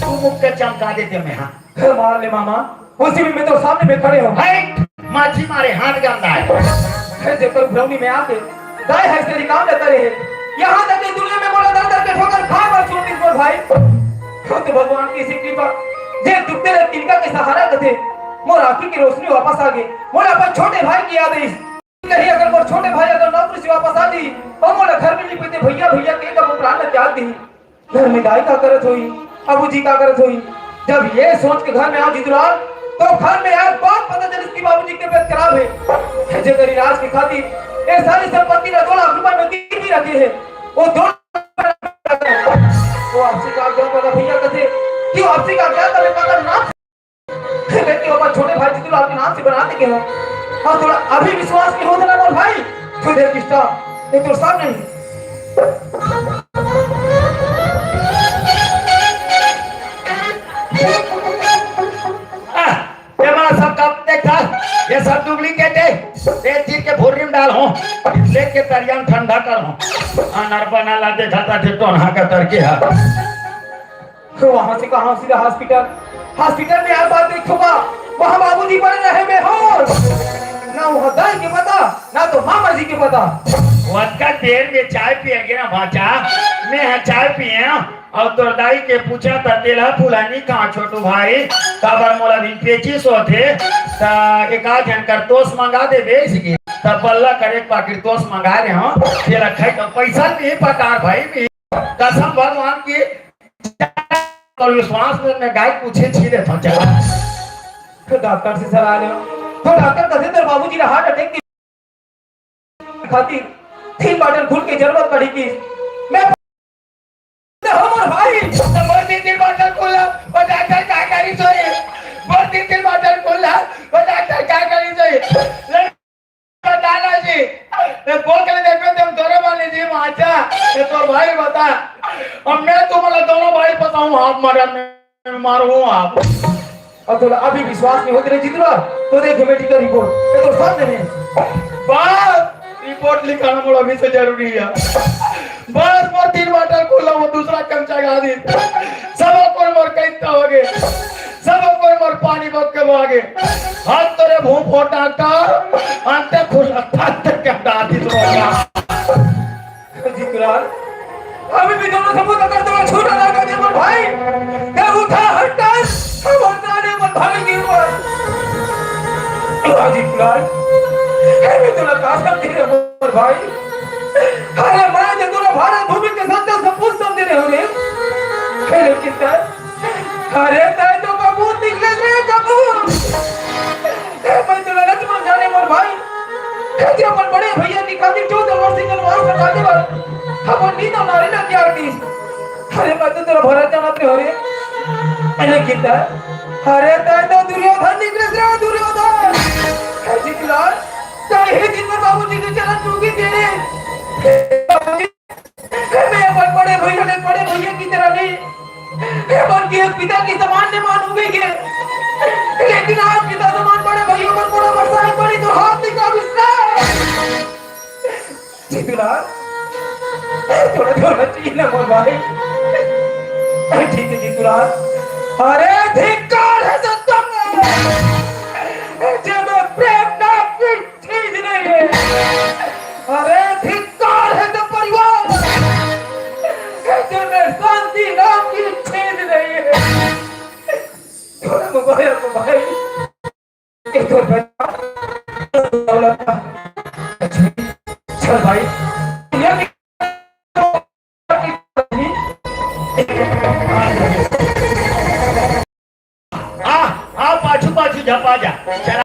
तू मुख के चमका देते मैं, हाँ। फिर मार ले मामा, उसी में मैं तो सामने में खड़े हो। हट, माछी मारे हाथ गंदा है। फिर जब तक ब्रौनी में आके दाई है तेरी काम लेता रहे। यहाँ तक कि दुनिया में बोला दर दर के ठोकर खाए पर छोड़ दीस मोर भाई। खुद भगवान की सी कृपा, जे दुखते रहे तिनका के सहारा कथे। मोर आँखी की रोशनी वापस आ गई। मोर अपन छोटे भाई की याद आई। कहीं अगर मोर छोटे भाई अगर नौकरी से वापस आ जाही अउ मोला घर में नइ पाही त भैया, भैया कहिके अपन प्राण ल त्याग दिही। घर में दाई का करत होही, बाबूजी का करत होही। जब ये सोच के घर में आए जीतू लाल, तो घर में आए के बाद पता चलिस कि बाबूजी के तबीयत खराब हे। जेकर इलाज के खातिर ये सारी संपत्ति ला दो लाख रुपए में गिरवी रखे हे, वो दो लाख वो आपसी कागजात वाला भैया कथे कि वो आपसी कागजात वाले पकड़ ना लेकिन ओकर छोटे भाई जीतू लाल के नाम से बना दे के हो। अउ तोला अभी विश्वास नइ होत ना मोर भाई, तू देख किस्ता, ये तोर सामने ही। आह, ये वाला सब कब देखा? ये सब डुप्लीकेट हे। ये चीर के भुर्री में डालहूं, लेके तरिया में ठंडा करहूं। अनार बना ला देखा था, फिर टोनहा का तरके हा। तो वहां से कहां सीधा हॉस्पिटल? हॉस्पिटल में हर बात देखूंगा, वहां बाबूजी पड़े रहे बेहोश। ना वहां दाई के पता, ना तो मामा जी के पता। ओतका देर में चाय पिए गे ना भांचा, मैं हा चाय पिए अउ तोर दाई के पूछा त तेला फुलानी कहां छोटू भाई, काबर मोला दिन पेचिस होथे, त एक आध झन कर तोस मंगा देबे इसके, त बल्ला कर एक पाकिट तोस मंगा रहे हो, तेला खाई त पैसा नहीं पटार भाई भी, कसम भगवान की, तो विश्वास में मैं गाय पूछे छीले था चला। तो डॉक्टर से सलाह ले। तो डॉक्टर कथे तेरे बाबूजी ने हार्ट अटैक के खातिर तीन बॉटल खून की जरूरत पड़ी कि मैं तो हमर भाई तो बोल दी तीन बॉटल खून ला, वो डॉक्टर का करी सोई। बोल दी तीन बॉटल खून ला, वो डॉक्टर का करी सोई। दादाजी, ये बोल के देखबे, तुम दोनों वाले जी, माचा, ये तो भाई बता। अब मैं तुम्हारा दोनों भाई बताऊं, आप मरन में मारूं आप। अब तोला अभी विश्वास नहीं होत रे जीतू लाल, तो देख मेडिकल रिपोर्ट, ये तो सब नहीं। बस, रिपोर्ट लिखाना मोला अभी से जरूरी है। बस, मोर तीन बॉटल खून ला, वो दूसरा कम चढ़ा दी। सब कोई मोर कैद होगे। सब कोई मोर पानी बक के भागे। हाथ तोरे भूख हो डॉक्टर, अंते खुश अंते के डाल दी तो जीतू लाल, अभी भी दोनों सबूत अगर तो छोटा लगा दे मोर भाई, मैं उठा हटा, हम उठा दे मोर भाई के ऊपर। जीतू लाल, अभी तो लगा सकते हैं मोर भाई। अरे मैं तो तोला भारत भूमि के सच्चा सपूत समझ रहे हो रे। अरे कितना अरे, तैं तो कपूत निकले रे, कपूत। ए, मैं तो ललच मन जाने मोर भाई। ए, जे अपन बड़े भैया की खातिर चौदह वर्ष के वनवास हटा दे बर अपन नींद अउ नारी ला त्याग दीस। अरे, मैं तो तोला भरत जानत रहे हो रे। अरे, कितना? अरे, तैं तो दुर्योधन निकले रे, दुर्योधन। ए, जीतू लाल, तैं ही दिन भर बाबूजी के चरण छू के तेरे। मैं अपन बड़े भैया ने बड़े भैया की तरह नहीं, मैं अपन के एक पिता के समान ने मानूंगी के। लेकिन आज पिता समान बड़े भैया पर बड़ा बरसात पड़ी तो हाथ निकाल उसका। जीतू लाल, थोड़ा थोड़ा चाहिए ना मोर भाई। ठीक है जीतू लाल। अरे धिक्कार है सत्ता में। जब प्रेम नाम की चीज नहीं है। अरे धिक्कार है तो परिवार, ऐसे में शांति नाम की चीज नहीं है। थोड़ा मोबाइल, मोबाइल। एक तो बचा दौलत का। चल भाई, ये आ, आ, पाछू, पाछू झपा जा। चला।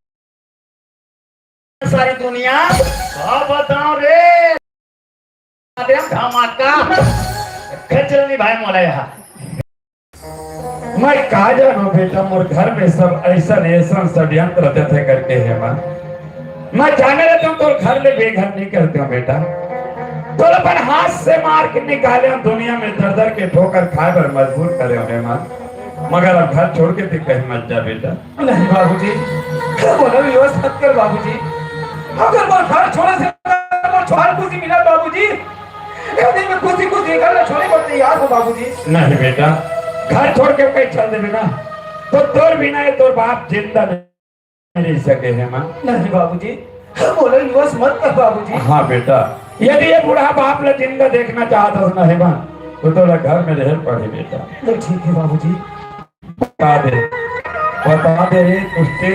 सारी दुनिया, का बताओ रे। धमाका। खचल नहीं भाई मोला यहाँ। मैं का जानों बेटा, मोर घर में सब ऐसा, ऐसा षड्यंत्र रचत हे करके हे माँ। मैं जाने रहता हूँ, तोर घर ले बेघर नहीं करते हो बेटा। तोर अपन हाथ से मार के निकाले हो, दुनिया में दर दर के ठोकर खाए बर मजबूर करे हो रे माँ। मगर अब घर छोड़ के तैं कहीं मत जा बेटा। नहीं बाबूजी, मोला विवश मत कर बाबूजी। अगर मोर घर छोड़े से मोर छोड़ खुशी मिला बाबूजी, यदि मैं खुशी खुशी घर छोड़े को तैयार हूँ बाबूजी। नहीं बेटा, घर छोड़ के कहीं चल देबे ना, तो तोर बिना ये तोर बाप जिंदा नहीं रह सके हे माँ। नहीं बाबूजी, मोला विवश मत कर बाबूजी। हाँ बेटा, यदि ये बूढ़ा बाप ला जिंदा देखना चाहत हस ना हे माँ, तो तोला घर में रहे पड़ही बेटा। तो ठीक है बाबूजी। बता दे, बता दे रे दुष्टे,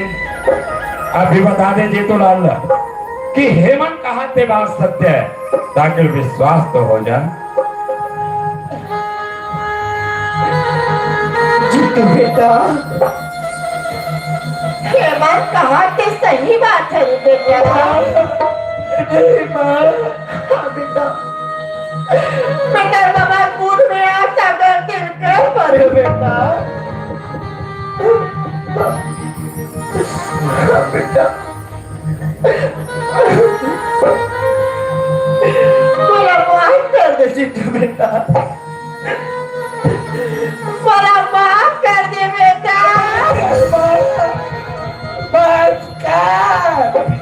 अभी बता दे जीतू लाल ला। कि हेमंत कहा ते बात सत्य है, ताकि विश्वास तो हो जाए। जीतू बेटा, हेमंत कहा ते सही बात है रे बेटा। नहीं माँ। हाँ बेटा, बेटा बाबा कूद में आ सागर के कर पड़े बेटा। हाँ बेटा, मोला माफ कर दे जीतू बेटा, मोला माफ कर दे बेटा। बस कर।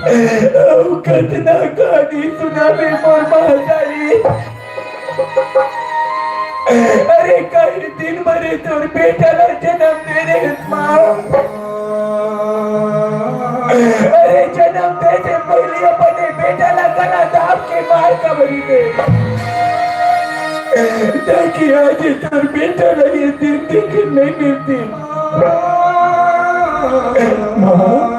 अउ कतना कहानी सुनाबे मोर महतारी। अरे कई दिन बर तोर बेटा ला जनम दे रहे माँ। अरे जनम दे से पहले अपने बेटा ला गला दाब के मार कबरी दे, ताकि आज तोर बेटा ला ये दिन देखे नहीं मिलती। माँ,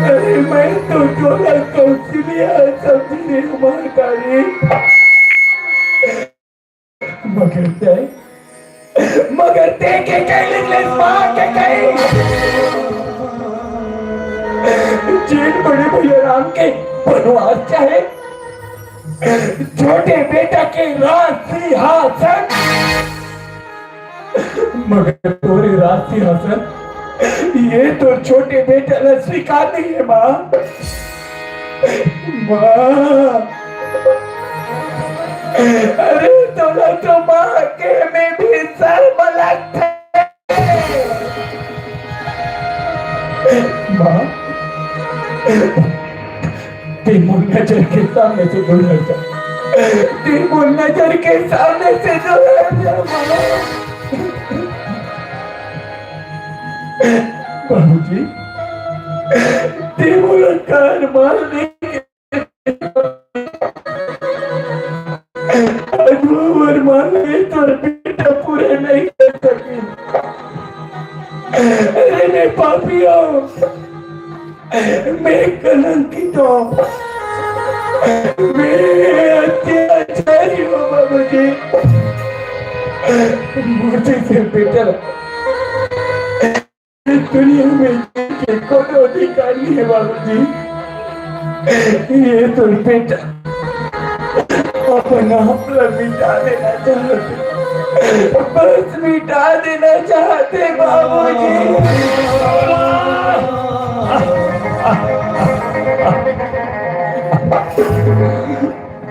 अरे मैं तो तोला कौशल्या समझी रे महतारी। मगर ते, मगर ते के कई लिख ले माँ के कई। जेन बड़े भैया राम के बनवास चाहे, छोटे बेटा के राज सिंहासन। मगर तोरे राज सिंहासन ये तो छोटे बेटा ला स्वीकार नहीं है माँ। माँ, अरे तोला तो माँ के में भी शर्म लगथे। माँ, ते मोर नजर के सामने से दूर हट जा। ते मोर नजर के सामने से दूर हट जा, माँ। बाबूजी, ते मोला कार मार दे। अजूबर माने तोर बेटा पूरे नहीं कर सकी। अरे मैं पापी हूँ, मैं कलंकित हूँ, मैं अत्याचारी हूँ बाबूजी। मुझे से बेटा दुनिया में जीने के कोनो अधिकार नहीं है बाबूजी। ये तो बेटा अपन आप ला मिटा देना चाहते, बस मिटा देना चाहते बाबूजी।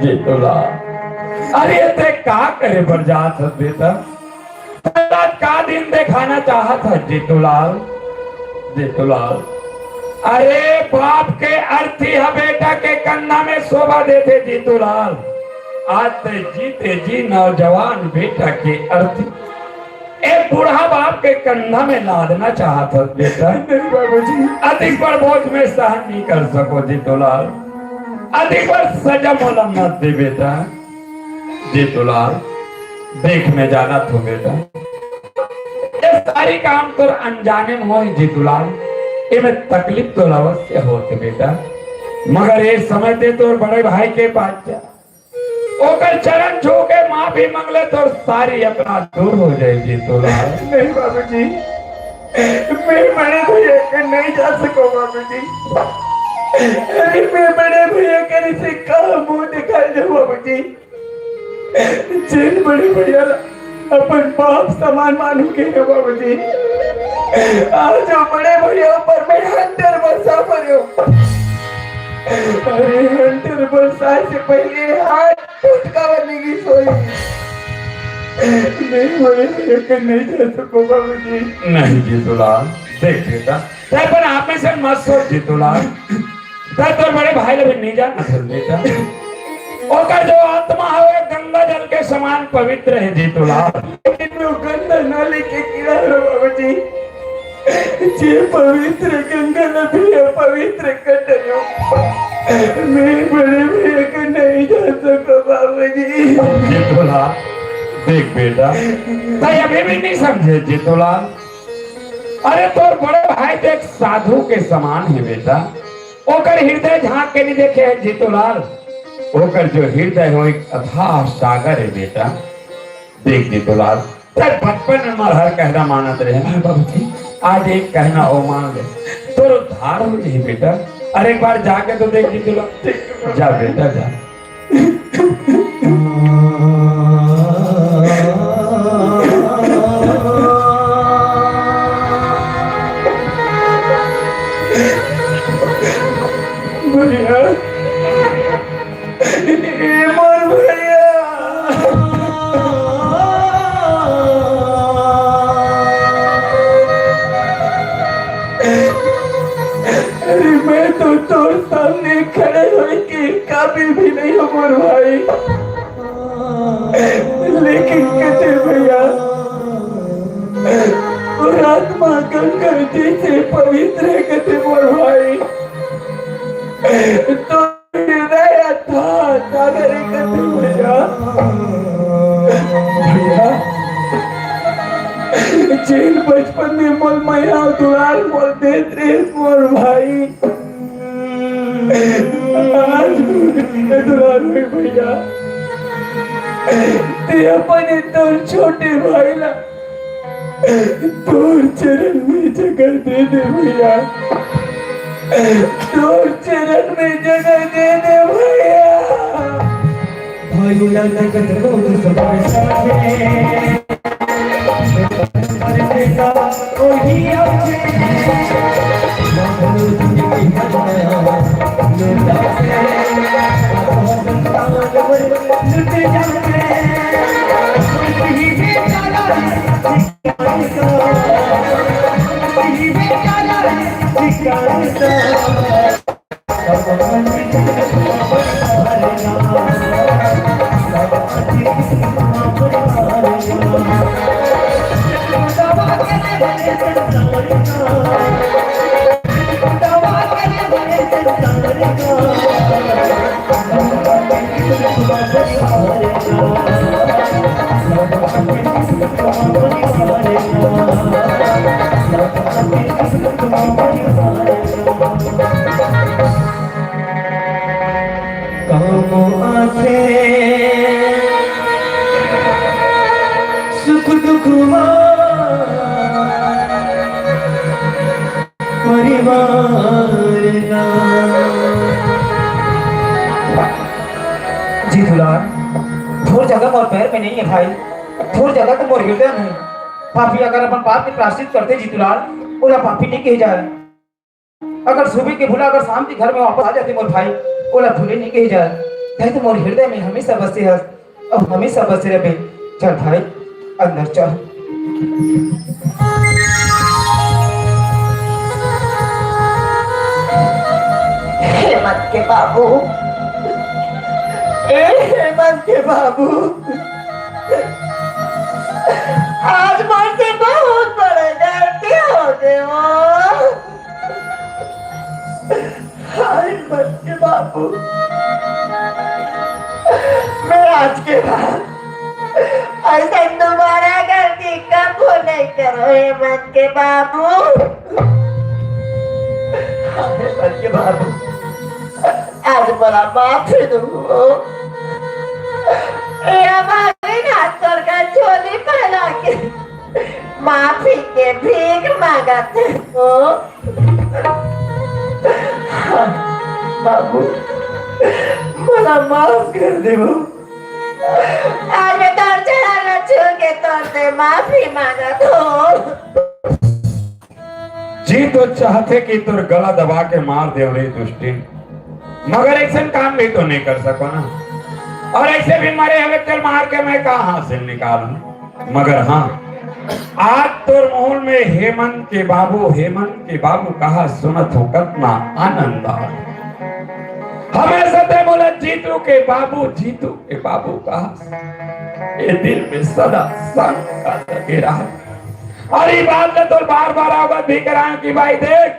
ये तो ला, अरे ते का करे बर जात हस बेटा? आज का दिन दिखाना चाहत ह जीतूलाल? जीतूलाल, अरे बाप के अर्थी ह बेटा के कंधा में शोभा देथे जीतूलाल। आज ते जीते जी नौजवान बेटा के अर्थी ए बूढ़ा बाप के कंधा में लादना चाहत ह बेटा। नहीं बाबूजी। अधिक बड़ बोझ में सहन नहीं कर सको जीतूलाल, अधिक बड़ सजा मोला मत दे बेटा। जीतूलाल, देख मैं जानत हूँ बेटा, ये सारी काम तोर अनजाने में होय जीतूलाल, एमे तकलीफ तो अवश्य होत बेटा, मगर ये समय ते तोर बड़े भाई के पास जा, ओकर चरण छू के माफी मंग ले, तोर सारी अपराध दूर हो जाए जीतूलाल। नहीं बाबूजी, मैं बड़े भैया के नहीं जा सको बाबूजी। अरे मैं बड़े भैया के से कहा मुंह दिखाई दे बाबूजी। जेन बड़े भैया ला अपन बाप समान मानू के हे बाबूजी, आज वो बड़े भैया ऊपर मैं हंटर बरसा पड़े हो। अरे हंटर बरसाए से पहले हाथ फुटका बनेगी सोई। नहीं बड़े भैया के नहीं जा सको बाबूजी। नहीं जीतूलाल, देख बेटा, ते अपन आप में से मत सोच जीतूलाल। ते तोर बड़े भाई ला भी नहीं जाना था बेटा। ओकर जो आत्मा हवे गंगा जल के समान पवित्र है जीतूलाल। लेकिन वो गंदा नाली के किनारे बाबूजी, जे पवित्र गंगा ला भी अपवित्र कर डरियो। मैं बड़े भैया के नहीं जा सको बाबूजी। जीतूलाल, देख बेटा, ते अभी भी नहीं समझे जीतूलाल। अरे, तोर बड़े भाई तो एक साधु के समान हे बेटा। ओकर हृदय झांक के नहीं देखे हे जीतूलाल। ओकर जो हृदय हे, वो एक अथाह सागर हे बेटा। देख जीतूलाल, तैं बचपन में मोर हर कहना मानत रहे। हाँ बाबूजी, आज एक कहना अउ मान ले, तोर उद्धार हो जाही बेटा। अरे, एक बार जाके तो देख जीतूलाल। जा बेटा, जा। भैया, ए मोर भैया। अरे, मैं तो तोर सामने खड़े होए के काबिल भी नहीं हो मोर भाई। लेकिन कथे भैया, तोर आत्मा गंगा जी से पवित्र हे कथे मोर भाई। तो हृदय अथाह सागर हे कथे भैया। भैया, जेन बचपन में मोर मया दुलार मोर देत रहे मोर भाई, आज दुलार में भैया, तैं अपन तोर छोटे भाई ला तोर चरण में जगह दे दे भैया, तोर चरण में जगह दे दे भैया। भाई ला जगत को तो सब समझे। काम आथे सुख दुख मा परिवार ना। जीतूलाल, तोर जगह मोर पैर में नहीं हे भाई, तोर जगह तो मोर हृदय में हे। पापी अगर अपन पाप के प्रायश्चित करथे जीतूलाल, ओला पापी नहीं कहे जाए। अगर सुबह के भूला अगर शाम के घर में वापस आ जाथे मोर भाई, ओला भूले नहीं कहे जाए। तैं तो मोर हृदय में हमेशा बसे हस, अउ हमेशा बसे रहे। चल भाई, अंदर चल। हेमंत के बाबू, ए हेमंत के बाबू, आज मोर से बहुत बड़े गलती हो गे वो। हाय हेमंत के बाबू, मैं आज के बाद अइसन दोबारा गलती कभू नहीं करों हेमंत के बाबू। हाय हेमंत के बाबू, आज मोला माफी दो। ए हमारे हाथ तोर का झोली फैला के माफी के भीख मांगत हों। बाबू, मोला माफ कर देवो। आज मैं तोर चरण ला छू के तोर से माफी मांगत हों। जी तो चाहथे कि तोर गला दबा के मार देवं रे दुष्टिन, मगर अइसन काम भी तो नहीं कर सकों ना। अउ अइसे भी मरे हवे तेला मार के मैं का हासिल निकालूं? मगर हाँ, आज तोर मुंह में हेमंत के बाबू, हेमंत के बाबू कहा सुनत हों, कतना आनंद आ। हमेशा तैं मोला जीतू के बाबू, जीतू के बाबू कहा। ये दिल में सदा संग का लगे रहा। अउ ये बात ला तोर बार-बार अवगत भी कराएं कि भाई देख,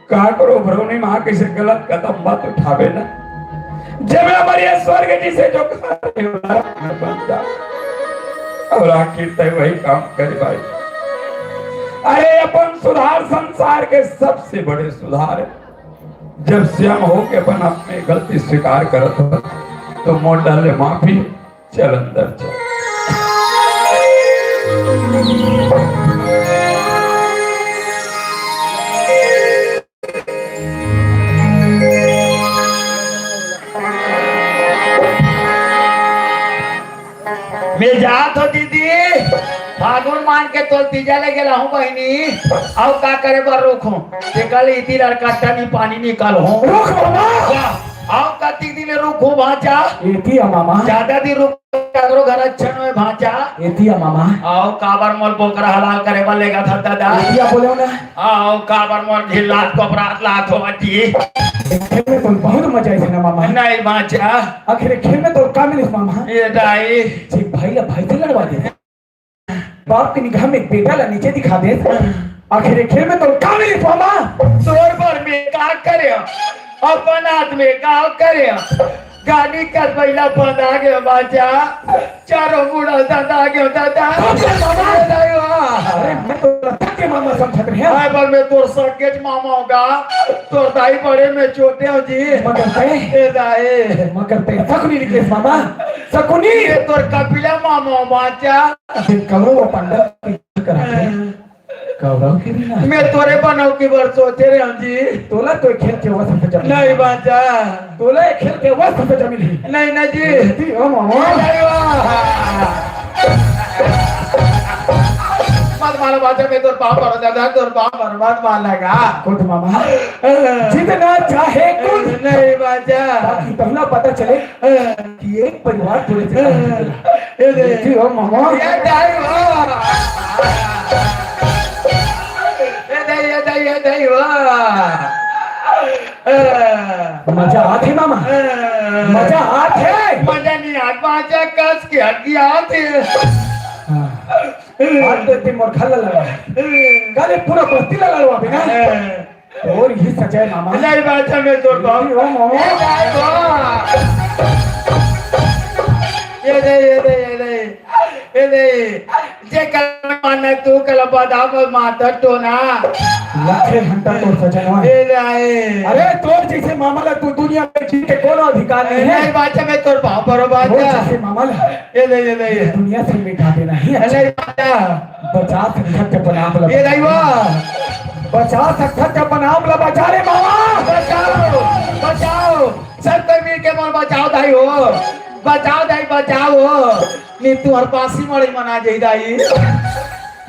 काकरो भरोनी माँ किसे गलत कदम मत उठावे ना। जब हमारे ये स्वर्ग जिसे जो खाते हो नरक में बन जा। अउ आखिर तैं वही काम करे भाई। अरे, अपन सुधार संसार के सबसे बड़े सुधार हे। जब स्वयं होके अपन अपने गलती स्वीकार करत हो, तो मोर डहर ले माफी, चल अंदर चल। मैं जात हो दीदी, फागुन मान के तोर तीजा ले गेला हूँ बहिनी। अउ का करे बर रुकहूँ? ते कल इती लड़का टनी पानी निकल हूँ। रुक मामा। जा, अउ कतिक दिन रुकहूँ भांचा? एती आ मामा। ज्यादा दिन रुक, ककरो घर अच्छा नोहे भांचा। एती आ मामा। अउ काबर मोर बोकरा हलाल करे बर लेगत हस दादा? एती आ बोलेंव ना। अउ काबर मोर झिल्लात कोपरात लात हो जी? खेल में तो बहुत मजा आइस ना मामा। नहीं भांचा। आखिर खेल में तो का मिलिस मामा? ए दाई। जे भाई ला भाई से लड़वा दे, बाप के निगाह में बेटा ला नीचे दिखा दे। आखिर खेल में तो का मिलिस मामा? तोर बर में का करे, अपन हाथ में का करे? गाड़ी कस बइला बंधा गे भांचा, चारों मुड़ा दंधा गे दादा। बाप रे बाबा। ए दाई वाह। अरे, मैं तो लड़का के मामा समझत रहेंव। हाय, पर मैं तोर सगेच मामा हों गा, तोर दाई बड़े में छोटे हों जी। मगर तैं, ए दाई। मगर तैं सकुनी निकलेस मामा, सकुनी। मैं तोर कपिला मामा हों भांचा। कौरव पांडव के युद्ध कराथे। कौरव के बिना। मैं तोरे बनव के बर सोचे रहेंव जी। तोला तो खेल के वस्त्र से जमीन। नहीं भांचा। तोला खेल के वस्त्र से जमीन ही। नहीं ना जी। जी, ओ मामा। नहीं वाह। मत मारो भांचा, मैं तोर पाँव परो दादा, तोर पाँव परो, मत मार लगा। कूद मामा। जितना चाहे कूद। नहीं भांचा। ताकि पहला पता चले कि एक परिवार पूरे से ए दे। देखी हो मामा। ए दाई हो। ए दाई, ए दाई, ए दाई हो। ए। मजा आथे मामा। ए। मजा आथे। मजा नहीं आत, मजा कस के हट गया थे। हाँ। आज तो इतनी मोर घर ला लगा। ए। कल पूरा बस्ती ला लड़वा बिना। ए। तोर ही सजा हे मामा। नहीं भांचा, मैं तोर पाँव। ओ मामा। ए दाई हो। ए दे, ए दे, ए दे, ए दे। जे कल माना तू कल बादाम माता टोना। लखे घंटा तोर सजनवा हे। ए दाई। अरे तोर जैसे मामा ला तू दुनिया में जी के कोनो अधिकार नहीं हे। नहीं भांचा, मैं तोर पाँव परो भांचा। तोर जैसे मामा ला ए दे, ए दे। दुनिया से मिटा देना ही अच्छा। नहीं भांचा। बचा सकथस त अपन आप ला। ए दाई वाह। बचा सकथस त अपन आप ला बचा रे मामा। बचाओ, बचाओ। सब कोई मिल के मोर बचाओ दाई हो। बचाओ दाई, बचाओ। नहीं तुंहर बासी मड़ई मना जाही दाई।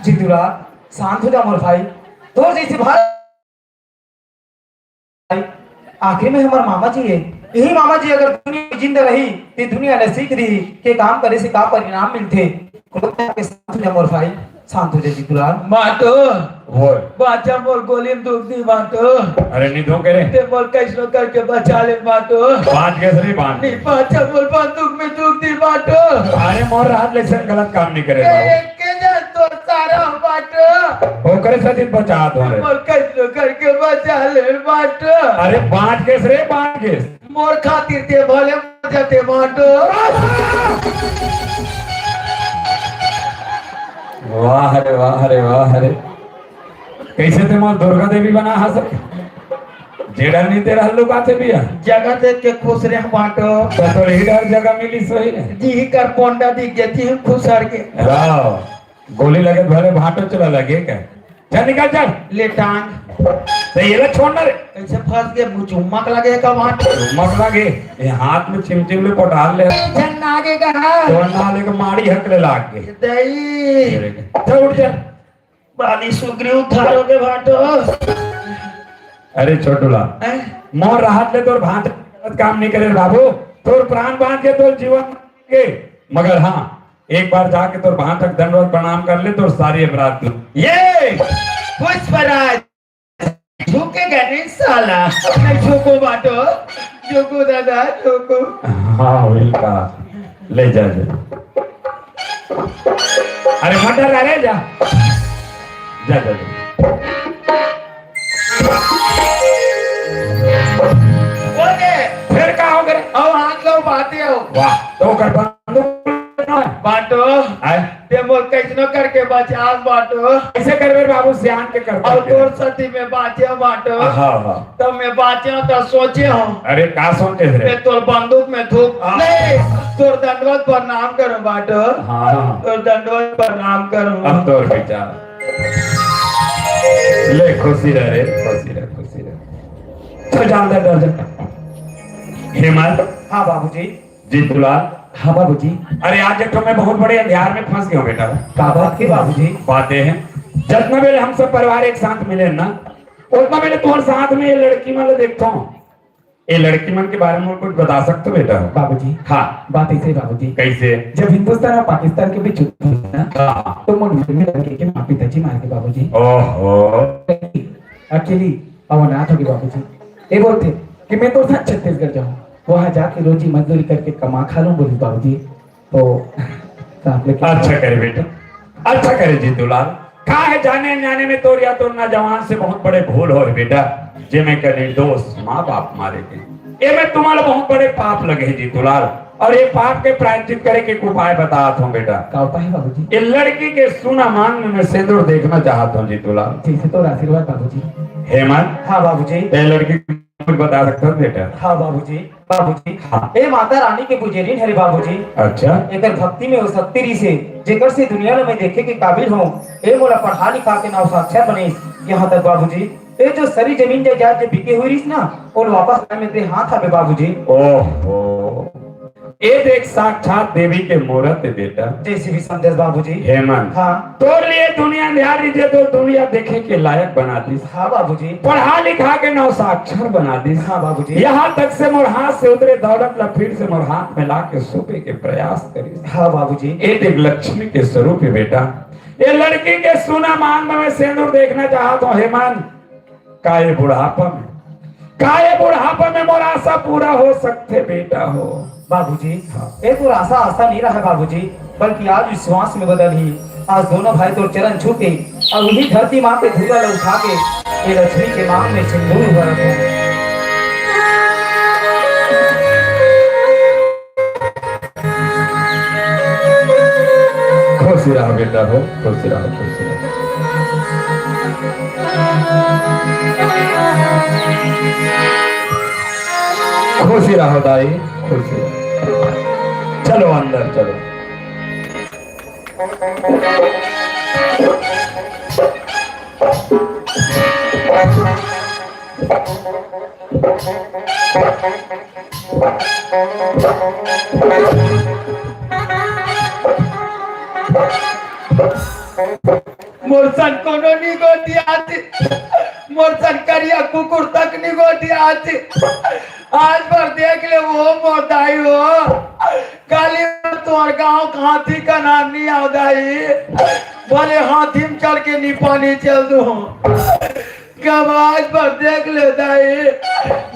जितू ला, शांत हो जा मोर भाई। तोर जैसे भाई आखिरी में हमर मामा जी हे। यही मामा जी अगर दुनिया में जिंदा रही, ते दुनिया ला सीख दी के काम करे से का परिणाम मिलथे। क्रोध करके शांत हो जा मोर भाई, शांत हो जा जितू लाल। माटो, ओए। भांचा मोर गोली में दुख दी माटो। अरे नहीं दुख रे। ते मोर कैसनो करके बचा ले माटो। बांध के सही बांध। नहीं भांचा मोर बंदूक में दुख दी माटो। अरे मोर राहत ले सन गलत काम नहीं करे ए, बाबू। एक के जन तो सारा माटो। ओकरे साथ ही बचा दो रे। मोर कैसनो करके बचा ले माटो। अरे बांध के रे, बांध के। मोर खातिर ते भले मर जाते माटो। वाह रे, वाह रे, वाह रे। कैसे ते मोर दुर्गा देवी बना हस? जेड़ा नहीं ते रहल लुकाथे बिया। जगह देख के खुश रह माटो। तो तोर ही डर जगह मिली सही रे। जी ही कर पोंडा दिख गया, जी ही खुश हर के। राव। गोली लगे भले भांटो चला लगे का? चल निकल चल। ले टांग। तो ये ले छोड़ ना रे। कैसे फंस गए? मुँह चुम्मक लगे का भांटो? चुम्मक लगे। ये हाथ में चिमचिम ले पटार ले। ए, झन आगे का। तो ना ले के माड़ी हक ले लाग गए। दई। चल उठ जा। बाली सुग्रीव उद्धार हो गए भांटो। अरे छोटूला। हैं? मोर राहत ले तोर भांट गलत काम नहीं करे रे बाबू। तोर प्राण बांध के तोर जीवन के। मगर हाँ, एक बार जाके तोर भांट के दंडवत प्रणाम कर ले, तोर सारी अपराध दूर। ये पुष्पराज झुकेगा नहीं साला। नहीं झुको बाटो, झुको दादा, झुको। हाँ, वही का। ले जा, जा। अरे मत डर, अरे जा। जा, जा, जा। ओके। फिर का हो गए? अब हाथ लो, बातें हो। वाह, तो ओकर बंदूक बांटो। आय। ते मोर कइसनो करके बचास बांटो। कइसे करबे बाबू, सियान के करबे। अउ तोर सती में बांचे हंव बांटो। हाँ, हाँ। तब में बांचे हंव, तब सोचे हंव। अरे, का सोचे रे? मैं तोर बंदूक में थूक, हाँ। नहीं, तोर दंडवत प्रणाम करूं बांटो। हाँ। तोर दंडवत प्रणाम करूं। अब तोर विचार। ले, खुशी रह रे, खुशी रह, खुशी रह। चल जा अंदर, डर जा। हेमंत। हाँ बाबूजी। जीतूलाल। हाँ बाबूजी। अरे, आज एक ठो मैं बहुत बड़े अंधियार में फंस गया हूँ बेटा। का बात की बाबूजी? बातें हैं, जतना बेले हम सब परिवार एक साथ मिले ना, उतना बेले तुम्हारे साथ में ये लड़की मन ला देखता हूँ। ये लड़की मन के बारे में कुछ बता सकते हो बेटा? बाबूजी। हाँ। बात ऐसे है बाबूजी। कैसे? जब हिंदुस्तान और पाकिस्तान के बीच युद्ध हुआ ना, हाँ। तो मोर घर में लड़की के माँ पिताजी मार के बाबूजी। ओहो। अकेली अउ अनाथ होगे बाबूजी। ये बोलते कि मैं तो साथ छत्तीसगढ़ जाऊँ, वहाँ जाके रोजी मजदूरी करके कमा खा लूँ, बोली बाबूजी। तो, तो आप लोग अच्छा करे बेटा, अच्छा करे जीतूलाल। का है जाने अनजाने में तोर या तोर नौजवान से बहुत बड़े भूल होय बेटा, जेमे के निर्दोष माँ बाप मारे गे। एमे तुम्हारा बहुत बड़े पाप लगे है जीतूलाल, और ये पाप के प्रायश्चित करे के एक उपाय बतात हूँ बेटा। का उपाय है बाबूजी? ये लड़की के सुना मांग में मैं सिंदूर देखना चाहत हूँ जीतूलाल। जैसे तोर आशीर्वाद बाबूजी। हेमंत। हाँ बाबूजी। ये लड़की कुछ बता सकता है बेटा? हाँ बाबूजी। बाबूजी। हाँ। ए माता रानी के पुजेरिन हरे बाबूजी। अच्छा। एकर भक्ति में वो शक्ति रहिसे, जेकर से दुनिया ला मैं देखे के काबिल हूँ। ए मोला पढ़ा लिखा के नौ साक्षर बने, यहाँ तक बाबूजी। ए जो सरी जमीन जायदाद जे बिके हुई रहिस ना, ओला वापस लाए में ते हाथ आबे बाबूजी। ओहो। ए देख, साक्षात देवी के मूरत है बेटा। जैसे भी समझस बाबूजी। हेमंत। हाँ। तोर लिए दुनिया अंधियार रहिसे, तो दुनिया देखे के लायक बना दिस। हाँ बाबूजी। पढ़ा लिखा के नौ साक्षर बना दिस। हाँ बाबूजी। यहाँ तक से मोर हाथ से उतरे दौलत ला फिर से मोर हाथ में ला के सौंपे के प्रयास करिस। हाँ बाबूजी। ए देख, लक्ष्मी के स्वरूप है बेटा। ये लड़की के सुना मांग में मैं सेंदूर देखना चाहत हूँ हेमंत। का ये बुढ़ापा में, का ये बुढ़ापा में मोर आशा पूरा हो सकथे बेटा हो? बाबूजी, हाँ। ए तोर आशा आशा नहीं रहा बाबूजी, बल्कि आज विश्वास में बदल ही। आज दोनों भाई तोर चरण छू के अउ इही धरती माँ के धूरा ला उठा के ये लक्ष्मी के मांग में सिंदूर भरत हूँ। खुशी रहो बेटा हो, खुशी रहो, खुशी रहो। खुशी रहो दाई, खुशी रहो। चलो अंदर चलो। मोर सन कोनो नी गोठियात, मोर सन करिया कुकुर तक नी गोठियात। आज भर देख ले वो मोर दाई हो, काली तोर गांव के हाथी का नाम नी आव दाई, भले हाथी में चढ़ के नी पानी चल दूं। कब आज पर देख ले दाई,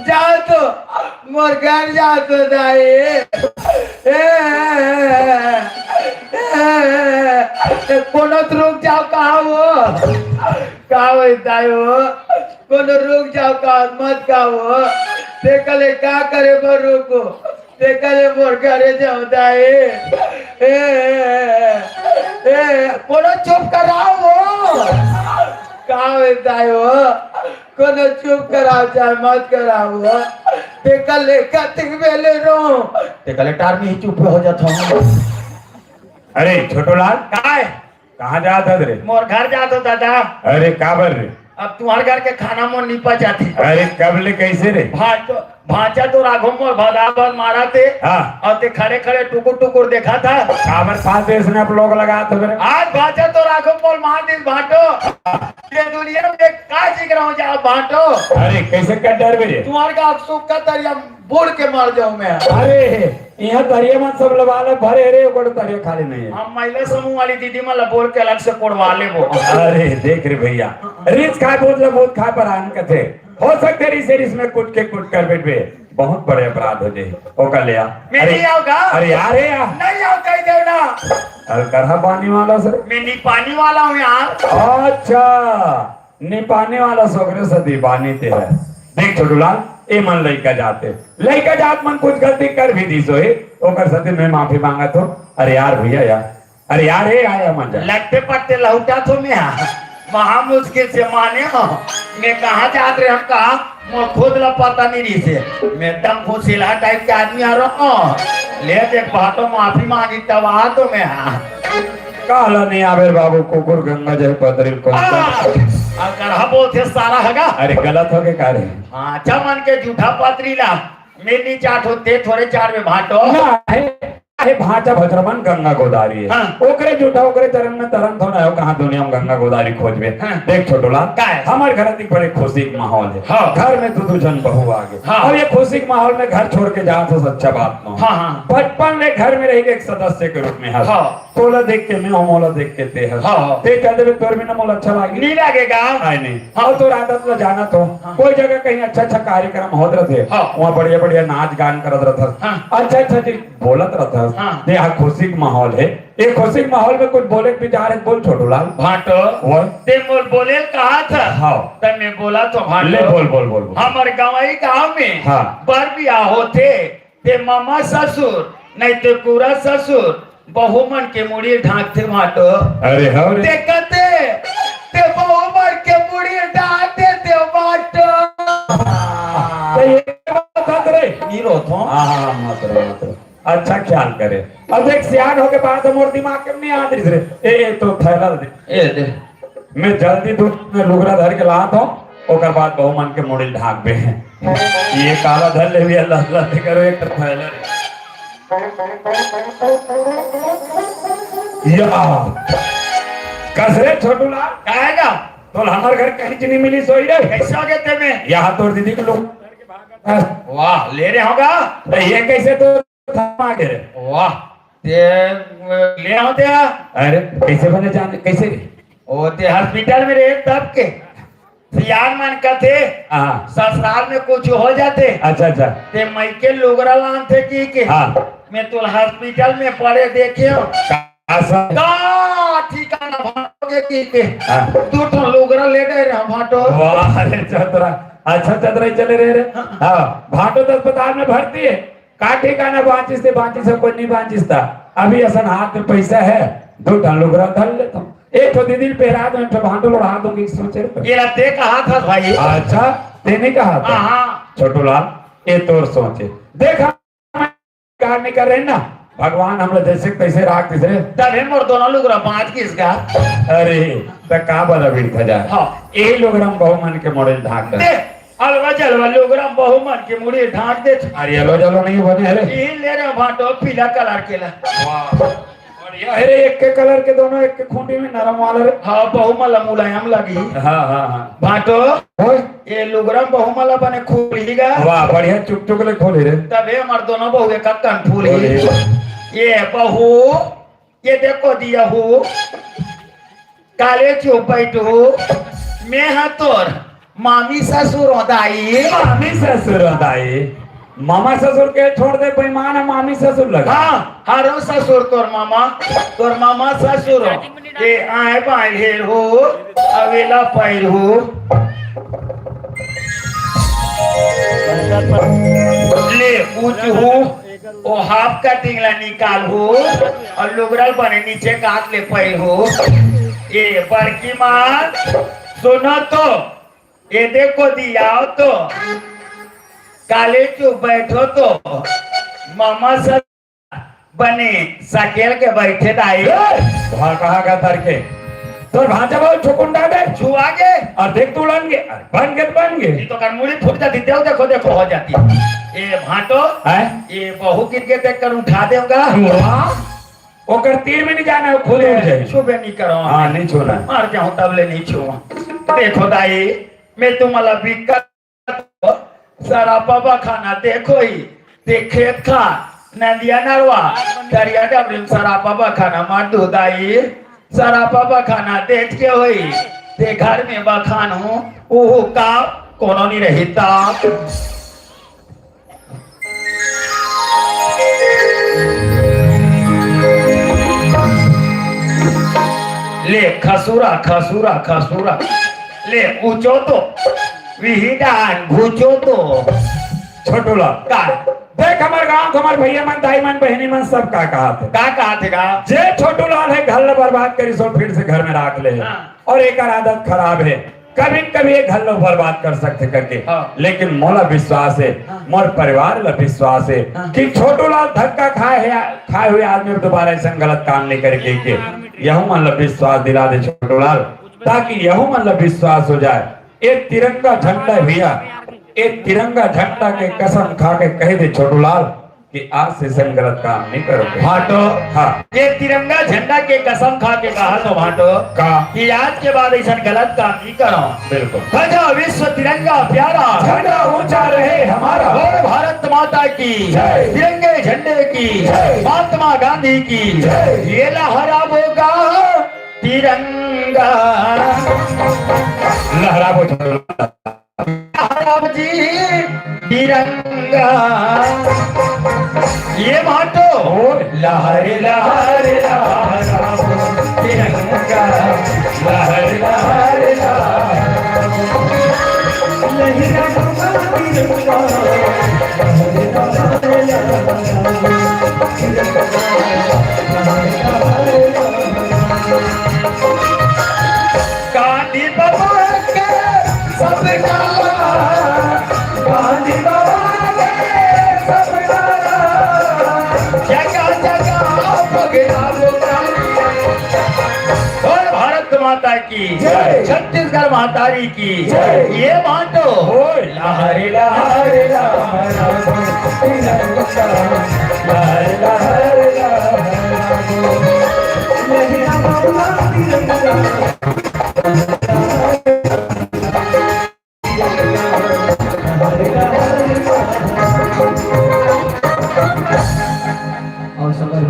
जा तो मोर घर जा तो दाई। ए, ए, कोनो तो रुक जाओ, कहा वो? कहा वो दाई हो? कोनो रुक जाओ, कहा मत कहा वो? ते कले का करे बर रुको? ते कले मोर घरे जाओ दाई। ए, ए, ए, कोनो चुप कराओ वो। का होता है वो? कोनो चुप कराओ चाहे मत कराओ वो। ते कले कतिक बेले रो। ते कले टार में ही चुप हो जाता हूँ। अरे छोटू लाल, काय? कहाँ जात हस रे? मोर घर जात हो दादा। अरे काबर रे? अब तुम्हार घर के खाना मोर निपा जाती। अरे कब ले कैसे रे? भांचो, भांचा तो राघो मोर भदाभद मारा थे। हाँ। और ते खड़े खड़े टुकुर टुकुर देखा था। काबर साथ देश ने आप लोग लगा था मेरे? आज भांचा तो राघो मोर मार दिन भांटो। ये दुनिया में का जिगरा हो जा भांटो। अरे कैसे कर डर मेरे? तुम्हार का सुख का दरिया बूड़ के मर जाऊं मैं। अरे, यहाँ दरिया मन सब लबालब भरे रे, ओकर दरिया खाली नहीं है। हम महिला समूह वाली दीदी मन ला बोल के अलग से कोड़वा लेबो। अरे, देख रे भैया, रिस खाए भूत ला भूत खाए परान कथे। हो सकथे रिस, रिस में कुट के कुट कर बैठबे, बहुत बड़े अपराध हो जाए। ओकर ले आ। मैं अरे, नहीं आऊंगा। अरे यार, हे यार। नहीं आऊं, कह देना। अरे, करहा पानी वाला सर। मैं नहीं पानी वाला हूँ यार। अच्छा। निपाने वाला सोकरे सती बानी ते है। देख छोटूलाल, ए मन लइका जात हे, लइका जात मन कुछ गलती कर भी दिस होही, ओकर सेती मैं माफी मांगत हों। अरे यार भैया यार, अरे यार, ए आया मजा। लगते पत्ते लहुटा तो मैं हा, महा मुश्किल से माने हों। मैं कहाँ जात रहे हम कहा, मोर खुद ला पता नहीं रहिसे। मैं एकदम फुसिला टाइप के आदमी आ रहा हूँ। ले देख, भाटो माफी मांगी तब आ तो मैं हा। काला नहीं आवे रे बाबू, कुकुर गंगा जल पदरिल कौन आ, सा? अगर हा बोलते सारा हगा। अरे गलत होगे का रे? हाँ, अच्छा मन के जूठा पतरी ला। मैं नहीं चाट होते थोड़े चार में भाटो। ना है, है भांचा भद्रमन गंगा गोदारी है। हाँ। ओकरे जूठा, ओकरे चरण में तरन थो ना हो, कहाँ दुनिया में गंगा गोदारी खोजबे। हाँ। देख छोटूलाल, का है? हमर घर अतिक बड़े खुशी के माहौल है। हाँ। घर में दू दू झन बहू आ गए। हाँ। अब ये खुशी के माहौल में घर छोड़ के जात हो, अच्छा बात ना हो। हाँ, हाँ। बचपन ले घर में रही एक सदस्य के रूप में हस। हाँ। तोला देख के मैं हूँ, मोला देख के ते हस। हाँ, हाँ। ते चल देबे, तोर बिना मोला अच्छा लागे? नहीं लागेगा। आय नहीं। हाँ। और तोर आदत ला जाना तो। हाँ। कोई जगह कहीं अच्छा अच्छा कार्यक्रम होत रहते, हाँ। वहाँ बढ़िया बढ़िया नाच गान करत रहत। हाँ। अच्छा अच्छा चीज बोलत रहत। हाँ। ते यहाँ खुशी के माहौल है, ये खुशी के माहौल में कुछ बोले के विचार है, बोल छोटूलाल। भाटो, बोल। ते मोल बोले कहा था? हाँ। तब मैं बोला तो भाटो। ले बोल, बोल, बोल, बोल। हमर गंवई गांव में हाँ। बर बियाह होथे, ते ममा ससुर, नहीं ते पूरा ससुर, बहू मन के मुड़ी ढांकथे भाटो। अरे हाँ रे। ते कथे, ते बहू मन के मुड़ी ढांक देथे भाटो। तो ये बात रे। नी रोथो। हाँ, हाँ, हाँ, मत रो, मत रो। अच्छा ख्याल करे। अब देख, सियान होके बाद मोर दिमाग के नहीं आत रहिस रे। ए, ए, तो थैला दे। ए दे। मैं जल्दी दूध में लुगरा धर के लात हूँ, ओकर बाद बहू मन के मुड़ी ढांकबे। ये काला धर ले भी अल्लाह अल्लाह से करो, एक थैला। या। कस रे छोटूलाल? काहे ना? तोल हमर घर कहीं च नहीं मिली सोई रे। कैसे हो गए ते में? यहाँ तोर दीदी के लोग। वाह, ले रहे होगा। तो ये कैसे तो थमा के रे। वाह, ते ले होते हैं। अरे, कैसे बने जाने, कैसे रे? ओ, ते हॉस्पिटल में रहे तब के। सियान मन कथे, हाँ। ससुराल में कुछ हो जाते। अच्छा, अच्छा। ते मइके लुगरा लानथे की के। हाँ। मैं तो हॉस्पिटल में पड़े देखे हो। का सा? का ठिकाना भाटो के की के। हाँ। दू ठो लुगरा ले गए रहे भाटो। वाह, अरे चतरा। अच्छा चतरा ही चले रहे रे। हाँ। हाँ, भाटो तो अस्पताल में भर्ती है। का ठिकाना बांचिस ते बांचिस, कोई नहीं बांचिस ता। अभी असन हाथ में पैसा है, दू ठन लुगरा धर लेता हूँ। एक ठो दीदी ल पहरा दूं, एक ठो भांडो लोढ़ा दूंगी, सोचे रहे। ये ला ते कहा था भाई। अच्छा, ते नहीं कहा था। हाँ, हाँ। छोटूलाल, ये तोर सोचे। देखा, कार नहीं कर रहे ना, भगवान हम लोग जैसे तैसे राख दिस रे। तबे मोर दोनों लुगरा बांच गिस गा। अरे, त का बड़ा बीर खजा। हाँ। यही लुगरा हम बहू मन के मुड़ी ढांक दे। दे। अलवा जलवा लुगरा बहू मन के मुड़ी ढांक दे। अरे अलवा जलवा नहीं बने, अरे। ई ले रे भाटो, पीला कलर के ला। वाह। बढ़िया है रे, एक के कलर के दोनों, एक के खूंटी में नरम वाला रे। हाँ, बहू मला मुलायम लगी। हाँ, हाँ, हाँ। भाटो, ओए। ये लुगरा बहू मला बने खुलही गा। वाह, बढ़िया चुक चुक ले खोली रे। तबे हमर दोनों बहू एक कन फूलही। खोली। ये बहू, ये देखो दिया हूँ। काले चुप बैठू, मैं हा तोर मामी ससुर हो दाई। मामी ससुर हो दाई। मामा ससुर के छोड़ दे, बेईमान है, मामी ससुर लगा। हाँ, हरो ससुर तोर मामा, तोर मामा ससुर हो। ए आए बाई ढेर हो, अवेला पैर हो। ले पूछ हो, ओ हाफ कटिंग ला निकाल हो, और लुगरा बने नीचे काट ले पैर हो। ए बड़की माँ, सुनो तो, ये देखो दिया तो, काले चुप बैठो तो, मामा ससुर बने सकेल के बैठे दाई। ए, भाग कहाँ का तर के? तोर भांचा बहुत छुकुंडा दे। छुआ के? और देख तू लन के। अरे, बन के तो बन के। ये तो कर मुड़ी फूट जाती, देव देखो, देखो हो जाती। ए भाटो, हैं? ये बहू गिर के देख कर उठा देगा। वाह। ओकर तीर में नहीं जाना है, खुद उठ जाए। छुबे नहीं करो। हाँ, नहीं छूना है। मर जाऊं तब ले नहीं छुआ। देखो दाई, मैं तुम्हारा बिक्कत सरापा बखाना देखो ही, ते खेत खार, नदिया नरवा, तरिया डबरी म सरापा बखाना मार दूधाई, सरापा बखाना देख के होई, ते घर में बखान हूँ, उहू का कोनो नहीं रही ता। ले खसूरा, खसूरा, खसूरा, ले ऊंचो तो। पीही डाहन घुचो तो। छोटू लाल। का? देख, हमर गांव के हमर भैया मन, दाई मन, बहिनी मन, सब का कहाथे। का कहाथे का? जे छोटू लाल हे, घर ल बर्बाद करिस, फिर से घर में राख ले। हाँ। और एकर आदत खराब हे, कभी न कभी ये घर ल बर्बाद कर सकथे करके। हाँ। लेकिन मोला विश्वास हे, हाँ। मोर परिवार ल विश्वास हे हाँ। कि छोटू लाल धक्का खाए हे, खाए हुए आदमी दोबारा ऐसा गलत काम नहीं करके के। यहू मन ल विश्वास दिला दे छोटू लाल, ताकि यहू मन ल विश्वास हो जाए। ए तिरंगा झंडा भैया, ए तिरंगा झंडा के कसम खा के कह दे छोटू लाल कि आज से ऐसन गलत काम नहीं करोगे। भाटो, हाँ। ये तिरंगा झंडा के कसम खा के कहा तो भाटो का? कि आज के बाद ऐसा गलत काम नहीं करो। बिल्कुल। ध्वजा विश्व तिरंगा प्यारा। झंडा ऊंचा रहे हमारा। बोल भारत माता की। जय। तिरंगे झंडे की। जय। महात्मा गांधी की। जय। ये लहरावोगा तिरंगा। लहरावो। लहरावो जी तिरंगा। ये भाटो। लहरे लहरे लहरावो तिरंगा। लहरे लहरे लहरावो। लहरावो तिरंगा। गांधी बाबा के सपना, गांधी बाबा के सपना, जगह जगह पगला बोला। बोल भारत माता की जय। छत्तीसगढ़ महतारी की जय। ये बांटो। ओए। लहरे लहरे लहरे, लहरे लहरे लहरे। अउ समर,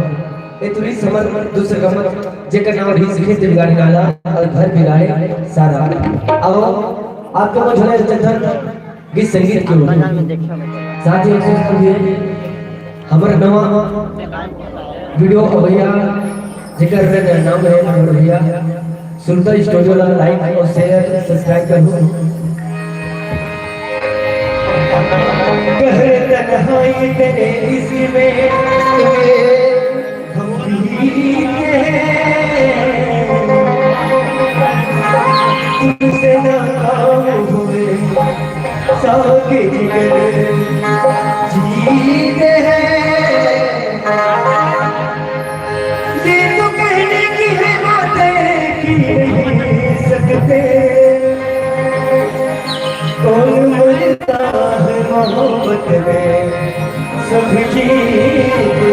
ए तुरी समर, दूसर गमर, जेकर नाम रही सीखे ते बिगाड़े काला, अउ घर बिगाड़े सारा। अब आपको मन झोला चंदन गीत संगीत के ओर। साथ ही एक सोच पूछिए, हमर नवा वीडियो अवैया, जेकर नाम है हमर भैया सुलता स्टूडियो ला like और share, subscribe करो। गहरे तन्हाई तेरे इश्क में हम भीगे हैं। तुझसे नाकाम हुए साके जिगर जीते हैं। ये तो कहने की है बातें, की नहीं सकते। कौन मरता है मोहब्बत में, सब जीते हैं।